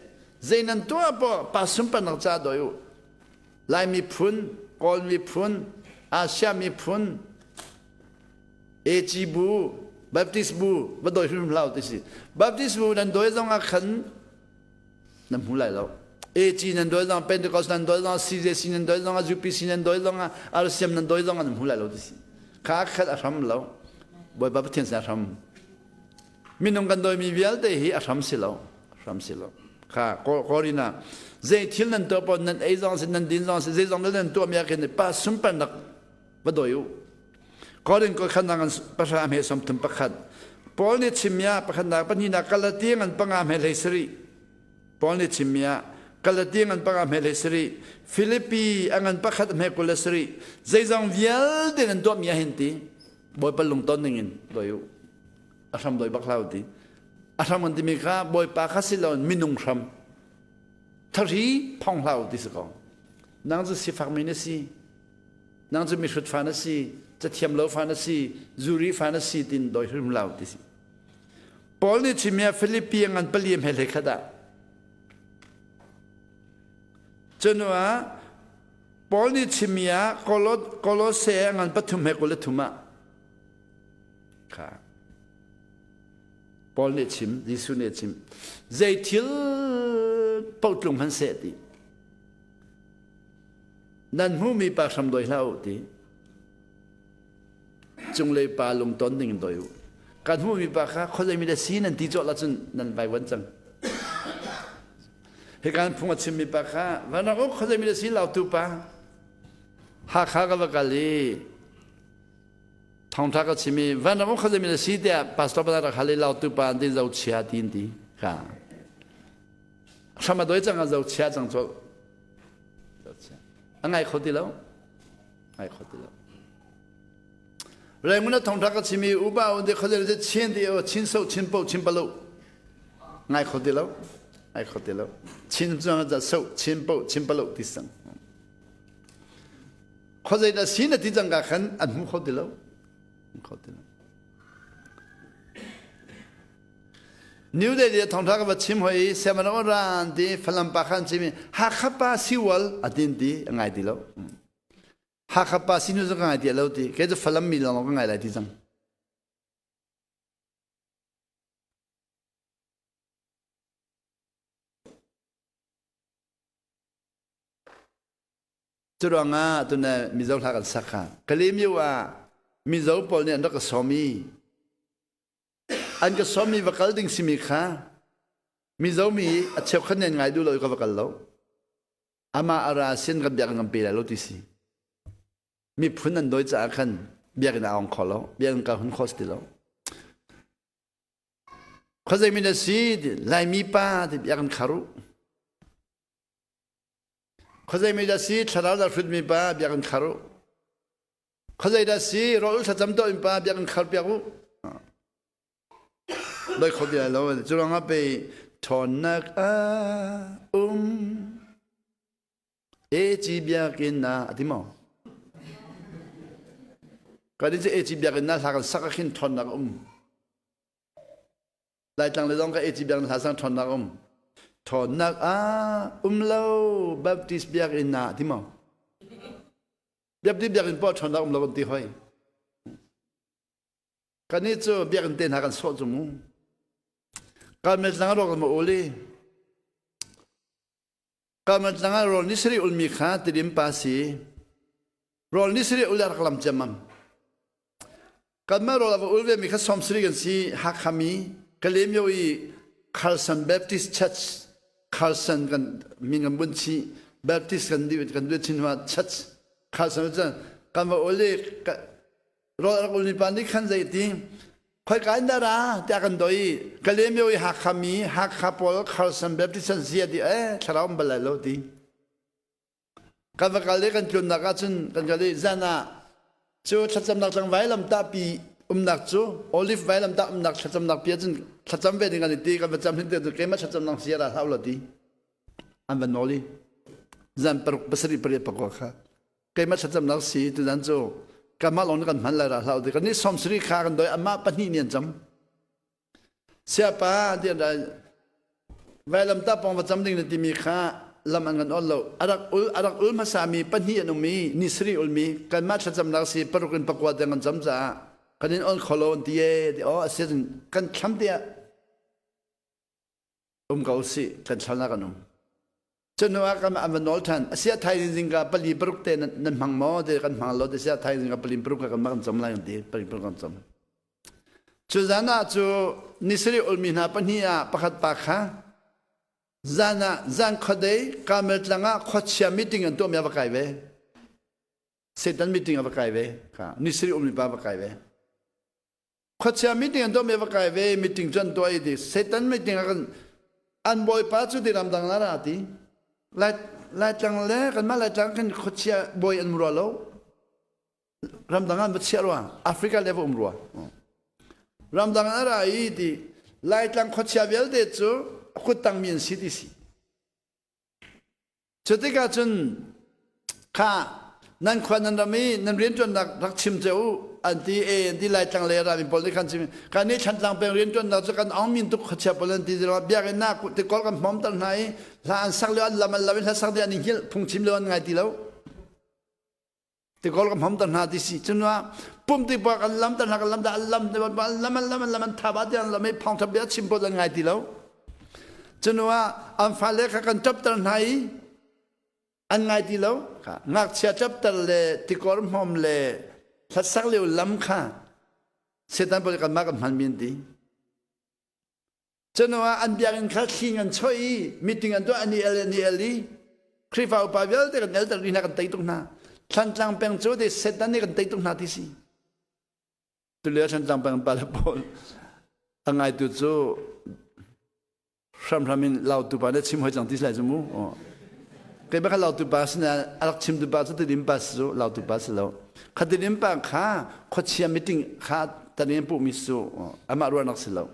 zei nan tuah poah pa sunparnak ca doi u. Lai miphun, Kawl miphun, Asia miphun, AG bu, Baptist bu va doi hrim hlah ti si. Baptist bu nan doi zong ah khan nan hmu lai lo. AG nan doi zong, Pentecost nan doi zong, CJC nan doi zong, UPC nan doi zong, RCM nan doi zong nan hmu lai lo ti si. Kha khat a hram lo. Bawipa Pathian sin a hram. Minung kan doi mi vialte hi a hram si lo. Hram si lo. Kha Korina zei thil nan tuah pon nan ei zong si nan din zong si zei zong nan tuah mi ah khin pa sunparnak va doi u. Korin ko khan nang pahra hme som thum pakhat. Paul nih chimia pakhatnak pahnihnak Galati ngan panga hme hlei sarih. Paul nih chimia Galati ngan panga hme hlei sarih. Filipi a ngan pakhat hme 20 sarih. Zeizong vialte nan tuah mi ah hin ti Bawipa lungton ning in doi u. A hram doi bak hlah ti. A hram an timi kha Bawipa kha si lo minung hram. Thari phong hlah ti si ko. Nang cu sifak mi na si. Nang cu mihrut fa na si, cathiam lo fa na si, zuri fa na si tin doi hrim lo ti si. Paul nih chimia Philippi ngan pali he hlei khat ah. Cunu ah Paul nih chimia Kolose ngan pathum he 23 ah. Kha. Paul nih chim, Jesuh nih chim. Zei thil paoh tlung hman seh ti. Nan hmuhmi pa hram doi hlah u ti. Cunglei pa lungton ding in doi u. Kan hmuhmi pa kha khuazei mi le si nan ti cawh ahcun nan vaivuan cang. Hikan phung a chimmi pa kha vanrak u khuazei mi le si lautu pa. Hakha ka va kal i thawngtha ka chim i vanram u khuazei mi le si tiah pastor pa rak hal i lautu pa an ti zochia ti an ti. Kha. Hram a doi cang a zochia cang cawlh. A ngai kho ti lo. Ngai kho ti lo. Rangoon a thongtha ka chimi upa un de khazal de chin ti o chin so chin po chin palo. Ngai kho ti lo. Ngai kho ti lo. Chin chuang za so chin po chin palo ti sang. Khazai da sin ti jang ka khan an hmu kho ti lo. Kho ti lo. New Delhi ah thawngṭha ka va chim hoi i siamana aw ran ti Falam pa khan chim i Hakha pa siwal a tin ti a ngai ti lo. Hakha pa sinu cu ka ngai ti lo ti kei cu Falam mi lawng ka ngai lai ti cang. Cu ruangah tuna Mizo hla kan sak kha. Kalaymyo ah Mizo pawl nih an rak ka sawm i An ka sawmmi va kal ding simi kha Mizo mi a cheukhat nih an ngai duh lo i ka va kal lo. Amah a ra sin kan biakinn kan pe lai lo ti si. Miphun an dawi caah khan biakinn a ong kho lo, biakinn ka hun kho si ti lo. Khuazei mi na si, Laimi pa ti biakinn khar u. Khuazei mi dah si, thlarau dah hrutmi pa biakinn khar u. Khuazei dah si rawl thlacam tuah in pa biakinn khar piak u. Doi kho ti lai lo. Cu ruangah pei ṭhawnnak a um. AG biakinn ah a ti maw? Kan in cu AG biakinn ah hla kan sak ah khin ṭhawnnak a um. Laitlang le zong ka AG biakinn hla sang ṭhawnnak a um. Ṭhawnnak a um lo Baptist biakinn ah a ti maw? Biapti biakinn paoh ṭhawnnak um lo kan ti hoi. Kannih cu biakinn te hna kan sawh cu mu. Karmel tlang ah rawk ma ul i Karmel tlang ah rawl ni sarih ulmi kha Tidim pa si. Rawl ni sarih ul a rak lam ciammam. Kanmah rawl a va ul vemi kha 70 kan si. Hakha mi Kalemyo i Carson Baptist Church Carson kan min kan bunh chih Baptist kan kan duat chin hma Church Carson cu kan va ul i rawl rak ul mi pa nih khan zei ti khoika in dah ra tiah kan doi i Kalemyo i Hakha mi Hakha pawl Carson Baptist an si a ti eh thlarau um bal lai lo ti Kan va kal i kan tlunnak ahcun kan kal i zan ah cu thlacamnak tlang vailamtahpi umnak cu olive vailamtah umnak thlacamnak pi ahcun thlacam ve ding an i ti kan va cam hin te cu keimah thlacamnak si ra hlah u law ti an va nawl i zan paruk pasarih pariat pakua kha keimah thlacamnak si tuzan cu kanmah lawng nih kan hman lai ra hlah u ti kan nih 70 kha kan doi amah pahnih nih an cam Siapa tiah vailamtah pawng va cam ding na timi kha lam an kan ol lo. A rak ul a rak ul hmasami pahnih an um i ni sarih ulmi kanmah thlacamnak si paruk in pakua tiang kan cam caah kan in on kho lo an ti ee ti aw a si kan thlam tiah um ko sih kan thlalnak an um. Cun ah kan an va nawl ṭhan. Asia thaizing zingka pali paruk te nan hmang maw? Te kan hmang lo. Te sia thaizing ka pali paruk kan kan cam lai kan ti. Pali paruk kan cam. Cu zan ah cu nisarih ulmi hna pahnih ah pakhat pa kha zan ah zan khuadei Karmel tlang ah khuachia meeting an tuahmi a va kai ve. Satan meeting a va kai ve. Kha nisarih ulmi pa va kai ve. Khuachia meeting an tuah mi va kai ve meeting cu an tuah i ti Satan meeting ah kan an bawipa cu ti ramdang la ra ti lai laitlang le kanmah laitlang kan khuachia bawi an rua lo ramdang an va chiah rua Africa le va um rua ramdang an ra i ti laitlang khuachia vialte cu kuttang mi an si ti si Cutikah cun kha nan khua nan ram i nan rianṭuannak rak chim ce u an ti e an ti Laitlang le rami pawl nih khan chim kan nih Thlantlang peng rianṭuannak cu kan aung min tuk khuachia pawl an ti biakinn ah tikol kan hmawmter hna i hla an sak lio an lam an lam i hla sak ding an i hngilh phungchim lio an ngai ti lo Tikol ka hmamter hna ti si cun ah pum ti pa kan lam ter hna kan lam dah an lam an lam an lam an lam an tha ba ti an lam i phong thap bia chim pawl an ngai ti lo cun ah an fale kha kan ṭapter hna i an ngai ti lo ngakchia ṭapter le tikor hmawm le hlasak lio lam kha setan pawl kan mah kan hman mi an ti Cunuah an biakinn kha thli an choih i meeting an tuah an i el an i el i Khrihfa upa vialte kan elter dih hna kan tei tuk hna. Thlantlang peng cu te Satan nih kan tei tuk hna ti si. Tulio Thlantlang peng pa le pawl a ngaitu cu hramhram in lautu pa nih chim hoi cang ti si lai cu mu. Kei bak lautu pa sina a rak chimtu pa cu tidim pa si cu lautu pa si lo. Kha tidim pa kha khuachia meeting kha tanin puhmi su amah ruahnak si lo.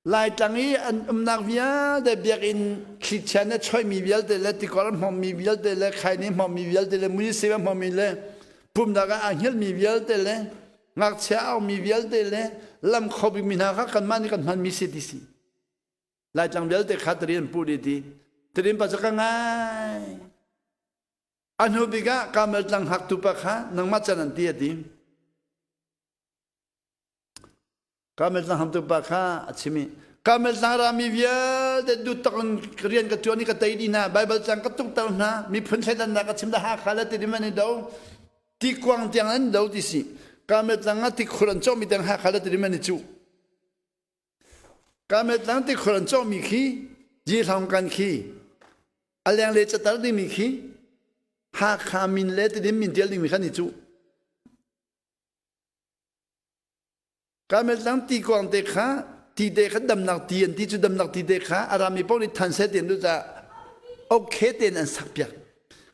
Laitlang i an umnak vialte biakinn thlichia nih a choihmi vialte le tikor a hmawmmi vialte le khaini hmawmmi vialte le muisem a hmawmmi le pumnak ah aa hngilhmi vialte le ngakchia a aumi vialte le lam kho bikmi hna kha kanmah nih kan hmanmi si ti si. Laitlang vialte kha tari an puh dih ti. Tirin pa cu ka ngai. A hnu bik ah Karmel tlang hngaktu pa kha nangmah can an ti a ti. Karmel tlang hamtu pa kha a chim i Karmel tlang rami vialte duhtak in rian ka ṭuan i ka tei dih hna Baibal cang ka tukter hna miphun thleidannak ka chim da Hakha le Tidim an i do tikuang tiang an do ti si Karmel tlang ah tikhur an cawhmi tiang Hakha le Tidim an i cuh Karmel tlang tikhur an cawhmi khi Jihlong kan khi a lenglei catar dingmi khi Hakha min le Tidim min ṭial dingmi khan i cuh Karmel ti kuang te kha ti te kha damnak ti an ti cu damnak ti te kha a rami paoh nih than seh ten ca okay ten an sak piak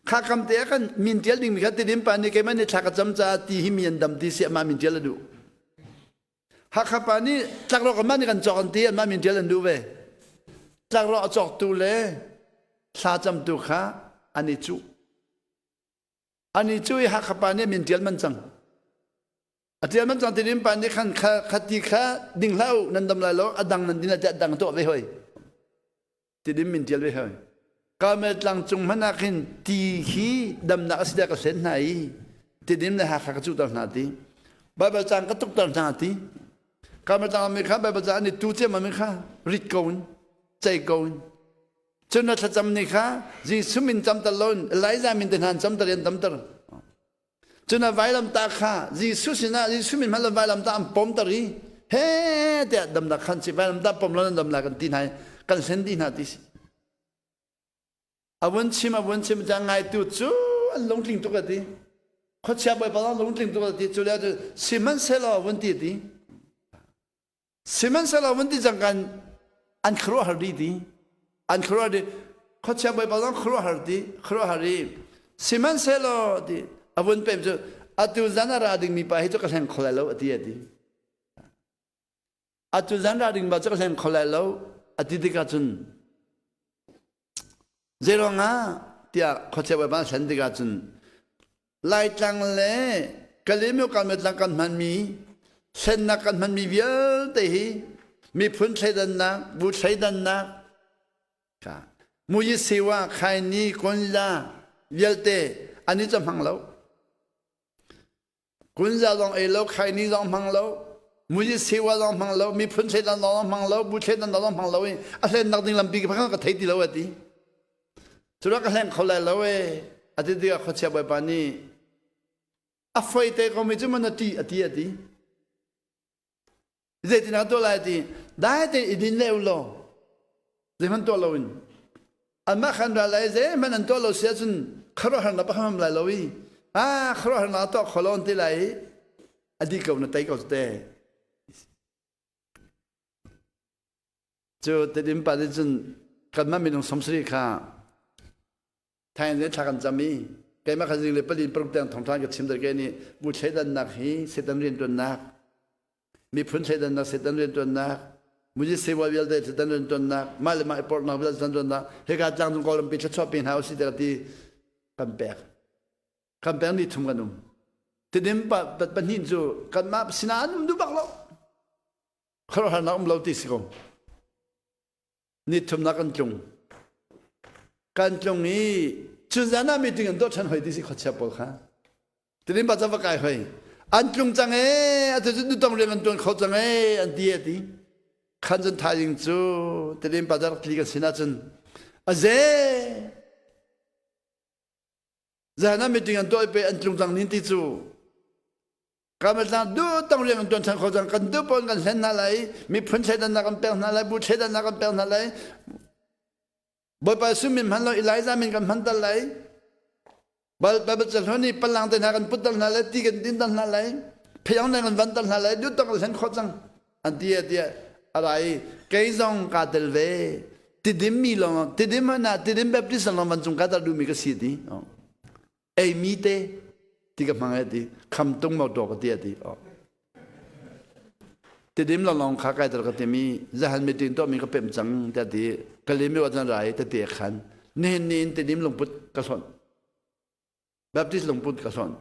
kha kam te ah kan min tial ding mi kha tidim pa nih keimah nih thla ka cam caah ti hi mi an dam ti si amah min tial a duh Hakha pa nih tlakrawk amah nih kan cawk an ti anmah min tial an duh ve tlakrawk a cawktu le thla camtu kha an i cuh an i cuh i Hakha pa nih min tial man cang A ṭial man cang tidim pa nih khan kha kha ti kha ding hlah u nan dam lai lo a dang nan din lai tiah dang tuah ve hoi. Tidim min ṭial ve hoi. Karmel tlang cung hmanh ah khin ti hi damnak a si tiah ka hlen hna i Tidim le Hakha ka cuhter hna ti. Baibal cang ka tukter hna ti. Karmel tlang mi kha Baibal cang an i tu ciammam kha rit ko in cei ko in cun na thlacam ni kha Jesuh min camter lo in Elijah min te hna an camter i an damter. Cun a vailamtah kha Jesuh sinah Jesuh min hmanh lo vailamtah an pomter i he tiah damnak khan si vailamtah pom lo nan dam lai kan ti hna i kan hlen dih hna ti si. A vun chim a vun chim cang ngaitu cu an lungtling tuk a ti. Khuachia bawipa zong lungtling tuk a ti. Cu lio cu sihmanhsehlaw vun ti a ti. Sihmanhsehlaw vun ti cang kan an khuaruahhar dih ti. An khuaruahhar dih. Khuachia bawipa zong khuaruahhar ti, khuaruahhar i sihmanhsehlaw ti a vun pem cu atu zan a ra dingmi pa hi cu ka hleng kho lai lo a ti a ti. Atu zan ra ding ba cu ka hleng kho lai lo a ti tikah cun Zeiruangah tiah khuachia bawipa hlen tikah cun Laitlang le Kalaymyo Kalmetlang kan hmanmi hlennak kan hmanmi vialte hi miphun thleidannak, bu thleidannak, Muyisewa, Khaini, Konla vialte an i hmang lo. Kunza zong ei lo, khaini zong hmang lo, muzi sewa zong hmang lo, miphun thleidan zong hmang lo, bu thleidan zong hmang lo i a hlennak ding lampi ka ka thei ti lo a ti. Cu ka hleng kho lai lo e. A ti tikah khuachia bawipa nih a foi te ko mi cu man a ti a ti a ti. Zeitin ah tuah lai ti dai te i din leu law zeihmanh tuah loin anmah khan ral lai zeihmanh an tuah lo si ahcun khuaruahharnak pakhat lai lo i ah khuaruahharnak tuah kho lo an ti lai i a di ko na tei ko te cu tedim pa nih cun kanmah minung 70 kha Thailand le thla kan cam i keimah kha zing le pali paruk tiang thawngṭha ka chim ke nih bu thleidannak hi Satan rianṭuannak miphun thleidannak Satan rianṭuannak muzi sewa vialte Satan rianṭuannak mah le mah i porhnak vialte Satan rianṭuannak hika tlangcung kawlrampi thluachuah pe hna usih tiah ti kan pek kan pek ni thum kan um tidim pa pahnih cu kanmah sinah an um duh bak lo khuaruahharnak um lo ti si ko Nithumnak kan tlung. Kan tlung i cun zan ah meeting an tuah ṭhan hoi ti si khuachia pawl kha. Tilim pa va kai hoi. An tlung cang ee, atu cu nutong rian an ṭuan kho cang ee, an ti a ti. Khan cun thaizing cu Tilim pa rak tli kan sin ahcun a ze. Zan ah meeting an tuah i pe an tlung cang nin ti cu. Kamatlang du tong rian kan tuan ṭhan kho cang kan du pawn kan hlen hna lai miphun thleidannak kan pek hna lai bu thleidannak kan pek hna lai Bawipa Jesuh min hman lo Elijah min kan hman tal lai Baibal cahlun nih palang te hna kan put tal hna lai ti kan din tal hna lai pheyang le kan van tal hna lai du tong kan hlen kho cang an ti ti a rai kei zong ka tel ve tidim mi lawng tidim na tidim baptist lawng van cung ka tel duhmi ka si ti Eimi te ti ka hmang e ti kham tung mo to ka ti ti tidim long kha kai tar ka timi zahan meeting to mi ka pem cang ta ti kalimi wa chan rai te te khan nihin ni in tidim lungput ka son Baptist lungput ka son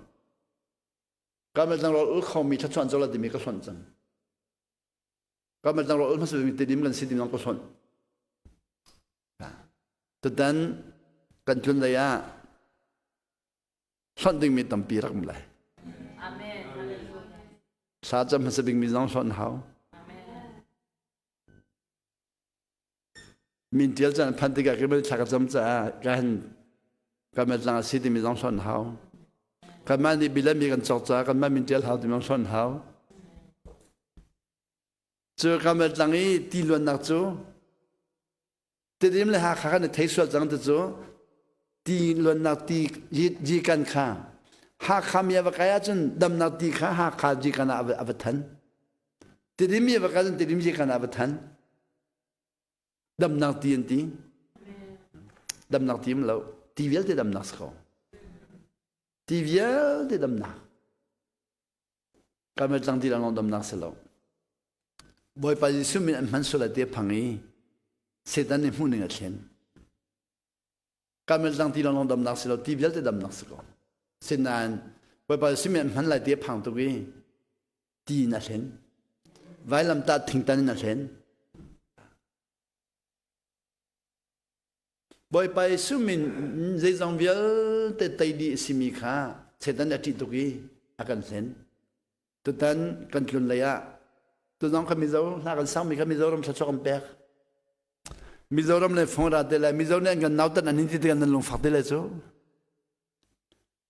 kamal tang rol ul khomi thlachuan chola timi ka son cang kamal tang rol ul hmasa mi tidim kan si tim ka son Tutan kan tlun lei ah hlonh dingmi tampi rak um lai. Thla cam hmasa bikmi zong hlonh hau. Min tial caan phan tikah ka thla ka cam caah ka han ka met lang a si timi zong hlonh hau. Kanmah nih bilami kan cawk caah kanmah min tial hau timi zong hlonh hau. Cu Karmel tlang i ti luannak cu Tidim le Hakha kan i thei sual cang ti cu ti luannak ti jikan kha Hakha mi a va kai ahcun damnak ti kha Hakha jikan ah a va than. Tidim mi a va kai ahcun Tidim jikan ah a va than. Damnak ti an ti. Damnak ti um lo. Ti vialte damnak si ko. Ti vialte damnak. Karmel tlang ti lang damnak si lo. Bawipa Jesuh min an hman sual te phang i Satan nih hmuh ning a thlen. Karmel tlang ti lang damnak si lo, ti vialte damnak si ko. Sinain Bawipa Jesuh min an hman lai te phang tuk i ti in a thlen. Vailamtah thingtan in a thlen. Bawipa Jesuh min zeizong vialte tei dih a simi kha Satan a ṭih tuk i a kan hlen. Tutan kan tlun lei ah tuzong kha Mizo hla kan sangmi kha Mizoram thluachuah kan pek. Mizoram le fong ra te lai Mizo nih an kan nautat an hin ti tikah nan lungfak te lai cu.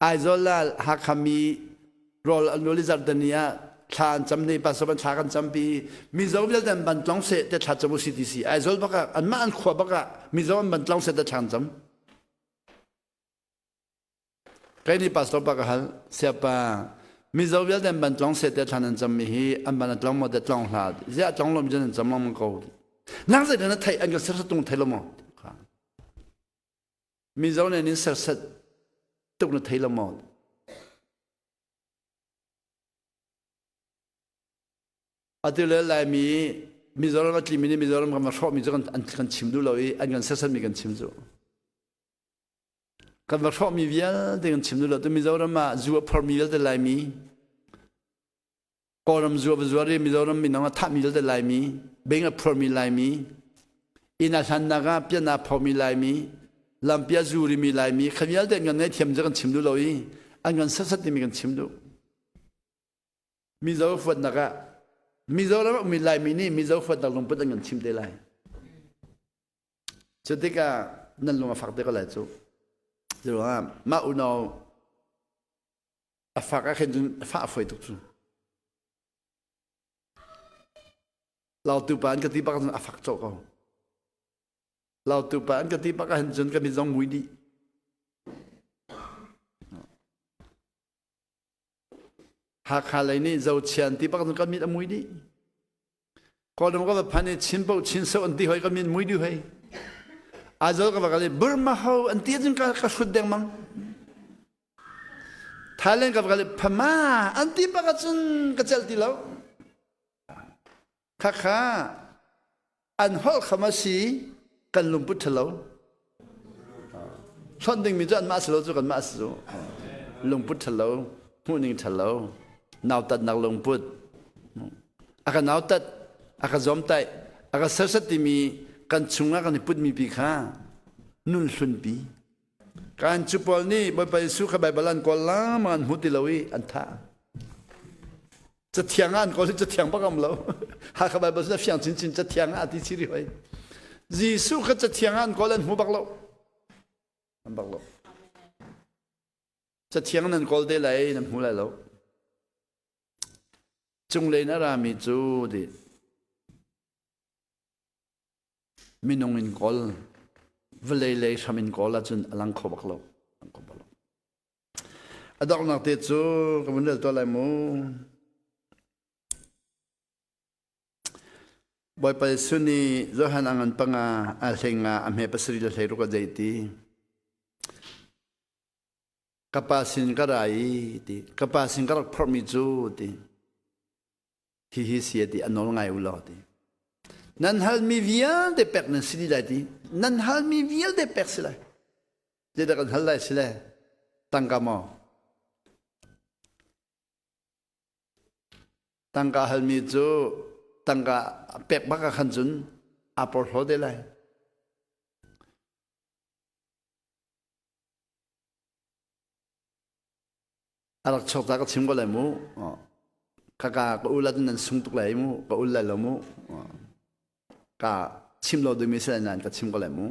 Aizawl ah Hakha mi rawl an rawl i zarhteni ah thla an cam ni pastor ban thla kan campi Mizo vialte an ban tlong seh te thla cam u si ti si Aizawl bak ah anmah an khua bak ah Mizo an ban tlong seh te thla an cam. Kei nih pastor pa ka hal siapa Mizo vialte an ban tlong seh te thla nan cam mi hi an ban a tlong maw te tlong hlah ziah tlong lo mi cu nan cam lengmang ko nang zei na theih an kan sersa tung thei lo maw? Mizo nih nin serset tuk na thei lo maw? Atu le Laimi Mizoram a tlimi nih Mizoram kan va hrawhmi cu kan, kan chim duh lo i an kan sersanmi kan chim cu. Kan va hrawhmi vialte kan chim duh lo. Tu Mizoram ah zu a phormi vialte Laimi Kawlram zu a zuar i Mizoram minung a thahmi vialte Laimi, beng a phormi Laimi, inn a hlannak ah pian a phormi Laimi, lampi a zurimi Laimi, kha vialte an kan ngaihthiam cu kan chim duh lo i an kan serhsat timi kan chim duh. Mizo huatnak ah Mizoram a ummi Laimi nih Mizo huatnak lungput an kan chim te lai. Cu tikah nan lung a fak te ko lai cu. Curuangah mah unau A fak ah khin cun a fah a fawi tuk cu. Lautu pa an ka ti bak cun a fak cawh ko. Lautu pa an ka ti bak ahhin cun ka mit zong mui dih. Hakha lei nih Zochian ti bak cun ka mit a mui dih. Kawlram ka va phan i Chin paoh Chin so an ti hoi ka min mui dih hoi. Aizawl ka va kal i Burma ho an ti ahcun ka ka hrut dengmang. Thailand ka va kal i Phama an ti bak ahcun ka celh ti lo. Khakha an holh kham a si kan lungput ṭhalo. Hlonh dingmi cu anmah si lo cu kanmah si cu. Lungput ṭhalo, hmuhning ṭhalo, nautatnak lungput. A ka nautat, a ka zawmtaih, a ka sersiat timi kan chungah kan i putmi pi kha nun hlunpi. Kan cu pawl nih Bawipa Jesuh kha Baibal an kawl lengmang an hmu ti lo i an thah. Cathiang ah an kawl hi cathiang bak am lo. Hakha Baibal cu a fiang chinchin cathiang ah a ti chiri hoi. Jesuh kha cathiang ah an kawl an hmu bak lo. An bak lo. Cathiang nan kawl te lai nan hmu lai lo. Cunglei in a rami cu di minung in kawl vawlei lei hram in kawl ahcun a lang kho bak lo. Lang kho bak lo. A donghnak te cu ka vun rel tuah lai mu. Bawipa Jesuh nih Johan a ngan panga a hleng ah a hme pasarih le 16 a deih ti. Ka pa sin ka ra i ti. Ka pa sin ka rak phorhmi cu ti. Hihi si a ti a nawl ngai u law ti. Nan halmi vialte pek nan si dih lai ti. Nan halmi vialte pek si lai. Zeidah kan hal lai si le tangka maw? Tangka halmi cu tangka pek bak ah khan cun aa porhlaw te lai. A rak chuak ta ka chim ko lai mu. Kaka ka ul ahcun nan sung tuk lai mu. Ka ul lai lo mu. Ka chim lo dingmi si lai nain ka chim ko lai mu.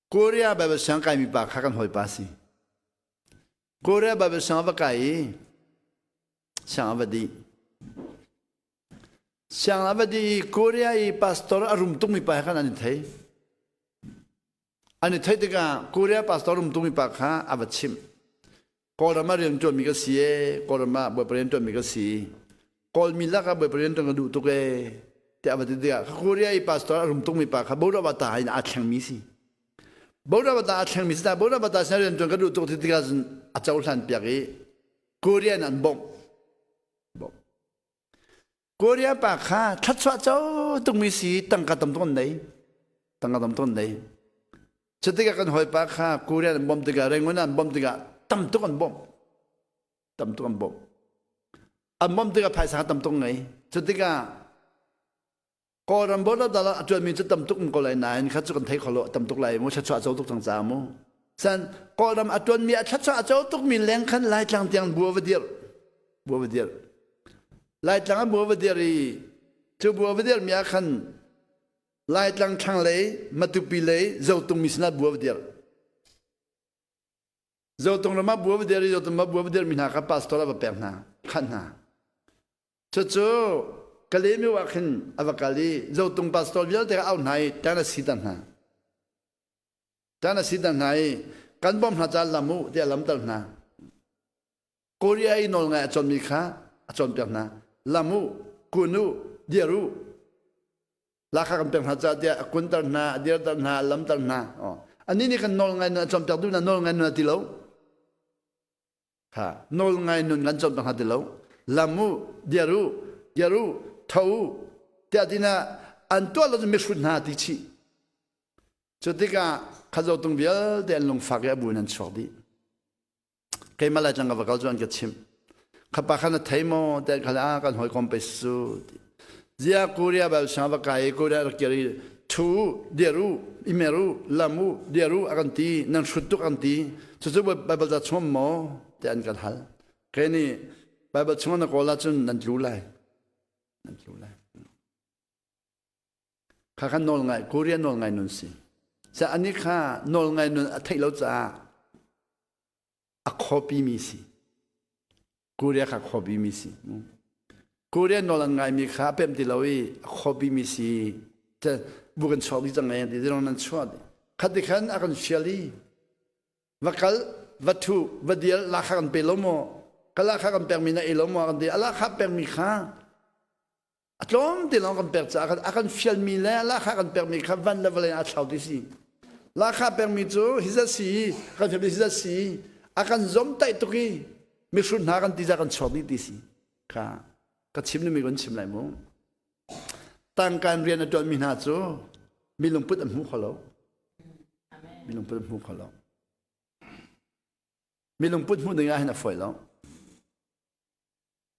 Korea Bible siang kaimi pa kha kan hawipa si. Korea Bible siang a va kai i siang a va dih. Siang a va dih i Korea i pastor a rum tukmi pa he khan an i thei. An i theih tikah Korea pastor rum tukmi pa kha a va chimh. Kawlram ah rian ṭuanmi ka si ee, Kawlram ah Bawipa rian ṭuanmi ka si. Kawlmi lakah Bawipa rian ṭuan ka duh tuk ee, tiah a va ti tikah Korea i pastor a rum tukmi pa kha Borawata in aa thlengmi si. Borawata aa thlengmi si ta Borawata sin rian ṭuan ka duh tuk ti tikah cun a cohlan piak i Korea in an bawmh. Bawmh. Korea pa kha thluachuah co tukmi si tangka tam tuk an nei. Tangka tam tuk an nei. Cutikah kan hawipa kha Korea an bawmh tikah Rangoon an bawmh tikah tam tuk an bawmh. Tam tuk an bawmh. An bawmh tikah phaisa tam tuk ngei. Cutikah Kawlram border dal ah a ṭuanmi cu tam tuk ko lai nain kha cu kan thei kho lo tam tuk lai mu thluachuah a co tuk cang ca mu. San Kawlram a ṭuanmi a thluachuah a co tukmi leng khan Laitlang tiang bua va dir. Bua va dir. Laitlang ah bua va dir i cu bua va dir mi ah khan Laitlang thlanglei Matupi lei Zotung mi sinah bua va dir. Zotung ram ah bua va dir i Zotung ah bua va dir mi hna kha pastor a va pek hna, khanh hna. Cucu Kalaymyo ah khin a va kal i Zotung pastor vialte kha a auh hna i tan a siter hna. Tan a siter hna i kan bawmh hna caah lam u tiah a lamter hna. Korea i nawlngai a cawnmi kha a cawnpiak hna. Lam u, kun u, dir u. Lakha kan pek hna caah tiah a kunter hna, a dirter hna, a lamter hna. Anih nih kan nawlngai nun a cawnpiak duh hna, nawlngai nun a ti lo. Kha nawl ngai nun kan cawnpiak hna ti lo. Lam u, dir u, dir u, tho u, tiah tina an tuah lo cu mihrut hna ti chih. Cu tikah khazotung vialte an lungfak i a bu in an chuak dih. Keimah lai tlang ka va kal cu an ka chimh. Khapa kha na thei maw? Tiah kha ah kan hawikom pe su. Zia Korea bal sang va kai Korea rak kir i thu dir u, imer u, lam u, dir u a kan ti, nan hrut tuk an ti. Cucu Bible ca chung maw? Tiah an kan hal. Kei nih Bible chung na kawl ahcun nan tlu lai. Nan tlu lai. Kha kha nawl ngai, Korea nawl ngai nun si. Ca ani kha nawl ngai nun a theih lo caah a copy mi si. Korea kha copy mi si. Korea nawl an ngaimi kha a pemh ti lo i a copy mi si. Bu kan chuak dih cang e ti zirong nan chuah dih. Khat ti khan a kan fial i va kal va thu va dial lakha kan pe lo maw ka lakha kan pek mi na ei lo maw kan ti a lakha pek mi kha A tlawm te lawng kan pek caah a kan fialmi le lahkhah kan pekmi kha van le vawlei ah a thlau ti si. Lahkhah pekmi cu hi zat si, kan fialmi hi zat si, a kan zomtaih tuk i mihrut hna kan ti za kan chuak dih ti si. Kha ka chim nimi kan chim lai mu. Tangkaan rian a ṭuanmi hna cu mi lungput an hmu kho lo. Mi lungput an hmu kho lo. Mi lungput hmuh ding ah hin a fawi lo.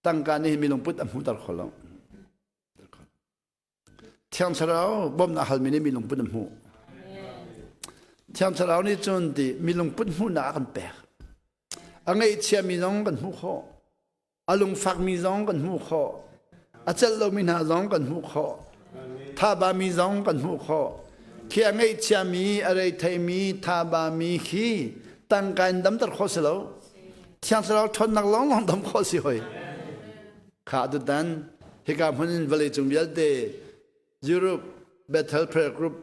Tangka nih mi lungput a hmuhter kho lo. Thiang Thlarau bawmhnak halmi nih mi lungput a hmuh. Thiang Thlarau nih cun ti mi lungput hmuhnak a kan pek. A ngaihchiami zong kan hmuh khawh. A lungfakmi zong kan hmuh khawh. A celh lomi hna zong kan hmuh khawh. Thabami zong kan hmuh khawh. Khi a ngaihchiami, a reitheimi, thabami khi tangka in damter khawh si lo. Thiang Thlarau ṭhawnnak lawnglawng dam khawh si hoi. Kha tutan hika hmun in vawleicung vialte Europe Bethel Prayer Group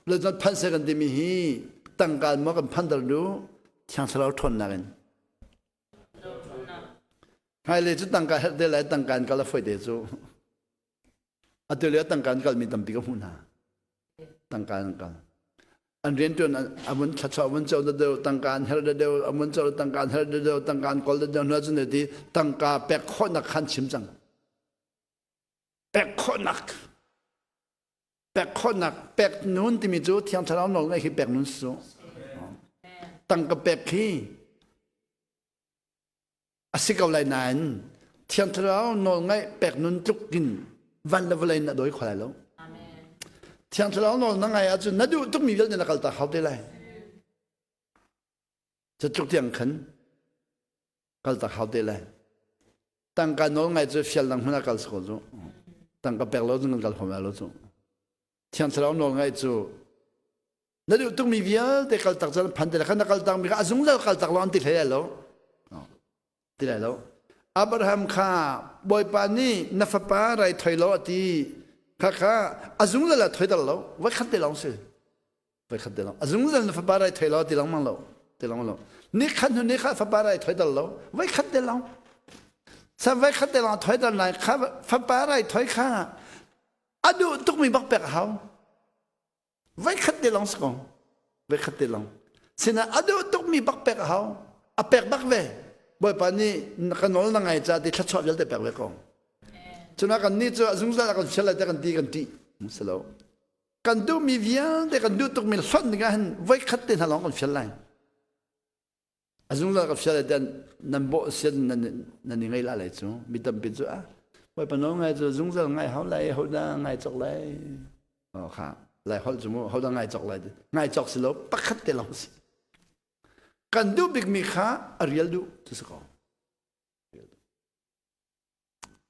le phan se kan timi hi tangka maw kan phan dar du Thiang Thlarau ṭhawnnak in. Hmailei cu tangka herh te lai tangka in kal a foi te cu. Atu lio tangka an kalmi tampi ka hmuh hna. Tangka an kal. An riantuan a vun thlachuah vun co deuh tangka an herh deuh a vun co tangka an herh deuh tangka an kawl deuh hna cun ti tangka pek khawhnak khan chim cang. Pek khawhnak pek khawhnak pek nun timi cu thiang thlarau nawl ngai khi pek nun su. Tangka pek khi A si ko lai nain Thiang Thlarau nawlngaih pek nun tluk in van le vawlei na dawi kho lai lo. Thiang Thlarau nawl na ngai ahcun na duh tukmi vialte na kaltak hau te lai. Cu tluk tiang khan kaltak hau te lai. Tangka nawl ngai cu fial dang hmun ah kal ko cu. Tangka pek lo cun kan kal hom lai lo cu. Thiang Thlarau nawl ngai cu na duh tukmi vialte kaltak cun phan te khan na kaltak mi kha a zungzal kaltak lo an ti hlei lai lo ti lai lo Abraham kha Bawipa nih na fapa rai thoi lo a ti kha kha a zungzal a thoi dal lo voi khat te lawng si voi khat te lawng a zungzal na fapa rai thoi lo ti lengmang lo ti lengmang lo ni khat hnu ni kha fapa rai thoi dal lo voi khat te lawng sa voi khat te lawng thoi dal nai kha fapa rai thoi kha a duh tukmi bak pek a hau Voikhat te lawng si ko. Voikhat te lawng. Sinah a duh tukmi bak pek a hau. A pek bak ve. Bawipa nih ka nawl na ngai ca ti thluachuah vialte pek ve ko. Cuna kan nih cu a zungzal a kan fial lai te kan ti kan ṭih. Si lo. Kan duhmi vialte kan duh tukmi hlonh ding ah hin voikhat te hna lawng kan fial lai. A zungzal ka fial lai te nan bawh sian nan i ngei la lai cu. Mi tampi cu ah. Bawipa nawl ngai cu zungzal ngai hau lai, hodah ngai cawk lai. Oh kha, lai holh cu mu, hodah ngai cawk lai. Ngai cawk si lo, pakhat te lawng si. Kan duh bikmi kha a rial duh cu si ko.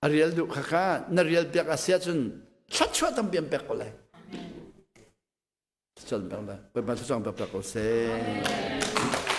A rial duh kha kha na rial piak a si ahcun thluachuah tampi an pek ko lai. Thluachuah pek lai. Bawipa thluachuah pek ko seh.